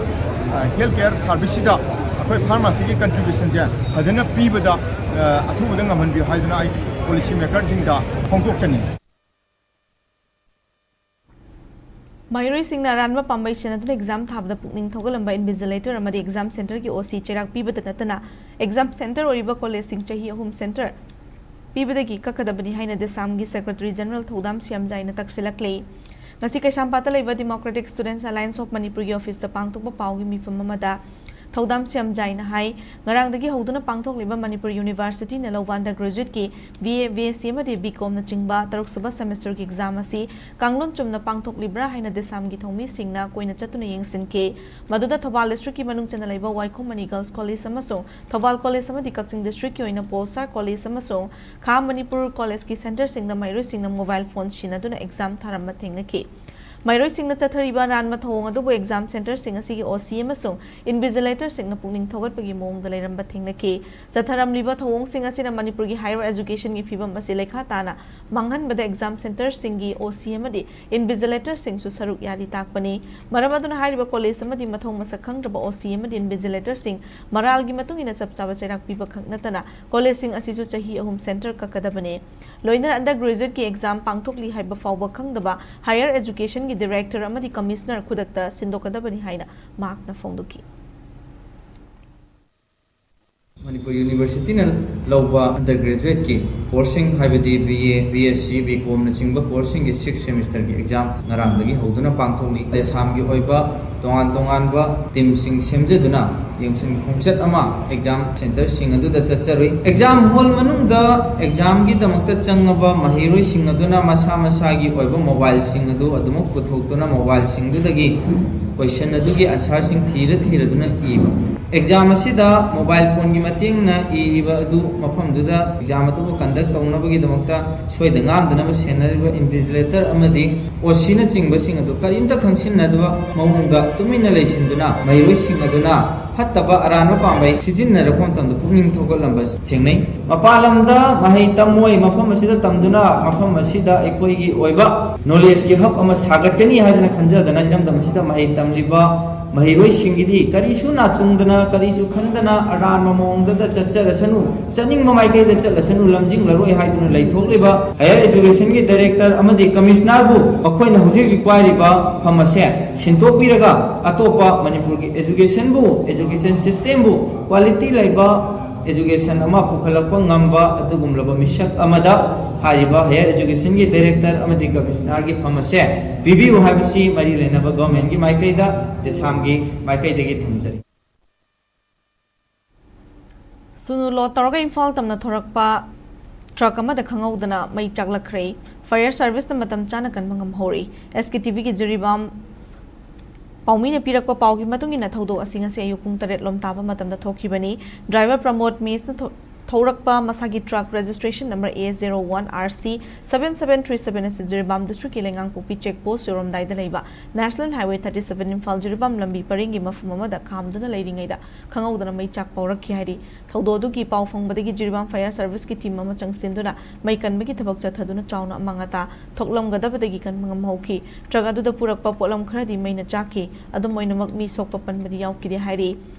health care service ꯁꯤꯗ ꯑꯩꯈꯣꯏ pharmacy ꯒꯤ contribution ꯁꯦ ꯐꯖꯅ ꯄꯤꯕꯗ, ꯑ, ꯑꯊꯨꯕꯗ ꯉꯝꯍꯟꯕꯤꯌꯨ ꯍꯥꯏꯗꯨꯅ ꯑꯩ policy maker ꯁꯤꯡꯗ ꯐꯣꯡꯗꯣꯛꯆꯅꯤꯡꯉꯤ꯫ ꯃꯍꯩꯔꯣꯏꯁꯤꯡꯅ ꯑꯔꯥꯟꯕ ꯄꯥꯝꯕꯩ ꯁꯤꯖꯤꯟꯅꯗꯨꯅ exam ꯊꯥꯕꯗ ꯄꯨꯛꯅꯤꯡ ꯊꯧꯒꯠꯂꯝꯕ invigilator ꯑꯃꯗꯤ exam center ꯒꯤ OC ꯆꯩꯔꯥꯛ ꯄꯤꯕꯇ ꯅꯠꯇꯅ, exam center ꯑꯣꯏꯔꯤꯕ ꯀꯣꯂꯦꯖꯁꯤꯡ ꯆꯍꯤ ꯑꯍꯨꯝ center ꯄꯤꯕꯗꯒꯤ ꯀꯛꯀꯗꯕꯅꯤ ꯍꯥꯏꯅ DSAM ꯒꯤ Secretary General ꯊꯧꯗꯥꯝ ꯁꯤꯌꯥꯝꯖꯥꯏꯅ ꯇꯛꯁꯤꯜꯂꯛꯂꯤ꯫ ꯉꯁꯤ ꯀꯩꯁꯥꯝꯄꯥꯠꯇ ꯂꯩꯕ Democratic Students Alliance of ꯃꯅꯤꯄꯨꯔꯒꯤ office ꯇ ꯄꯥꯡꯊꯣꯛꯄ ꯄꯥꯎꯒꯤ ꯃꯤꯐꯝ ꯑꯃꯗ ꯊꯧꯗꯥꯝ ꯁ꯭ꯌꯥꯝꯖꯥꯏꯅ ꯍꯥꯏ, ꯉꯔꯥꯡꯗꯒꯤ ꯍꯧꯗꯨꯅ ꯄꯥꯡꯊꯣꯛꯂꯤꯕ ꯃꯅꯤꯄꯨꯔ ꯌꯨꯅꯤꯚꯔꯁꯤꯇꯤꯅ ꯂꯧꯕ undergraduateꯀꯤ B A, B S C ꯑꯃꯗꯤ B Comꯅꯆꯤꯡꯕ ꯇꯔꯨꯛ ꯁꯨꯕ semesterꯒꯤ exam ꯑꯁꯤ ꯀꯥꯡꯂꯣꯟ ꯆꯨꯝꯅ ꯄꯥꯡꯊꯣꯛꯂꯤꯕ꯭ꯔꯥ ꯍꯥꯏꯅ ꯗꯦꯁꯥꯝꯒꯤ ꯊꯧꯃꯤꯁꯤꯡꯅ ꯀꯣꯏꯅ ꯆꯠꯇꯨꯅ ꯌꯦꯡꯁꯤꯟꯈꯤ꯫ ꯃꯗꯨꯗ ꯊꯧꯕꯥꯜ districtꯀꯤ ꯃꯅꯨꯡ ꯆꯟꯅ ꯂꯩꯕ ꯋꯥꯏꯈꯣꯝ ꯃꯅꯤ girls college ꯑꯃꯁꯨꯡ ꯊꯧꯕꯥꯜ college ꯑꯃꯗꯤ ꯀꯛꯆꯤꯡ districtꯀꯤ ꯑꯣꯏꯅ ꯄꯣꯜꯁꯥꯔ college ꯑꯃꯁꯨꯡ ꯈꯥ ꯃꯅꯤꯄꯨꯔ collegeꯀꯤ centreꯁꯤꯡꯗ ꯃꯍꯩꯔꯣꯏꯁꯤꯡꯅ mobile phone ꯁꯤꯖꯤꯟꯅꯗꯨꯅ exam ꯊꯥꯔꯝꯕ ꯊꯦꯡꯅꯈꯤ꯫ ꯃꯍꯩꯔꯣꯏꯁꯤꯡꯅ ꯆꯠꯊꯔꯤꯕ ꯑꯔꯥꯟꯕ ꯊꯧꯑꯣꯡ ꯑꯗꯨꯕꯨ exam centreꯁꯤꯡ ꯑꯁꯤꯒꯤ O C ꯑꯃꯁꯨꯡ invigilatorꯁꯤꯡꯅ ꯄꯨꯛꯅꯤꯡ ꯊꯧꯒꯠꯄꯒꯤ ꯃꯑꯣꯡꯗ ꯂꯩꯔꯝꯕ ꯊꯦꯡꯅꯈꯤ꯫ ꯆꯠꯊꯔꯝꯂꯤꯕ ꯊꯧꯑꯣꯡꯁꯤꯡ ꯑꯁꯤꯅ ꯃꯅꯤꯄꯨꯔꯒꯤ higher educationꯒꯤ ꯐꯤꯕꯝ ꯑꯁꯤ ꯂꯩꯈꯥ ꯇꯥꯅ ꯃꯥꯡꯍꯟꯕꯗ exam centreꯁꯤꯡꯒꯤ O C ꯑꯃꯗꯤ invigilatorꯁꯤꯡꯁꯨ ꯁꯔꯨꯛ ꯌꯥꯔꯤ ꯇꯥꯛꯄꯅꯤ꯫ ꯃꯔꯝ ꯑꯗꯨꯅ ꯍꯥꯏꯔꯤꯕ college ꯑꯃꯗꯤ ꯃꯊꯧ ꯃꯁꯛ ꯈꯪꯗ꯭ꯔꯕ O C ꯑꯃꯗꯤ invigilatorꯁꯤꯡ ꯃꯔꯥꯜꯒꯤ ꯃꯇꯨꯡ ꯏꯟꯅ ꯆꯞ ꯆꯥꯕ ꯆꯩꯔꯥꯛ ꯄꯤꯕ ꯈꯛ ꯅꯠꯇꯅ collegeꯁꯤꯡ ꯑꯁꯤꯁꯨ ꯆꯍꯤ ꯑꯍꯨꯝ centre ꯀꯛꯀꯗꯕꯅꯤ꯫ ꯂꯣꯏꯅꯅ undergraduateꯀꯤ exam ꯄꯥꯡꯊꯣꯛꯂꯤ ꯍꯥꯏꯕ ꯐꯥꯎꯕ ꯈꯪꯗꯕ higher educationꯒꯤ director ꯑꯃꯗꯤ commissioner ꯈꯨꯗꯛꯇ ꯁꯤꯟꯗꯣꯛꯀꯗꯕꯅꯤ ꯍꯥꯏꯅ ꯃꯍꯥꯛꯅ ꯐꯣꯡꯗꯣꯛꯈꯤ꯫ ꯃꯅꯤꯄꯨꯔ ꯌꯨꯅꯤꯚꯔꯁꯤꯇꯤꯅ ꯂꯧꯕ undergraduateꯀꯤ courseꯁꯤꯡ, ꯍꯥꯏꯕꯗꯤ B A, B S C, B Comꯅꯆꯤꯡꯕ courseꯁꯤꯡꯒꯤ sixth semesterꯒꯤ exam ꯉꯔꯥꯡꯗꯒꯤ ꯍꯧꯗꯨꯅ ꯄꯥꯡꯊꯣꯛꯂꯤ꯫ ꯑꯁꯥꯝꯒꯤ ꯑꯣꯏꯕ ꯇꯣꯉꯥꯟ ꯇꯣꯉꯥꯟꯕ teamꯁꯤꯡ ꯁꯦꯝꯖꯗꯨꯅ ꯌꯦꯡꯁꯤꯟ ꯈꯣꯡꯆꯠ ꯑꯃ exam centreꯁꯤꯡ ꯑꯗꯨꯗ ꯆꯠꯆꯔꯨꯏ꯫ Exam hall ꯃꯅꯨꯡꯗ examꯒꯤꯗꯃꯛꯇ ꯆꯪꯉꯕ ꯃꯍꯩꯔꯣꯏꯁꯤꯡ ꯑꯗꯨꯅ ꯃꯁꯥ ꯃꯁꯥꯒꯤ ꯑꯣꯏꯕ mobileꯁꯤꯡ ꯑꯗꯨ ꯑꯗꯨꯃꯛ ꯄꯨꯊꯣꯛꯇꯨꯅ mobileꯁꯤꯡꯗꯨꯗꯒꯤ question ꯑꯗꯨꯒꯤ answerꯁꯤꯡ ꯊꯤꯔ ꯊꯤꯔꯗꯨꯅ ꯏꯕ꯫ Exam ꯑꯁꯤꯗ mobile phoneꯒꯤ ꯃꯇꯦꯡꯅ ꯏꯔꯤꯕ ꯑꯗꯨ ꯃꯐꯝꯗꯨꯗ exam ꯑꯗꯨꯕꯨ conduct ꯇꯧꯅꯕꯒꯤꯗꯃꯛꯇ ꯁꯣꯏꯗ ꯉꯥꯝꯗꯅꯕ ꯁꯦꯟꯅꯔꯤꯕ invigilator ꯑꯃꯗꯤ O Cꯅꯆꯤꯡꯕꯁꯤꯡ ꯑꯗꯨ ꯀꯔꯤꯝꯇ ꯈꯪꯁꯤꯟꯅꯗꯕ ꯃꯑꯣꯡꯗ ꯇꯨꯃꯤꯟꯅ ꯂꯩꯁꯤꯟꯗꯨꯅ ꯃꯍꯩꯔꯣꯏꯁꯤꯡ ꯑꯗꯨꯅ ꯐꯠꯇꯕ ꯑꯔꯥꯟꯕ ꯄꯥꯝꯕꯩ ꯁꯤꯖꯤꯟꯅꯔꯛꯄ ꯃꯇꯝꯗ ꯄꯨꯛꯅꯤꯡ ꯊꯧꯒꯠꯂꯝꯕ ꯊꯦꯡꯅꯩ꯫ ꯃꯄꯥꯟ ꯂꯝꯗ ꯃꯍꯩ ꯇꯝꯃꯣꯏ, ꯃꯐꯝ ꯑꯁꯤꯗ ꯇꯝꯗꯨꯅ ꯃꯐꯝ ꯑꯁꯤꯗ ꯑꯩꯈꯣꯏꯒꯤ ꯑꯣꯏꯕ knowledgeꯀꯤ hub ꯑꯃ ꯁꯥꯒꯠꯀꯅꯤ ꯍꯥꯏꯗꯅ ꯈꯟꯖꯗꯅ ꯏꯔꯝꯗꯝ ꯑꯁꯤꯗ ꯃꯍꯩ ꯇꯝꯂꯤꯕ ꯃꯍꯩꯔꯣꯏꯁꯤꯡꯒꯤꯗꯤ ꯀꯔꯤꯁꯨ ꯅꯥꯆꯨꯡꯗꯅ, ꯀꯔꯤꯁꯨ ꯈꯟꯗꯅ ꯑꯔꯥꯟꯕ ꯃꯑꯣꯡꯗꯗ ꯆꯠꯆꯔꯁꯅꯨ, ꯆꯠꯅꯤꯡꯕ ꯃꯥꯏꯀꯩꯗ ꯆꯠꯂꯁꯅꯨ, ꯂꯝꯖꯤꯡꯂꯔꯣꯏ ꯍꯥꯏꯗꯨꯅ ꯂꯩꯊꯣꯛꯂꯤꯕ higher educationꯒꯤ director ꯑꯃꯗꯤ commissionerꯕꯨ ꯃꯈꯣꯏꯅ ꯍꯧꯖꯤꯛ ꯍꯧꯖꯤꯛ ꯄꯥꯏꯔꯤꯕ ꯐꯝ ꯑꯁꯦ ꯁꯤꯟꯗꯣꯛꯄꯤꯔꯒ ꯑꯇꯣꯞꯄ ꯃꯅꯤꯄꯨꯔꯒꯤ educationꯕꯨ, education systemꯕꯨ quality ꯂꯩꯕ education ꯑꯃ ꯄꯨꯈꯠꯂꯛꯄ ꯉꯝꯕ ꯑꯗꯨꯒꯨꯝꯂꯕ ꯃꯤꯁꯛ ꯑꯃꯗ ꯍꯥꯏꯔꯤꯕ higher educationꯒꯤ director ꯑꯃꯗꯤ commissionerꯒꯤ ꯐꯝ ꯑꯁꯦ ꯄꯤꯕꯤꯌꯨ ꯍꯥꯏꯕꯁꯤ ꯃꯔꯤ ꯂꯩꯅꯕ governmentꯀꯤ ꯃꯥꯏꯀꯩꯗ, ꯗꯦꯁꯥꯝꯒꯤ ꯃꯥꯏꯀꯩꯗꯒꯤ ꯊꯝꯖꯔꯤ꯫ ꯁꯨꯅꯨ ꯂꯣꯗ ꯇꯧꯔꯒ ꯏꯝꯐꯥꯜ ꯇꯝꯅ ꯊꯣꯔꯛꯄ ꯇ꯭ꯔꯛ ꯑꯃꯗ ꯈꯪꯍꯧꯗꯅ ꯃꯩ ꯆꯥꯛꯂꯛꯈ꯭ꯔꯦ꯫ ꯐꯥꯌꯔ ꯁꯥꯔꯚꯤꯁꯅ ꯃꯇꯝ ꯆꯥꯅ ꯀꯟꯕ ꯉꯝꯍꯧꯔꯦ꯫ ꯑꯦꯁ ꯀꯦ ꯇꯤ ꯚꯤꯒꯤ ꯖꯤꯔꯤꯕꯥꯝ ꯄꯥꯎꯃꯤꯅ ꯄꯤꯔꯛꯄ ꯄꯥꯎꯒꯤ ꯃꯇꯨꯡ ꯏꯟꯅ ꯊꯧꯗꯣꯛ ꯑꯁꯤ ꯉꯁꯤ ꯑꯌꯨꯛ ꯄꯨꯡ ꯇꯔꯦꯠ ꯂꯣꯝ ꯇꯥꯕ ꯃꯇꯝꯗ ꯊꯣꯛꯈꯤꯕꯅꯤ꯫ ꯗ꯭ꯔꯥꯏꯚꯔ ꯄ꯭ꯔꯃꯣꯗ ꯃꯦꯁꯅ ꯊꯣ-, ꯊꯧꯔꯛꯄ ꯃꯁꯥꯒꯤ truck registration number A zero one R C seven seven three seven ꯑꯁꯤ ꯖꯤꯔꯤꯕꯥꯝ ꯗꯤꯁꯇ꯭ꯔꯤꯛꯀꯤ ꯂꯩꯉꯥꯡꯄꯣꯛꯄꯤ ꯆꯦꯛ ꯄꯣꯁ ꯌꯧꯔꯝꯗꯥꯏꯗ ꯂꯩꯕ national highway thirty seven Imphal Jiribam ꯂꯝꯕꯤ ꯄꯔꯦꯡꯒꯤ ꯃꯐꯝ ꯑꯃꯗ ꯈꯥꯝꯗꯨꯅ ꯂꯩꯔꯤꯉꯩꯗ ꯈꯪꯍꯧꯗꯅ ꯃꯩ ꯆꯥꯛꯄ ꯍꯧꯔꯛꯈꯤ ꯍꯥꯏꯔꯤ꯫ ꯊꯧꯗꯣꯛ ꯑꯗꯨꯒꯤ ꯄꯥꯎ ꯐꯪꯕꯗꯒꯤ ꯖꯤꯔꯤꯕꯥꯝ ꯐꯥꯌꯔ ꯁꯥꯔꯚꯤꯁꯀꯤ ꯇꯤꯝ ꯑꯃ ꯆꯪꯁꯤꯟꯗꯨꯅ ꯃꯩ ꯀꯟꯕꯒꯤ ꯊꯕꯛ ꯆꯠꯊꯗꯨꯅ ꯆꯥꯎꯅ ꯑꯃꯥꯡ ꯑꯇꯥ ꯊꯣꯛꯂꯝꯒꯗꯕꯗꯒꯤ ꯀꯟꯕ ꯉꯝꯍꯧꯈꯤ꯫ ꯇ꯭ꯔꯛ ꯑꯗꯨꯗ ꯄꯨꯔꯛꯄ ꯄꯣꯠꯂꯝ ꯈꯔꯗꯤ ꯃꯩꯅ ꯆꯥꯛꯈꯤ꯫ ꯑꯗꯨꯝ ꯑꯣꯏꯅꯃꯛ ꯃꯤ ꯁꯣꯛꯄ ꯄꯟꯕꯗꯤ ꯌꯥꯎꯈꯤꯗꯦ ꯍꯥꯏꯔꯤ꯫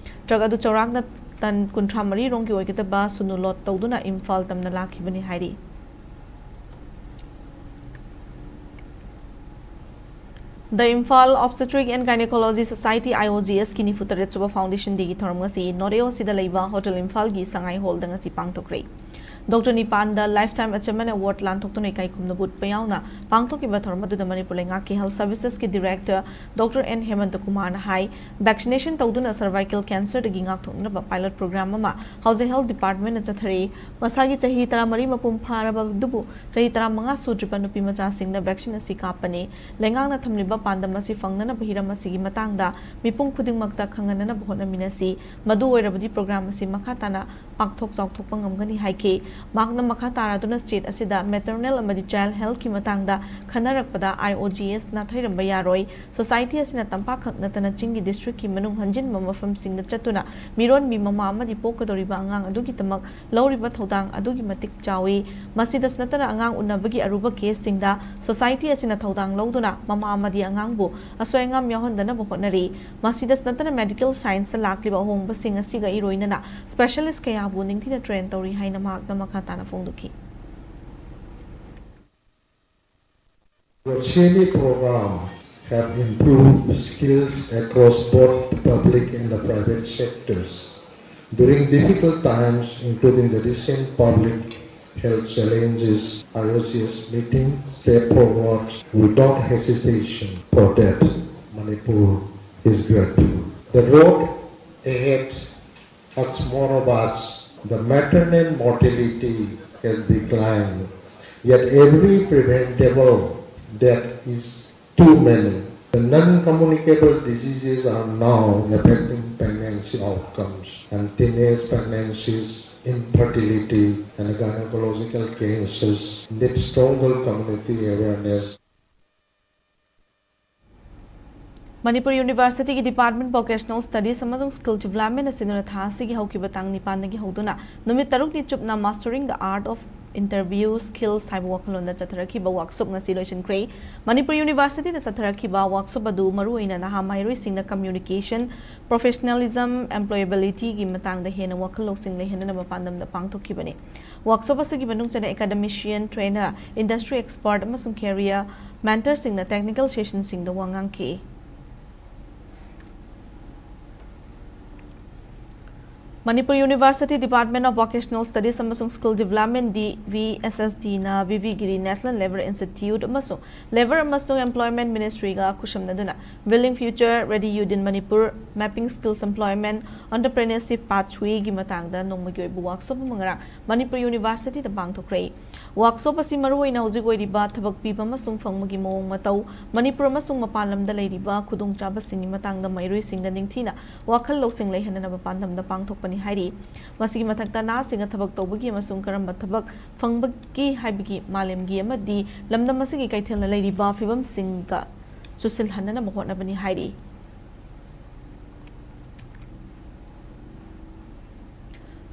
ꯇ꯭ꯔꯛ ꯑꯗꯨ ꯆꯥꯎꯔꯥꯛꯅ ꯇꯟ ꯀꯨꯟꯊ꯭ꯔꯥ ꯃꯔꯤ ꯔꯣꯝꯒꯤ ꯑꯣꯏꯒꯗꯕ ꯁꯨꯅꯨ ꯂꯣꯗ ꯇꯧꯗꯨꯅ ꯏꯝꯐꯥꯜ ꯇꯝꯅ ꯂꯥꯛꯈꯤꯕꯅꯤ ꯍꯥꯏꯔꯤ꯫ The Imphal Obstetric and Gynecology Society, I O G S, ꯀꯤ ꯅꯤꯐꯨ ꯇꯔꯦꯠ ꯁꯨꯕ Foundation Day ꯒꯤ ꯊꯧꯔꯝ ꯉꯁꯤ ꯅꯣꯔꯦꯑꯣ ꯑꯁꯤꯗ ꯂꯩꯕ ꯍꯣꯇꯦꯜ ꯏꯝꯐꯥꯜꯒꯤ ꯁꯉꯥꯏ ꯍꯣꯜꯗ ꯉꯁꯤ ꯄꯥꯡꯊꯣꯛꯈ꯭ꯔꯦ꯫ ꯗꯣꯛꯇꯔ ꯅꯤꯄꯥꯟꯗ Lifetime Achievement Award ꯂꯥꯟꯊꯣꯛꯇꯨꯅ ꯏꯀꯥꯏ ꯈꯨꯝꯅꯕ ꯎꯠꯄ ꯌꯥꯎꯅ ꯄꯥꯡꯊꯣꯛꯈꯤꯕ ꯊꯧꯔꯝ ꯑꯗꯨꯗ ꯃꯅꯤꯄꯨꯔ ꯂꯩꯉꯥꯛꯀꯤ Health Services ꯀꯤ Director ꯗꯣꯛꯇꯔ ꯑꯦꯟ ꯍꯦꯃꯟꯇ ꯀꯨꯃꯥꯔꯅ ꯍꯥꯏ, vaccination ꯇꯧꯗꯨꯅ cervical cancer ꯗꯒꯤ ꯉꯥꯛꯊꯣꯛꯅꯅꯕ pilot program ꯑꯃ ꯍꯧꯖꯤꯛ Health Department ꯅ ꯆꯠꯊꯔꯤ꯫ ꯃꯁꯥꯒꯤ ꯆꯍꯤ ꯇꯔꯥꯃꯔꯤ ꯃꯄꯨꯡ ꯐꯥꯔꯕ ꯑꯗꯨꯕꯨ ꯆꯍꯤ ꯇꯔꯥꯃꯉꯥ ꯁꯨꯗ꯭ꯔꯤꯕ ꯅꯨꯄꯤ ꯃꯆꯥꯁꯤꯡꯗ vaccine ꯑꯁꯤ ꯀꯥꯞꯄꯅꯤ꯫ ꯂꯩꯉꯥꯛꯅ ꯊꯝꯂꯤꯕ ꯄꯥꯟꯗꯝ ꯑꯁꯤ ꯐꯪꯅꯅꯕ ꯍꯤꯔꯝ ꯑꯁꯤꯒꯤ ꯃꯇꯥꯡꯗ ꯃꯤꯄꯨꯝ ꯈꯨꯗꯤꯡꯃꯛꯇ ꯈꯪꯍꯟꯅꯅꯕ ꯍꯣꯠꯅꯃꯤꯟꯅꯁꯤ꯫ ꯃꯗꯨ ꯑꯣꯏꯔꯕꯗꯤ program ꯑꯁꯤ ꯃꯈꯥ ꯇꯥꯅ ꯄꯥꯛꯊꯣꯛ ꯆꯥꯎꯊꯣꯛꯄ ꯉꯝꯒꯅꯤ ꯍꯥꯏꯈꯤ꯫ ꯃꯍꯥꯛꯅ ꯃꯈꯥ ꯇꯥꯔꯗꯨꯅ state ꯑꯁꯤꯗ maternal ꯑꯃꯗꯤ child health ꯀꯤ ꯃꯇꯥꯡꯗ ꯈꯟꯅꯔꯛꯄꯗ I O G S ꯅꯥꯊꯩꯔꯝꯕ ꯌꯥꯔꯣꯏ꯫ Society ꯑꯁꯤꯅ ꯇꯝꯄꯥꯛ ꯈꯛ ꯅꯠꯇꯅ ꯆꯤꯡꯒꯤ district ꯀꯤ ꯃꯅꯨꯡ ꯍꯟꯖꯤꯟꯕ ꯃꯐꯝꯁꯤꯡꯗ ꯆꯠꯇꯨꯅ ꯃꯤꯔꯣꯟꯕꯤ ꯃꯃꯥ ꯑꯃꯗꯤ ꯄꯣꯛꯀꯗꯧꯔꯤꯕ ꯑꯉꯥꯡ ꯑꯗꯨꯒꯤꯗꯃꯛ ꯂꯧꯔꯤꯕ ꯊꯧꯗꯥꯡ ꯑꯗꯨꯒꯤ ꯃꯇꯤꯛ ꯆꯥꯎꯏ꯫ ꯃꯁꯤꯗꯁꯨ ꯅꯠꯇꯅ ꯑꯉꯥꯡ ꯎꯅꯕꯒꯤ ꯑꯔꯨꯕ case ꯁꯤꯡꯗ society ꯑꯁꯤꯅ ꯊꯧꯗꯥꯡ ꯂꯧꯗꯨꯅ ꯃꯃꯥ ꯑꯃꯗꯤ ꯑꯉꯥꯡꯕꯨ ꯑꯁꯣꯏ ꯑꯉꯥꯝ ꯌꯥꯎꯍꯟꯗꯅꯕ ꯍꯣꯠꯅꯔꯤ꯫ ꯃꯁꯤꯗꯁꯨ ꯅꯠꯇꯅ medical science ꯇ ꯂꯥꯛꯂꯤꯕ ꯑꯍꯣꯡꯕꯁꯤꯡ ꯑꯁꯤꯒ ꯏꯔꯣꯏꯅꯅ specialist ꯀꯌꯥꯕꯨ ꯅꯤꯡꯊꯤꯅ train ꯇꯧꯔꯤ ꯍꯥꯏꯅ ꯃꯍꯥꯛꯅ ꯃꯈꯥ ꯇꯥꯅ ꯐꯣꯡꯗꯣꯛꯈꯤ꯫ Your training program have improved skills across both the public and the private sectors. During difficult times, including the recent public health challenges, I O G S meeting step forward without hesitation. For that, Manipur is grateful. The road ahead asks more of us The maternal mortality has declined, yet every preventable death is too many. The non-communicable diseases are now affecting pregnancy outcomes, and teenage pregnancies, infertility, and gynecological cancers need stronger community awareness. Manipur ꯌꯨꯅꯤꯚꯔꯁꯤꯇꯤꯒꯤ department vocational studies ꯑꯃꯁꯨꯡ skill development ꯑꯁꯤꯅ ꯊꯥ ꯑꯁꯤꯒꯤ ꯍꯧꯈꯤꯕ ꯇꯥꯡ ꯅꯤꯄꯥꯟꯗꯒꯤ ꯍꯧꯗꯨꯅ ꯅꯨꯃꯤꯠ ꯇꯔꯨꯛꯅꯤ ꯆꯨꯞꯅ Mastering the Art of Interview Skills ꯍꯥꯏꯕ ꯋꯥꯈꯜꯂꯣꯟꯗ ꯆꯠꯊꯔꯛꯈꯤꯕ ꯋꯥꯛꯁꯣꯞ ꯉꯁꯤ ꯂꯣꯏꯁꯤꯟꯈ꯭ꯔꯦ꯫ ꯃꯅꯤꯄꯨꯔ ꯌꯨꯅꯤꯚꯔꯁꯤꯇꯤꯗ ꯆꯠꯊꯔꯛꯈꯤꯕ ꯋꯥꯛꯁꯣꯞ ꯑꯗꯨ ꯃꯔꯨꯑꯣꯏꯅ ꯅꯍꯥ ꯃꯍꯩꯔꯣꯏꯁꯤꯡꯅ ꯀꯝꯃ꯭ꯌꯨꯅꯤꯀꯦꯁꯟ, ꯄ꯭ꯔꯣꯐꯦꯁꯅꯦꯂꯤꯖꯝ, ꯑꯦꯝꯄ꯭ꯂꯣꯌꯦꯕꯤꯂꯤꯇꯤꯒꯤ ꯃꯇꯥꯡꯗ ꯍꯦꯟꯅ ꯋꯥꯈꯜ ꯂꯧꯁꯤꯡ ꯂꯩꯍꯟꯅꯅꯕ ꯄꯥꯟꯗꯝꯗ ꯄꯥꯡꯊꯣꯛꯈꯤꯕꯅꯤ꯫ ꯋꯥꯛꯁꯣꯞ ꯑꯁꯤꯒꯤ ꯃꯅꯨꯡ ꯆꯟꯅ ꯑꯦꯀꯥꯗꯦꯃꯤꯁꯤꯌꯟ, ꯇ꯭ꯔꯦꯅꯔ, ꯏꯟꯗꯁꯇ꯭ꯔꯤ ꯑꯦꯛꯁꯄꯔꯠ ꯑꯃꯁꯨꯡ ꯀꯦꯔꯤꯌꯔ ꯃꯦꯟꯇꯔꯁꯤꯡꯅ ꯇꯦꯛꯅꯤꯀꯦꯜ ꯁꯦꯁꯟꯁꯤꯡꯗ ꯋꯥ ꯉꯥꯡꯈꯤ꯫ Manipur university department of vocational studies ꯑꯃꯁꯨꯡ skill development, D V S S ꯗꯤꯅ V V Giri national labour institute ꯑꯃꯁꯨꯡ ꯂꯦꯕꯔ ꯑꯃꯁꯨꯡ employment ꯃꯤꯅꯤꯁꯇ꯭ꯔꯤꯒ ꯈꯨꯠꯁꯝꯅꯗꯨꯅ Building Future Ready Youth in Manipur, Mapping Skills Employment, Entrepreneurship Pathwayꯒꯤ ꯃꯇꯥꯡꯗ ꯅꯣꯡꯃꯒꯤ ꯑꯣꯏꯕ ꯋꯥꯛꯁꯣꯞ ꯑꯃ ꯉꯔꯥꯡ ꯃꯅꯤꯄꯨꯔ ꯌꯨꯅꯤꯚꯔꯁꯤꯇꯤꯗ ꯄꯥꯡꯊꯣꯛꯈ꯭ꯔꯦ꯫ ꯋꯥꯛꯁꯣꯞ ꯑꯁꯤ ꯃꯔꯨꯑꯣꯏꯅ ꯍꯧꯖꯤꯛ ꯑꯣꯏꯔꯤꯕ ꯊꯕꯛ ꯄꯤꯕ ꯑꯃꯁꯨꯡ ꯐꯪꯕꯒꯤ ꯃꯑꯣꯡ ꯃꯇꯧ, ꯃꯅꯤꯄꯨꯔ ꯑꯃꯁꯨꯡ ꯃꯄꯥꯟ ꯂꯝꯗ ꯂꯩꯔꯤꯕ ꯈꯨꯗꯣꯡꯆꯥꯕꯁꯤꯡꯒꯤ ꯃꯇꯥꯡꯗ ꯃꯍꯩꯔꯣꯏꯁꯤꯡꯗ ꯅꯤꯡꯊꯤꯅ ꯋꯥꯈꯜ ꯂꯧꯁꯤꯡ ꯂꯩꯍꯟꯅꯅꯕ ꯄꯥꯟꯗꯝꯗ ꯄꯥꯡꯊꯣꯛꯄꯅꯤ ꯍꯥꯏꯔꯤ꯫ ꯃꯁꯤꯒꯤ ꯃꯊꯛꯇ ꯅꯍꯥꯁꯤꯡꯅ ꯊꯕꯛ ꯇꯧꯕꯒꯤ ꯑꯃꯁꯨꯡ ꯀꯔꯝꯕ ꯊꯕꯛ ꯐꯪꯕꯒꯦ ꯍꯥꯏꯕꯒꯤ ꯃꯥꯂꯦꯝꯒꯤ ꯑꯃꯗꯤ ꯂꯝꯗꯝ ꯑꯁꯤꯒꯤ ꯀꯩꯊꯦꯜꯗ ꯂꯩꯔꯤꯕ ꯐꯤꯕꯝꯁꯤꯡꯒ ꯆꯨꯁꯤꯜꯍꯟꯅꯅꯕ ꯍꯣꯠꯅꯕꯅꯤ ꯍꯥꯏꯔꯤ꯫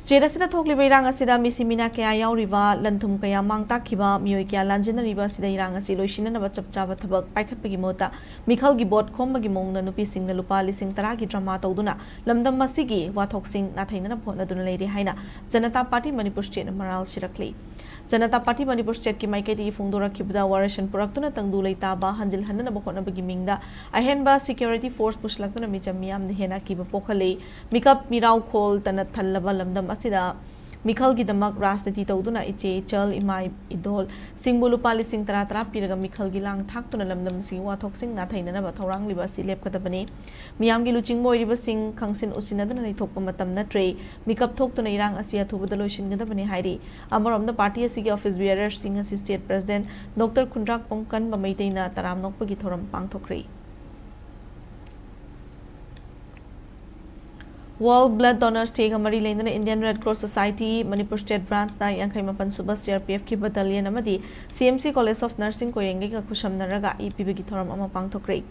ꯁ꯭ꯇꯦꯠ ꯑꯁꯤꯗ ꯊꯣꯛꯂꯤꯕ ꯏꯔꯥꯡ ꯑꯁꯤꯗ ꯃꯤꯁꯤ ꯃꯤꯅꯥ ꯀꯌꯥ ꯌꯥꯎꯔꯤꯕ, ꯂꯟ ꯊꯨꯝ ꯀꯌꯥ ꯃꯥꯡ ꯇꯥꯛꯈꯤꯕ, ꯃꯤꯑꯣꯏ ꯀꯌꯥ ꯂꯥꯟꯖꯤꯟꯅꯔꯤꯕ ꯑꯁꯤꯗ ꯏꯔꯥꯡ ꯑꯁꯤ ꯂꯣꯏꯁꯤꯟꯅꯅꯕ ꯆꯞ ꯆꯥꯕ ꯊꯕꯛ ꯄꯥꯏꯈꯠꯄꯒꯤ ꯃꯍꯨꯠꯇ ꯃꯤꯈꯜꯒꯤ ꯚꯣꯠ ꯈꯣꯝꯕꯒꯤ ꯃꯑꯣꯡꯗ ꯅꯨꯄꯤꯁꯤꯡꯅ ꯂꯨꯄꯥ ꯂꯤꯁꯤꯡ ꯇꯔꯥꯒꯤ ꯗ꯭ꯔꯃꯥ ꯇꯧꯗꯨꯅ ꯂꯝꯗꯝ ꯑꯁꯤꯒꯤ ꯋꯥꯊꯣꯛꯁꯤꯡ ꯅꯥꯊꯩꯅꯅꯕ ꯍꯣꯠꯅꯗꯨꯅ ꯂꯩꯔꯤ ꯍꯥꯏꯅ ꯖꯅꯇꯥ ꯄꯥꯔꯇꯤ ꯃꯅꯤꯄꯨꯔ ꯁ꯭ꯇꯦꯠꯅ ꯃꯔꯥꯜ ꯁꯤꯔꯛꯂꯤ꯫ ꯖꯅꯇꯥ ꯄꯥꯔꯇꯤ ꯃꯅꯤꯄꯨꯔ ꯁ꯭ꯇꯦꯠꯀꯤ ꯃꯥꯏꯀꯩꯗꯒꯤ ꯐꯣꯡꯗꯣꯔꯛꯈꯤꯕꯗ ꯋꯥꯔꯦꯁꯟ ꯄꯨꯔꯛꯇꯨꯅ ꯇꯪꯗꯨ ꯂꯩꯇꯥꯕ ꯍꯟꯖꯤꯜꯍꯟꯅꯅꯕ ꯍꯣꯠꯅꯕꯒꯤ ꯃꯤꯡꯗ ꯑꯍꯦꯟꯕ ꯁꯦꯀ꯭ꯌꯨꯔꯤꯇꯤ ꯐꯣꯔꯁ ꯄꯨꯁꯤꯜꯂꯛꯇꯨꯅ ꯃꯤꯆꯝ ꯃꯤꯌꯥꯝꯗ ꯍꯦꯟꯅ ꯑꯀꯤꯕ ꯄꯣꯛꯍꯜꯂꯤ꯫ ꯃꯤꯀꯞ ꯃꯤꯔꯥꯎꯈꯣꯜꯇꯅ ꯊꯜꯂꯕ ꯂꯝꯗꯝ ꯑꯁꯤꯗ ꯃꯤꯈꯜꯒꯤꯗꯃꯛ ꯔꯥꯖꯅꯤꯇꯤ ꯇꯧꯗꯨꯅ ꯏꯆꯦ ꯏꯆꯜ, ꯏꯃꯥ ꯏꯗꯣꯜ ꯁꯤꯡꯕꯨ ꯂꯨꯄꯥ ꯂꯤꯁꯤꯡ ꯇꯔꯥ ꯇꯔꯥ ꯄꯤꯔꯒ ꯃꯤꯈꯜꯒꯤ ꯂꯥꯡ ꯊꯥꯛꯇꯨꯅ ꯂꯝꯗꯝ ꯑꯁꯤꯒꯤ ꯋꯥꯊꯣꯛꯁꯤꯡ ꯅꯥꯊꯩꯅꯅꯕ ꯊꯧꯔꯥꯡꯂꯤꯕ ꯑꯁꯤ ꯂꯦꯞꯀꯗꯕꯅꯤ꯫ ꯃꯤꯌꯥꯝꯒꯤ ꯂꯨꯆꯤꯡꯕ ꯑꯣꯏꯔꯤꯕꯁꯤꯡ ꯈꯪꯁꯤꯟ ꯎꯁꯤꯟꯅꯗꯅ ꯂꯩꯊꯣꯛꯄ ꯃꯇꯝ ꯅꯠꯇ꯭ꯔꯦ꯫ ꯃꯤꯀꯞ ꯊꯣꯛꯇꯨꯅ ꯏꯔꯥꯡ ꯑꯁꯤ ꯑꯊꯨꯕꯗ ꯂꯣꯏꯁꯤꯟꯒꯗꯕꯅꯤ ꯍꯥꯏꯔꯤ꯫ ꯑꯃꯔꯣꯝꯗ, ꯄꯥꯔꯇꯤ ꯑꯁꯤꯒꯤ office bearerꯁꯤꯡ ꯑꯁꯤ state president ꯗꯣꯛꯇꯔ ꯈꯨꯟꯗ꯭ꯔꯥꯛꯄꯝ ꯀꯟꯕ ꯃꯩꯇꯩꯅ ꯇꯔꯥꯝ ꯅꯣꯛꯄꯒꯤ ꯊꯧꯔꯝ ꯄꯥꯡꯊꯣꯛꯈ꯭ꯔꯦ꯫ World Blood Donors Dayꯒ ꯃꯔꯤ ꯂꯩꯅꯅ Indian Red Cross Society Manipur state branchꯅ ꯌꯥꯡꯈꯩ ꯃꯥꯄꯟ ꯁꯨꯕ CRPFꯀꯤ battalion ꯑꯃꯗꯤ CMC College of Nursing ꯀꯣꯏꯔꯦꯡꯒꯩꯒ ꯈꯨꯠꯁꯝꯅꯔꯒ E ꯄꯤꯕꯒꯤ ꯊꯧꯔꯝ ꯑꯃ ꯄꯥꯡꯊꯣꯛꯈ꯭ꯔꯦ꯫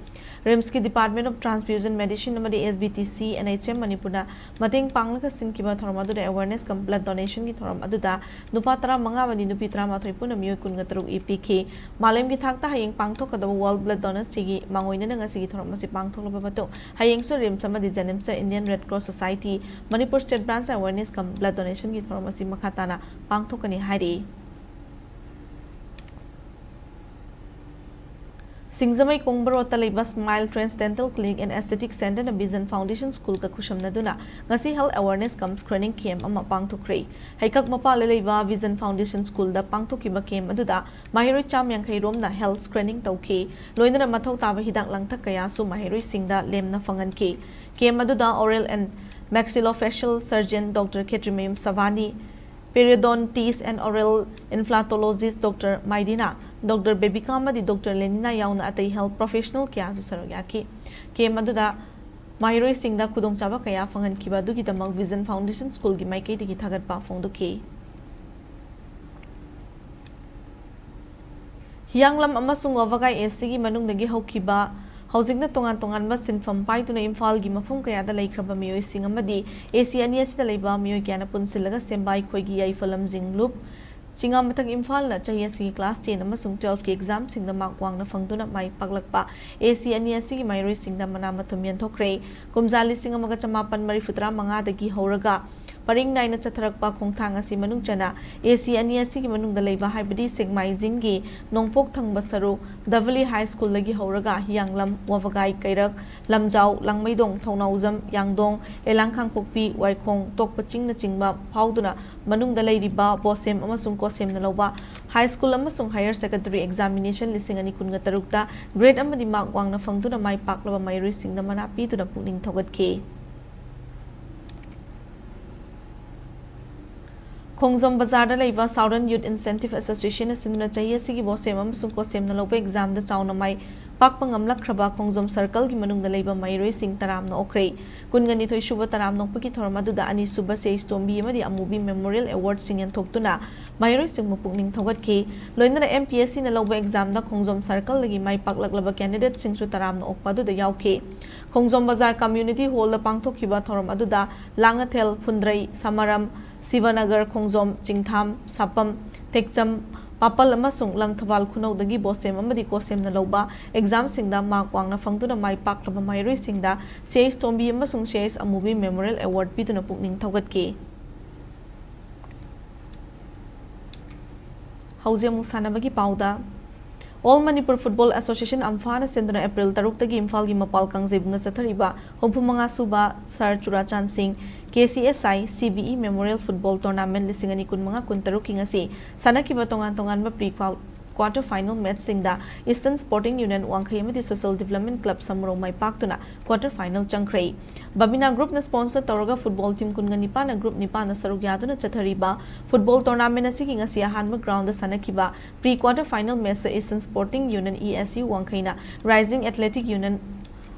RIMSꯀꯤ Department of Transfusion Medicine ꯑꯃꯗꯤ SBTC NHM ꯃꯅꯤꯄꯨꯔꯅ ꯃꯇꯦꯡ ꯄꯥꯡꯂꯒ ꯁꯤꯟꯈꯤꯕ ꯊꯧꯔꯝ ꯑꯗꯨꯗ awareness cum blood donationꯒꯤ ꯊꯧꯔꯝ ꯑꯗꯨꯗ ꯅꯨꯄꯥ ꯇꯔꯥꯃꯉꯥ ꯑꯃꯗꯤ ꯅꯨꯄꯤ ꯇꯔꯥꯃꯥꯊꯣꯏ ꯄꯨꯟꯅ ꯃꯤꯑꯣꯏ ꯀꯨꯟꯒ ꯇꯔꯨꯛ ꯏ ꯄꯤꯈꯤ꯫ ꯃꯥꯂꯦꯝꯒꯤ ꯊꯥꯛꯇ ꯍꯌꯦꯡ ꯄꯥꯡꯊꯣꯛꯀꯗꯕ World Blood Donors Dayꯒꯤ ꯃꯥꯡꯑꯣꯏꯅꯅ ꯉꯁꯤꯒꯤ ꯊꯧꯔꯝ ꯑꯁꯤ ꯄꯥꯡꯊꯣꯛꯂꯕ ꯃꯇꯨꯡ, ꯍꯌꯦꯡꯁꯨ RIMS ꯑꯃꯗꯤ JNIMSꯇ Indian Red Cross Society Manipur state branch awareness cum blood donationꯒꯤ ꯊꯧꯔꯝ ꯑꯁꯤ ꯃꯈꯥ ꯇꯥꯅ ꯄꯥꯡꯊꯣꯛꯀꯅꯤ ꯍꯥꯏꯔꯤ꯫ ꯁꯤꯡꯖꯃꯩ ꯀꯣꯡꯕ ꯔꯣꯗꯇ ꯂꯩꯕ Smile Trans Dental Clinic and Aesthetic Centreꯅ Vision Foundation Schoolꯒ ꯈꯨꯠꯁꯝꯅꯗꯨꯅ ꯉꯁꯤ health awareness cum screening camp ꯑꯃ ꯄꯥꯡꯊꯣꯛꯈ꯭ꯔꯦ꯫ ꯍꯩꯀꯛ ꯃꯄꯥꯜꯗ ꯂꯩꯕ Vision Foundation Schoolꯗ ꯄꯥꯡꯊꯣꯛꯈꯤꯕ camp ꯑꯗꯨꯗ ꯃꯍꯩꯔꯣꯏ ꯆꯥꯝ ꯌꯥꯡꯈꯩ ꯔꯣꯝꯅ health screening ꯇꯧꯈꯤ꯫ ꯂꯣꯏꯅꯅ ꯃꯊꯧ ꯇꯥꯕ ꯍꯤꯗꯥꯛ ꯂꯥꯡꯊꯛ ꯀꯌꯥꯁꯨ ꯃꯍꯩꯔꯣꯏꯁꯤꯡꯗ ꯂꯦꯝꯅ ꯐꯪꯍꯟꯈꯤ꯫ Camp ꯑꯗꯨꯗ oral and maxillofacial surgeon Doctor Khetrimayum ꯁꯚꯥꯅꯤ, periodontist and oral inflatologist Doctor ꯃꯥꯏꯗꯤꯅꯥ, Doctor ꯕꯦꯕꯤꯀꯥ ꯑꯃꯗꯤ Doctor ꯂꯦꯅꯤꯅꯥ ꯌꯥꯎꯅ ꯑꯇꯩ health professional ꯀꯌꯥꯁꯨ ꯁꯔꯨꯛ ꯌꯥꯈꯤ꯫ Camp ꯑꯗꯨꯗ ꯃꯍꯩꯔꯣꯏꯁꯤꯡꯗ ꯈꯨꯗꯣꯡꯆꯥꯕ ꯀꯌꯥ ꯐꯪꯍꯟꯈꯤꯕ ꯑꯗꯨꯒꯤꯗꯃꯛ Vision Foundation Schoolꯒꯤ ꯃꯥꯏꯀꯩꯗꯒꯤ ꯊꯥꯒꯠꯄ ꯐꯣꯡꯗꯣꯛꯈꯤ꯫ ꯍꯤꯌꯥꯡꯂꯝ ꯑꯃꯁꯨꯡ ꯋꯥꯕꯒꯥꯏ ACꯒꯤ ꯃꯅꯨꯡꯗꯒꯤ ꯍꯧꯈꯤꯕ, ꯍꯧꯖꯤꯛꯅ ꯇꯣꯉꯥꯟ ꯇꯣꯉꯥꯟꯕ ꯁꯤꯟꯐꯝ ꯄꯥꯏꯗꯨꯅ ꯏꯝꯐꯥꯜꯒꯤ ꯃꯐꯝ ꯀꯌꯥꯗ ꯂꯩꯈ꯭ꯔꯕ ꯃꯤꯑꯣꯏꯁꯤꯡ ꯑꯃꯗꯤ AC ꯑꯅꯤ ꯑꯁꯤꯗ ꯂꯩꯕ ꯃꯤꯑꯣꯏ ꯀꯌꯥꯅ ꯄꯨꯟꯁꯤꯜꯂꯒ ꯁꯦꯝꯕ ꯑꯩꯈꯣꯏꯒꯤ ꯌꯥꯏꯐ ꯂꯝꯖꯤꯡ ꯂꯨꯞ ꯆꯤꯉꯥꯃꯊꯛ ꯏꯝꯐꯥꯜꯅ ꯆꯍꯤ ꯑꯁꯤꯒꯤ class ten ꯑꯃꯁꯨꯡ twelveꯀꯤ examꯁꯤꯡꯗ mark ꯋꯥꯡꯅ ꯐꯪꯗꯨꯅ ꯃꯥꯏ ꯄꯥꯛꯂꯛꯄ AC ꯑꯅꯤ ꯑꯁꯤꯒꯤ ꯃꯍꯩꯔꯣꯏꯁꯤꯡꯗ ꯃꯅꯥ ꯃꯊꯨꯝ ꯌꯦꯟꯊꯣꯛꯈ꯭ꯔꯦ꯫ ꯀꯨꯝꯖꯥ ꯂꯤꯁꯤꯡ ꯑꯃꯒ ꯆꯃꯥꯄꯟ ꯃꯔꯤꯐꯨ ꯇꯔꯥ ꯃꯉꯥꯗꯒꯤ ꯍꯧꯔꯒ ꯄꯔꯤꯡ ꯅꯥꯏꯅ ꯆꯠꯊꯔꯛꯄ ꯈꯣꯡꯊꯥꯡ ꯑꯁꯤ ꯃꯅꯨꯡ ꯆꯟꯅ ꯑꯦ ꯁꯤ ꯑꯅꯤ ꯑꯁꯤꯒꯤ ꯃꯅꯨꯡꯗ ꯂꯩꯕ, ꯍꯥꯏꯕꯗꯤ ꯁꯦꯛꯃꯥꯏꯖꯤꯡꯒꯤ ꯅꯣꯡꯄꯣꯛ ꯊꯪꯕ ꯁꯔꯨꯛ ꯗꯕꯂꯤ ꯍꯥꯏ ꯁ꯭ꯀꯨꯜꯗꯒꯤ ꯍꯧꯔꯒ ꯍꯤꯌꯥꯡꯂꯝ, ꯋꯥꯕꯒꯥꯏ, ꯀꯩꯔꯛ, ꯂꯝꯖꯥꯎ, ꯂꯥꯡꯃꯩꯗꯣꯡ, ꯊꯧꯅꯥꯎꯖꯝ, ꯌꯥꯡꯗꯣꯡ, ꯑꯦꯂꯥꯡꯈꯥꯡꯄꯣꯛꯄꯤ, ꯋꯥꯏꯈꯣꯡ, ꯇꯣꯛꯄ ꯆꯤꯡꯅꯆꯤꯡꯕ ꯐꯥꯎꯗꯨꯅ ꯃꯅꯨꯡꯗ ꯂꯩꯔꯤꯕ ꯕꯣꯁꯦꯝ ꯑꯃꯁꯨꯡ ꯀꯣꯁꯦꯝꯅ ꯂꯧꯕ ꯍꯥꯏ ꯁ꯭ꯀꯨꯜ ꯑꯃꯁꯨꯡ ꯍꯥꯌꯔ ꯁꯦꯀꯦꯟꯗꯔꯤ ꯑꯦꯛꯖꯥꯃꯤꯅꯦꯁꯟ ꯂꯤꯁꯤꯡ ꯑꯅꯤ ꯀꯨꯟꯒ ꯇꯔꯨꯛꯇ ꯒ꯭ꯔꯦꯗ ꯑꯃꯗꯤ ꯃꯥꯔꯛ ꯋꯥꯡꯅ ꯐꯪꯗꯨꯅ ꯃꯥꯏ ꯄꯥꯛꯂꯕ ꯃꯍꯩꯔꯣꯏꯁꯤꯡꯗ ꯃꯅꯥ ꯄꯤꯗꯨꯅ ꯄꯨꯛꯅꯤꯡ ꯊꯧꯒꯠꯈꯤ꯫ ꯈꯣꯡꯖꯣꯝ ꯕꯖꯥꯔꯗ ꯂꯩꯕ Southern Youth Incentive Association ꯅ ꯁꯤꯟꯗꯨꯅ ꯆꯍꯤ ꯑꯁꯤꯒꯤ ꯕꯣꯁꯦꯝ ꯑꯃꯁꯨꯡ ꯀꯣꯁꯦꯝꯅ ꯂꯧꯕ ꯑꯦꯛꯖꯥꯝꯗ ꯆꯥꯎꯅ ꯃꯥꯏ ꯄꯥꯛꯄ ꯉꯝꯂꯛꯈ꯭ꯔꯕ ꯈꯣꯡꯖꯣꯝ ꯁꯔꯀꯜꯒꯤ ꯃꯅꯨꯡꯗ ꯂꯩꯕ ꯃꯍꯩꯔꯣꯏꯁꯤꯡ ꯇꯔꯥꯝꯅ ꯑꯣꯛꯈ꯭ꯔꯦ꯫ ꯀꯨꯟꯒ ꯅꯤꯊꯣꯏ ꯁꯨꯕ ꯇꯔꯥꯝꯅ ꯑꯣꯛꯄꯒꯤ ꯊꯧꯔꯝ ꯑꯗꯨꯗ ꯑꯅꯤꯁꯨꯕ ꯁꯤ ꯑꯩꯆ ꯇꯣꯝꯕꯤ ꯑꯃꯗꯤ ꯑꯃꯨꯕꯤ ꯃꯦꯃꯣꯔꯤꯌꯦꯜ ꯑꯦꯋꯥꯔꯗꯁꯤꯡ ꯌꯦꯟꯊꯣꯛꯇꯨꯅ ꯃꯍꯩꯔꯣꯏꯁꯤꯡꯕꯨ ꯄꯨꯛꯅꯤꯡ ꯊꯧꯒꯠꯈꯤ꯫ ꯂꯣꯏꯅꯅ M P S C ꯅ ꯂꯧꯕ ꯑꯦꯛꯖꯥꯝꯗ ꯈꯣꯡꯖꯣꯝ ꯁꯔꯀꯜꯗꯒꯤ ꯃꯥꯏ ꯄꯥꯛꯂꯛꯂꯕ ꯀꯦꯟꯗꯤꯗꯦꯠꯁꯤꯡꯁꯨ ꯇꯔꯥꯝꯅ ꯑꯣꯛꯄ ꯑꯗꯨꯗ ꯌꯥꯎꯈꯤ꯫ ꯈꯣꯡꯖꯣꯝ ꯕꯖꯥꯔ ꯀꯝꯃ꯭ꯌꯨꯅꯤꯇꯤ ꯍꯣꯜꯗ ꯄꯥꯡꯊꯣꯛꯈꯤꯕ ꯊꯧꯔꯝ ꯑꯗꯨꯗ ꯂꯥꯡꯉꯊꯦꯜ, ꯐꯨꯟꯗ꯭ꯔꯩ, ꯁꯃꯔꯝ, ꯁꯤꯕꯅꯒꯔ, ꯈꯣꯡꯖꯣꯝ, ꯆꯤꯡꯊꯥꯝ, ꯁꯥꯄꯝ, ꯇꯦꯛꯆꯝ, ꯄꯥꯄꯜ ꯑꯃꯁꯨꯡ ꯂꯪꯊꯕꯥꯜ ꯈꯨꯅꯧꯗꯒꯤ ꯕꯣꯁꯦꯝ ꯑꯃꯗꯤ ꯀꯣꯁꯦꯝꯅ ꯂꯧꯕ ꯑꯦꯛꯖꯥꯝꯁꯤꯡꯗ ꯃꯥꯔꯛ ꯋꯥꯡꯅ ꯐꯪꯗꯨꯅ ꯃꯥꯏ ꯄꯥꯛꯂꯕ ꯃꯍꯩꯔꯣꯏꯁꯤꯡꯗ ꯁꯤ ꯑꯩꯆ ꯇꯣꯝꯕꯤ ꯑꯃꯁꯨꯡ ꯁꯤ ꯑꯩꯆ ꯑꯃꯨꯕꯤ ꯃꯦꯃꯣꯔꯤꯌꯦꯜ ꯑꯦꯋꯥꯔꯗ ꯄꯤꯗꯨꯅ ꯄꯨꯛꯅꯤꯡ ꯊꯧꯒꯠꯈꯤ꯫ ꯍꯧꯖꯤꯛ ꯑꯃꯨꯛ ꯁꯥꯟꯅꯕꯒꯤ ꯄꯥꯎꯗ꯫ All Manipur Football Association, ꯑꯝꯐꯥꯅ ꯁꯤꯟꯗꯨꯅ ꯑꯦꯄ꯭ꯔꯤꯜ ꯇꯔꯨꯛꯇꯒꯤ ꯏꯝꯐꯥꯜꯒꯤ ꯃꯄꯥꯜ ꯀꯥꯡꯖꯩꯕꯨꯡꯗ ꯆꯠꯊꯔꯤꯕ ꯍꯨꯝꯐꯨ ꯃꯉꯥ ꯁꯨꯕ ꯁꯥꯔ ꯆꯨꯔꯥꯆꯥꯟ ꯁꯤꯡ K C S I C B E Memorial Football Tournament ꯂꯤꯁꯤꯡ ꯑꯅꯤ ꯀꯨꯟꯃꯉꯥ ꯀꯨꯟꯇꯔꯨꯛꯀꯤ ꯉꯁꯤ ꯁꯥꯟꯅꯈꯤꯕ ꯇꯣꯉꯥꯟ ꯇꯣꯉꯥꯟꯕ pre quarter final matchꯁꯤꯡꯗ Eastern Sporting Union ꯋꯥꯡꯈꯩ ꯑꯃꯗꯤ Social Development Club ꯁꯃꯨꯔꯧ ꯃꯥꯏ ꯄꯥꯛꯇꯨꯅ quarter final ꯆꯪꯈ꯭ꯔꯦ꯫ ꯕꯕꯤꯅꯥ Groupꯅ sponsor ꯇꯧꯔꯒ football team ꯀꯨꯟꯒ ꯅꯤꯄꯥꯟꯅ group ꯅꯤꯄꯥꯟꯗ ꯁꯔꯨꯛ ꯌꯥꯗꯨꯅ ꯆꯠꯊꯔꯤꯕ football tournament ꯑꯁꯤꯒꯤ ꯉꯁꯤ ꯑꯍꯥꯟꯕ groundꯗ ꯁꯥꯟꯅꯈꯤꯕ pre quarter final matchꯇ Eastern Sporting Union E S U ꯋꯥꯡꯈꯩꯅ Rising Athletic Union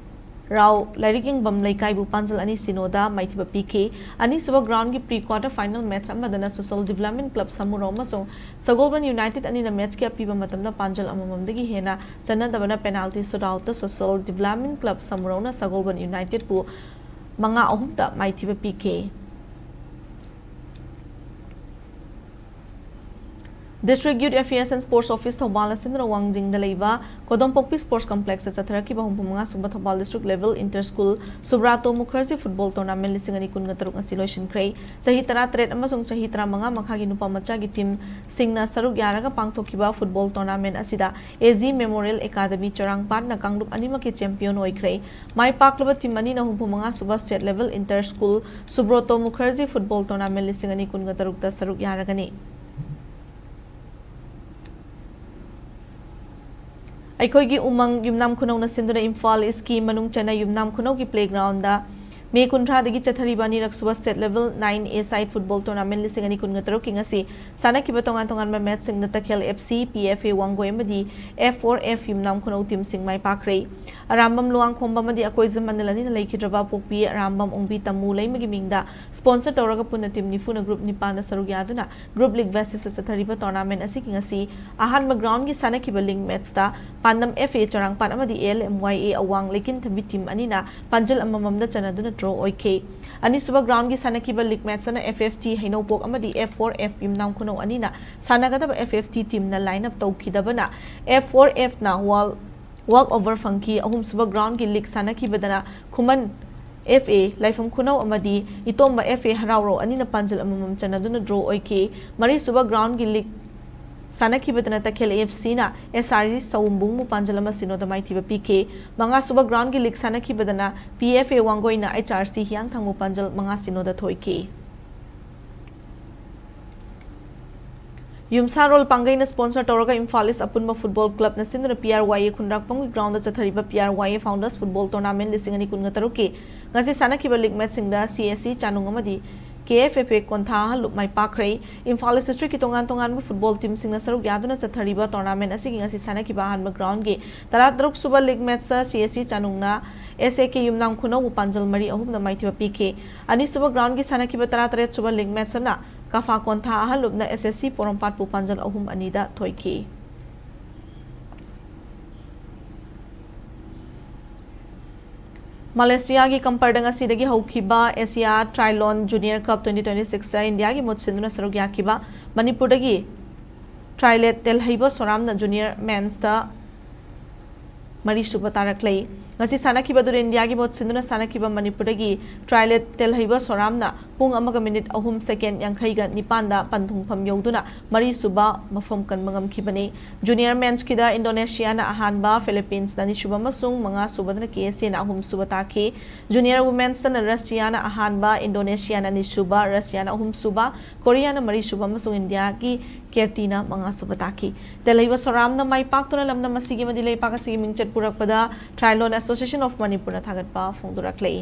Rao ꯂꯥꯏꯔꯤꯛ ꯌꯦꯡꯐꯝ ꯂꯩꯀꯥꯏꯕꯨ ꯄꯥꯟꯖꯜ ꯑꯅꯤ ꯁꯤꯅꯣꯗ ꯃꯥꯏꯊꯤꯕ ꯄꯤꯈꯤ꯫ ꯑꯅꯤꯁꯨꯕ groundꯒꯤ pre quarter final match ꯑꯃꯗꯅ Social Development Club ꯁꯃꯨꯔꯧ ꯑꯃꯁꯨꯡ ꯁꯒꯣꯜꯕꯟ United ꯑꯅꯤꯅ matchꯀꯤ ꯑꯄꯤꯕ ꯃꯇꯝꯗ ꯄꯥꯟꯖꯜ ꯑꯃꯃꯝꯗꯒꯤ ꯍꯦꯟꯅ ꯆꯟꯅꯗꯕꯅ penalty shootoutꯇ Social Development Club ꯁꯃꯨꯔꯧꯅ ꯁꯒꯣꯜꯕꯟ Unitedꯄꯨ ꯃꯉꯥ ꯑꯍꯨꯝꯗ ꯃꯥꯏꯊꯤꯕ ꯄꯤꯈꯤ꯫ District Youth Affairs and Sports Office ꯊꯧꯕꯥꯜꯅ ꯁꯤꯟꯗꯨꯅ ꯋꯥꯡꯖꯤꯡꯗ ꯂꯩꯕ ꯀꯣꯗꯣꯝꯄꯣꯛꯄꯤ Sports Complex ꯇ ꯆꯠꯊꯔꯛꯈꯤꯕ ꯍꯨꯝꯐꯨ ꯃꯉꯥ ꯁꯨꯕ Thoubal District Level Inter School Subrato Mukherjee Football Tournament ꯂꯤꯁꯤꯡ ꯑꯅꯤ ꯀꯨꯟꯒ ꯇꯔꯨꯛ ꯉꯁꯤ ꯂꯣꯏꯁꯤꯟꯈ꯭ꯔꯦ꯫ ꯆꯍꯤ ꯇꯔꯥꯇꯔꯦꯠ ꯑꯃꯁꯨꯡ ꯆꯍꯤ ꯇꯔꯥꯃꯉꯥ ꯃꯈꯥꯒꯤ ꯅꯨꯄꯥ ꯃꯆꯥꯒꯤ team ꯁꯤꯡꯅ ꯁꯔꯨꯛ ꯌꯥꯔꯒ ꯄꯥꯡꯊꯣꯛꯈꯤꯕ football tournament ꯑꯁꯤꯗ A G Memorial Academy ꯆꯔꯥꯡꯄꯥꯠꯅ ꯀꯥꯡꯂꯨꯞ ꯑꯅꯤꯃꯛꯀꯤ champion ꯑꯣꯏꯈ꯭ꯔꯦ꯫ ꯃꯥꯏ ꯄꯥꯛꯂꯕ team ꯑꯅꯤꯅ ꯍꯨꯝꯐꯨ ꯃꯉꯥ ꯁꯨꯕ State Level Inter School Subrato Mukherjee Football Tournament ꯂꯤꯁꯤꯡ ꯑꯅꯤ ꯀꯨꯟꯒ ꯇꯔꯨꯛꯇ ꯁꯔꯨꯛ ꯌꯥꯔꯒꯅꯤ꯫ ꯑꯩꯈꯣꯏꯒꯤ ꯎꯃꯪ ꯌꯨꯝꯅꯥꯝ ꯈꯨꯅꯧꯅ ꯁꯤꯟꯗꯨꯅ ꯏꯝꯐꯥꯜ East ꯀꯤ ꯃꯅꯨꯡ ꯆꯟꯅ ꯌꯨꯝꯅꯥꯝ ꯈꯨꯅꯧꯒꯤ playground ꯗ ꯃꯦ ꯀꯨꯟꯊ꯭ꯔꯥꯗꯒꯤ ꯆꯠꯊꯔꯤꯕ ꯑꯅꯤꯔꯛ ꯁꯨꯕ State Level nine A Side Football Tournament ꯂꯤꯁꯤꯡ ꯑꯅꯤ ꯀꯨꯟꯒ ꯇꯔꯨꯛꯀꯤ ꯉꯁꯤ ꯁꯥꯟꯅꯈꯤꯕ ꯇꯣꯉꯥꯟ ꯇꯣꯉꯥꯟꯕ match ꯁꯤꯡꯗ ꯇꯈꯦꯜ F C, P F A Wangoi ꯑꯃꯗꯤ F four F ꯌꯨꯝꯅꯥꯝ ꯈꯨꯅꯧ team ꯁꯤꯡ ꯃꯥꯏ ꯄꯥꯛꯈ꯭ꯔꯦ꯫ ꯑꯔꯥꯝꯕꯝ ꯂꯨꯋꯥꯡꯈꯣꯝꯕ ꯑꯃꯗꯤ ꯑꯀꯣꯏꯖꯝ ꯑꯅꯤꯜ ꯑꯅꯤꯅ ꯂꯩꯈꯤꯗ꯭ꯔꯕ ꯄꯣꯛꯄꯤ ꯑꯔꯥꯝꯕꯝ ꯑꯣꯡꯕꯤ ꯇꯃꯨ ꯂꯩꯃꯒꯤ ꯃꯤꯡꯗ sponsor ꯇꯧꯔꯒ ꯄꯨꯟꯅ team ꯅꯤꯐꯨꯅ group ꯅꯤꯄꯥꯟꯗ ꯁꯔꯨꯛ ꯌꯥꯗꯨꯅ group league basis ꯇ ꯆꯠꯊꯔꯤꯕ tournament ꯑꯁꯤꯒꯤ ꯉꯁꯤ ꯑꯍꯥꯟꯕ ground ꯒꯤ ꯁꯥꯟꯅꯈꯤꯕ league match ꯇ ꯄꯥꯟꯗꯝ F A ꯆꯔꯥꯡꯄꯥꯠ ꯑꯃꯗꯤ L M Y A ꯑꯋꯥꯡ ꯂꯩꯀꯤꯟꯊꯕꯤ team ꯑꯅꯤꯅ ꯄꯥꯟꯖꯜ ꯑꯃꯃꯝꯗ ꯆꯟꯅꯗꯨꯅ draw ꯑꯣꯏꯈꯤ꯫ ꯑꯅꯤꯁꯨꯕ ground ꯒꯤ ꯁꯥꯟꯅꯈꯤꯕ league match ꯑꯗꯨꯅ F F T ꯍꯩꯅꯧꯄꯣꯛ ꯑꯃꯗꯤ F four F ꯌꯨꯝꯅꯥꯝ ꯈꯨꯅꯧ ꯑꯅꯤꯅ ꯁꯥꯟꯅꯒꯗꯕ F F T team ꯅ line up ꯇꯧꯈꯤꯗꯕꯅ F four F ꯅ wall walk over ꯐꯪꯈꯤ꯫ ꯑꯍꯨꯝꯁꯨꯕ ground ꯒꯤ league ꯁꯥꯟꯅꯈꯤꯕꯗꯅ ꯈꯨꯃꯟ F A ꯂꯥꯏꯐꯝ ꯈꯨꯅꯧ ꯑꯃꯗꯤ ꯏꯇꯣꯝꯕ F A ꯍꯔꯥꯎꯔꯧ ꯑꯅꯤꯅ ꯄꯥꯟꯖꯜ ꯑꯃꯃꯝ ꯆꯟꯅꯗꯨꯅ draw ꯑꯣꯏꯈꯤ꯫ ꯃꯔꯤꯁꯨꯕ ground ꯒꯤ league ꯁꯥꯟꯅꯈꯤꯕꯗꯅ ꯇꯈꯦꯜ F C ꯅ S R G ꯁꯋꯨꯝꯕꯨꯡꯕꯨ ꯄꯥꯟꯖꯜ ꯑꯃ ꯁꯤꯅꯣꯗ ꯃꯥꯏꯊꯤꯕ ꯄꯤꯈꯤ꯫ ꯃꯉꯥꯁꯨꯕ ground ꯒꯤ league ꯁꯥꯟꯅꯈꯤꯕꯗꯅ P F A ꯋꯥꯡꯒꯣꯏꯅ H R C ꯍꯤꯌꯥꯡꯊꯥꯡꯕꯨ ꯄꯥꯟꯖꯜ ꯃꯉꯥ ꯁꯤꯅꯣꯗ ꯊꯣꯏꯈꯤ꯫ ꯌꯨꯝꯁꯥꯔꯣꯜ ꯄꯥꯡꯒꯩꯅ sponsor ꯇꯧꯔꯒ ꯏꯝꯐꯥꯜ East ꯑꯄꯨꯟꯕ football club ꯅ ꯁꯤꯟꯗꯨꯅ P R Y A ꯈꯨꯟꯗ꯭ꯔꯥꯛꯄꯝꯒꯤ ground ꯗ ꯆꯠꯊꯔꯤꯕ P R Y A Founders Football Tournament ꯂꯤꯁꯤꯡ ꯑꯅꯤ ꯀꯨꯟꯒ ꯇꯔꯨꯛꯀꯤ ꯉꯁꯤ ꯁꯥꯟꯅꯈꯤꯕ league match ꯁꯤꯡꯗ C S C ꯆꯥꯅꯨꯡ ꯑꯃꯗꯤ K F F A ꯀꯣꯟꯊꯥ ꯑꯍꯜꯂꯨꯞ my ꯄꯥꯛꯈ꯭ꯔꯦ꯫ Imphal East district ꯀꯤ ꯇꯣꯉꯥꯟ ꯇꯣꯉꯥꯟꯕ football team ꯁꯤꯡꯅ ꯁꯔꯨꯛ ꯌꯥꯗꯨꯅ ꯆꯠꯊꯔꯤꯕ tournament ꯑꯁꯤꯒꯤ ꯉꯁꯤ ꯁꯥꯟꯅꯈꯤꯕ ꯑꯍꯥꯟꯕ ground ꯒꯤ ꯇꯔꯥꯇꯔꯨꯛ ꯁꯨꯕ league match ꯇ C S C ꯆꯥꯅꯨꯡꯅ S A K ꯌꯨꯝꯅꯥꯝ ꯈꯨꯅꯧꯕꯨ ꯄꯥꯟꯖꯜ ꯃꯔꯤ ꯑꯍꯨꯝꯅ ꯃꯥꯏꯊꯤꯕ ꯄꯤꯈꯤ꯫ ꯑꯅꯤꯁꯨꯕ ground ꯒꯤ ꯁꯥꯟꯅꯈꯤꯕ ꯇꯔꯥꯇꯔꯦꯠ ꯁꯨꯕ league match ꯑꯗꯨꯅ ꯀꯐꯥ ꯀꯣꯟꯊꯥ ꯑꯍꯜꯂꯨꯞꯅ S S C ꯄꯣꯔꯣꯝꯄꯥꯠꯄꯨ ꯄꯥꯟꯖꯜ ꯑꯍꯨꯝ ꯑꯅꯤꯗ ꯊꯣꯏꯈꯤ꯫ ꯃꯂꯦꯁꯤꯌꯥꯒꯤ ꯀꯝꯄꯔꯗ ꯉꯁꯤꯗꯒꯤ ꯍꯧꯈꯤꯕ Asia Triathlon Junior Cup twenty twenty-six ꯇ ꯏꯟꯗꯤꯌꯥꯒꯤ ꯃꯍꯨꯠ ꯁꯤꯟꯗꯨꯅ ꯁꯔꯨꯛ ꯌꯥꯈꯤꯕ ꯃꯅꯤꯄꯨꯔꯗꯒꯤ ꯇ꯭ꯔꯥꯏꯂꯦꯠ ꯇꯦꯜꯍꯩꯕ ꯁꯣꯔꯥꯝꯅ ꯖꯨꯅꯤꯌꯔ ꯃꯦꯟꯁꯇ ꯃꯔꯤꯁꯨꯕ ꯇꯥꯔꯛꯂꯦ꯫ ꯉꯁꯤ ꯁꯥꯟꯅꯈꯤꯕ ꯑꯗꯨꯗ ꯏꯟꯗꯤꯌꯥꯒꯤ ꯃꯍꯨꯠ ꯁꯤꯟꯗꯨꯅ ꯁꯥꯟꯅꯈꯤꯕ ꯃꯅꯤꯄꯨꯔꯗꯒꯤ ꯇ꯭ꯔꯥꯏꯂꯦꯠ ꯇꯦꯜꯍꯩꯕ ꯁꯣꯔꯥꯝꯅ ꯄꯨꯡ ꯑꯃꯒ ꯃꯤꯅꯤꯠ ꯑꯍꯨꯝ ꯁꯦꯀꯦꯟ ꯌꯥꯡꯈꯩꯒ ꯅꯤꯄꯥꯟꯗ ꯄꯟꯊꯨꯡꯐꯝ ꯌꯧꯗꯨꯅ ꯃꯔꯤꯁꯨꯕ ꯃꯐꯝ ꯀꯟꯕ ꯉꯝꯈꯤꯕꯅꯤ꯫ ꯖꯨꯅꯤꯌꯔ ꯃꯦꯟꯁꯀꯤꯗ ꯏꯟꯗꯣꯅꯦꯁꯤꯌꯥꯅ ꯑꯍꯥꯟꯕ, ꯐꯤꯂꯤꯄꯤꯟꯁꯅ ꯑꯅꯤꯁꯨꯕ ꯑꯃꯁꯨꯡ ꯃꯉꯥꯁꯨꯕꯗꯅ ꯀꯦ ꯑꯦꯁ ꯑꯦꯅ ꯑꯍꯨꯝꯁꯨꯕ ꯇꯥꯈꯤ꯫ ꯖꯨꯅꯤꯌꯔ ꯋꯨꯃꯦꯟꯁꯇꯅ ꯔꯁꯤꯌꯥꯅ ꯑꯍꯥꯟꯕ, ꯏꯟꯗꯣꯅꯦꯁꯤꯌꯥꯅ ꯑꯅꯤꯁꯨꯕ, ꯔꯁꯤꯌꯥꯅ ꯑꯍꯨꯝꯁꯨꯕ, ꯀꯣꯔꯤꯌꯥꯅ ꯃꯔꯤꯁꯨꯕ ꯑꯃꯁꯨꯡ ꯏꯟꯗꯤꯌꯥꯒꯤ ꯀꯤꯔꯇꯤꯅ ꯃꯉꯥꯁꯨꯕ ꯇꯥꯈꯤ꯫ ꯇꯦꯜꯍꯩꯕ ꯁꯣꯔꯥꯝꯅ ꯃꯥꯏ ꯄꯥꯛꯇꯨꯅ ꯂꯝꯗꯝ ꯑꯁꯤꯒꯤ ꯑꯃꯗꯤ ꯂꯩꯄꯥꯛ ꯑꯁꯤꯒꯤ ꯃꯤꯡꯆꯠ ꯄꯨꯔꯛꯄꯗ ꯇ꯭ꯔꯥꯏꯂꯣꯟ ꯑꯦꯁꯣꯁꯤꯌꯦꯁꯟ ꯑꯣꯐ ꯃꯅꯤꯄꯨꯔꯅ ꯊꯥꯒꯠꯄ ꯐꯣꯡꯗꯣꯔꯛꯂꯦ꯫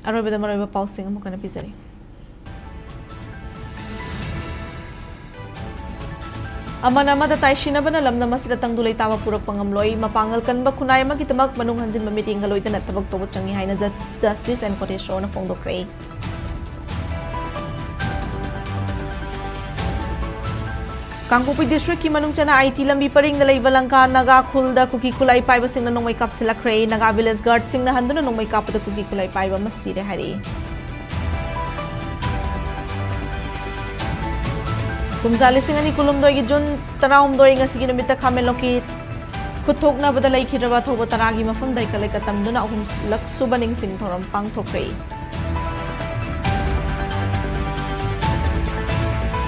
ꯑꯔꯣꯏꯕꯗ ꯃꯔꯨꯑꯣꯏꯕ ꯄꯥꯎꯁꯤꯡ ꯑꯃꯨꯛ ꯍꯟꯅ ꯄꯤꯖꯔꯤ꯫ ꯑꯃꯅ ꯑꯃꯗ ꯇꯥꯏꯁꯤꯟꯅꯕꯅ ꯂꯝꯗꯝ ꯑꯁꯤꯗ ꯇꯪꯗꯨ ꯂꯩꯇꯥꯕ ꯄꯨꯔꯛꯄ ꯉꯝꯂꯣꯏ꯫ ꯃꯄꯥꯡꯒꯜ ꯀꯟꯕ ꯈꯨꯟꯅꯥꯏ ꯑꯃꯒꯤꯗꯃꯛ ꯃꯅꯨꯡ ꯍꯟꯖꯤꯟꯕ ꯃꯤꯠꯌꯦꯡꯒ ꯂꯣꯏꯅꯅ ꯊꯕꯛ ꯇꯧꯕ ꯆꯪꯏ ꯍꯥꯏꯅ ꯖ-, ꯖꯁꯇꯤꯁ ꯑꯦꯟ ꯀꯣꯇꯦꯁꯣꯔꯅ ꯐꯣꯡꯗꯣꯛꯈ꯭ꯔꯦ꯫ ꯀꯥꯡꯄꯣꯛꯄꯤ ꯗꯤꯁꯇ꯭ꯔꯤꯛꯀꯤ ꯃꯅꯨꯡ ꯆꯟꯅ ꯑꯥꯏ ꯇꯤ ꯂꯝꯕꯤ ꯄꯔꯤꯡꯗ ꯂꯩꯕ ꯂꯪꯀꯥ ꯅꯥꯒꯥ ꯈꯨꯜꯗ ꯀꯨꯀꯤ ꯈꯨꯠꯂꯥꯏ ꯄꯥꯏꯕꯁꯤꯡꯅ ꯅꯣꯡꯃꯩ ꯀꯥꯞꯁꯤꯜꯂꯛꯈ꯭ꯔꯦ꯫ ꯅꯥꯒꯥ ꯚꯤꯂꯦꯖ ꯒꯥꯔꯗꯁꯤꯡꯅ ꯍꯟꯗꯨꯅ ꯅꯣꯡꯃꯩ ꯀꯥꯞꯄꯗ ꯀꯨꯀꯤ ꯈꯨꯠꯂꯥꯏ ꯄꯥꯏꯕ ꯑꯃ ꯁꯤꯔꯦ ꯍꯥꯏꯔꯛꯏ꯫ ꯀꯨꯝꯖꯥ ꯂꯤꯁꯤꯡ ꯑꯅꯤ ꯀꯨꯟꯍꯨꯝꯗꯣꯏꯒꯤ ꯖꯨꯟ ꯇꯔꯥꯍꯨꯝꯗꯣꯏ ꯉꯁꯤꯒꯤ ꯅꯨꯃꯤꯠꯇ ꯈꯥꯃꯦꯟꯂꯣꯛꯀꯤ ꯈꯨꯠꯊꯣꯛꯅꯕꯗ ꯂꯩꯈꯤꯗ꯭ꯔꯕ ꯑꯊꯧꯕ ꯇꯔꯥꯒꯤ ꯃꯐꯝꯗ ꯏꯀꯠ ꯂꯩꯀꯠ ꯇꯝꯗꯨꯅ ꯑꯍꯨꯝꯂꯛ ꯁꯨꯕ ꯅꯤꯡꯁꯤꯡ ꯊꯧꯔꯝ ꯄꯥꯡꯊꯣꯛꯈ꯭ꯔꯦ꯫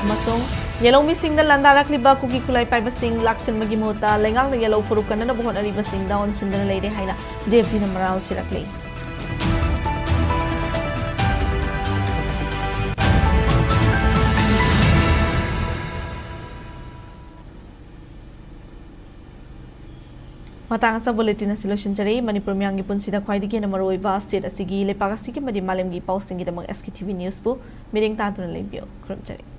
ꯑꯃꯁꯨꯡ ꯌꯦꯂꯧꯃꯤꯁꯤꯡꯗ ꯂꯥꯟꯗꯥꯔꯛꯂꯤꯕ ꯀꯨꯀꯤ ꯈꯨꯠꯂꯥꯏ ꯄꯥꯏꯕꯁꯤꯡ ꯂꯥꯛꯁꯤꯟꯕꯒꯤ ꯃꯍꯨꯠꯇ ꯂꯩꯉꯥꯛꯅ ꯌꯦꯂꯧ ꯐꯨꯔꯨꯞ ꯀꯟꯅꯅꯕ ꯍꯣꯠꯅꯔꯤꯕꯁꯤꯡꯗ ꯑꯣꯟꯁꯤꯟꯗꯨꯅ ꯂꯩꯔꯦ ꯍꯥꯏꯅ ꯖꯦ ꯑꯦꯐ ꯇꯤꯅ ꯃꯔꯥꯜ ꯁꯤꯔꯛꯂꯤ꯫ ꯃꯇꯥꯡ ꯑꯁꯤꯗ ꯕꯨꯂꯦꯇꯤꯟ ꯑꯁꯤ ꯂꯣꯏꯁꯤꯟꯖꯔꯦ꯫ ꯃꯅꯤꯄꯨꯔ ꯃꯤꯌꯥꯝꯒꯤ ꯄꯨꯟꯁꯤꯗ ꯈ꯭ꯋꯥꯏꯗꯒꯤ ꯍꯦꯟꯅ ꯃꯔꯨꯑꯣꯏꯕ ꯁ꯭ꯇꯦꯠ ꯑꯁꯤꯒꯤ, ꯂꯩꯄꯥꯛ ꯑꯁꯤꯒꯤ ꯑꯃꯗꯤ ꯃꯥꯂꯦꯝꯒꯤ ꯄꯥꯎꯁꯤꯡꯒꯤꯗꯃꯛ ꯑꯦꯁ ꯀꯦ ꯇꯤ ꯚꯤ ꯅ꯭ꯌꯨꯁꯄꯨ ꯃꯤꯠꯌꯦꯡ ꯇꯥꯗꯨꯅ ꯂꯩꯕꯤꯌꯨ꯫ ꯈꯨꯔꯨꯝꯖꯔꯤ꯫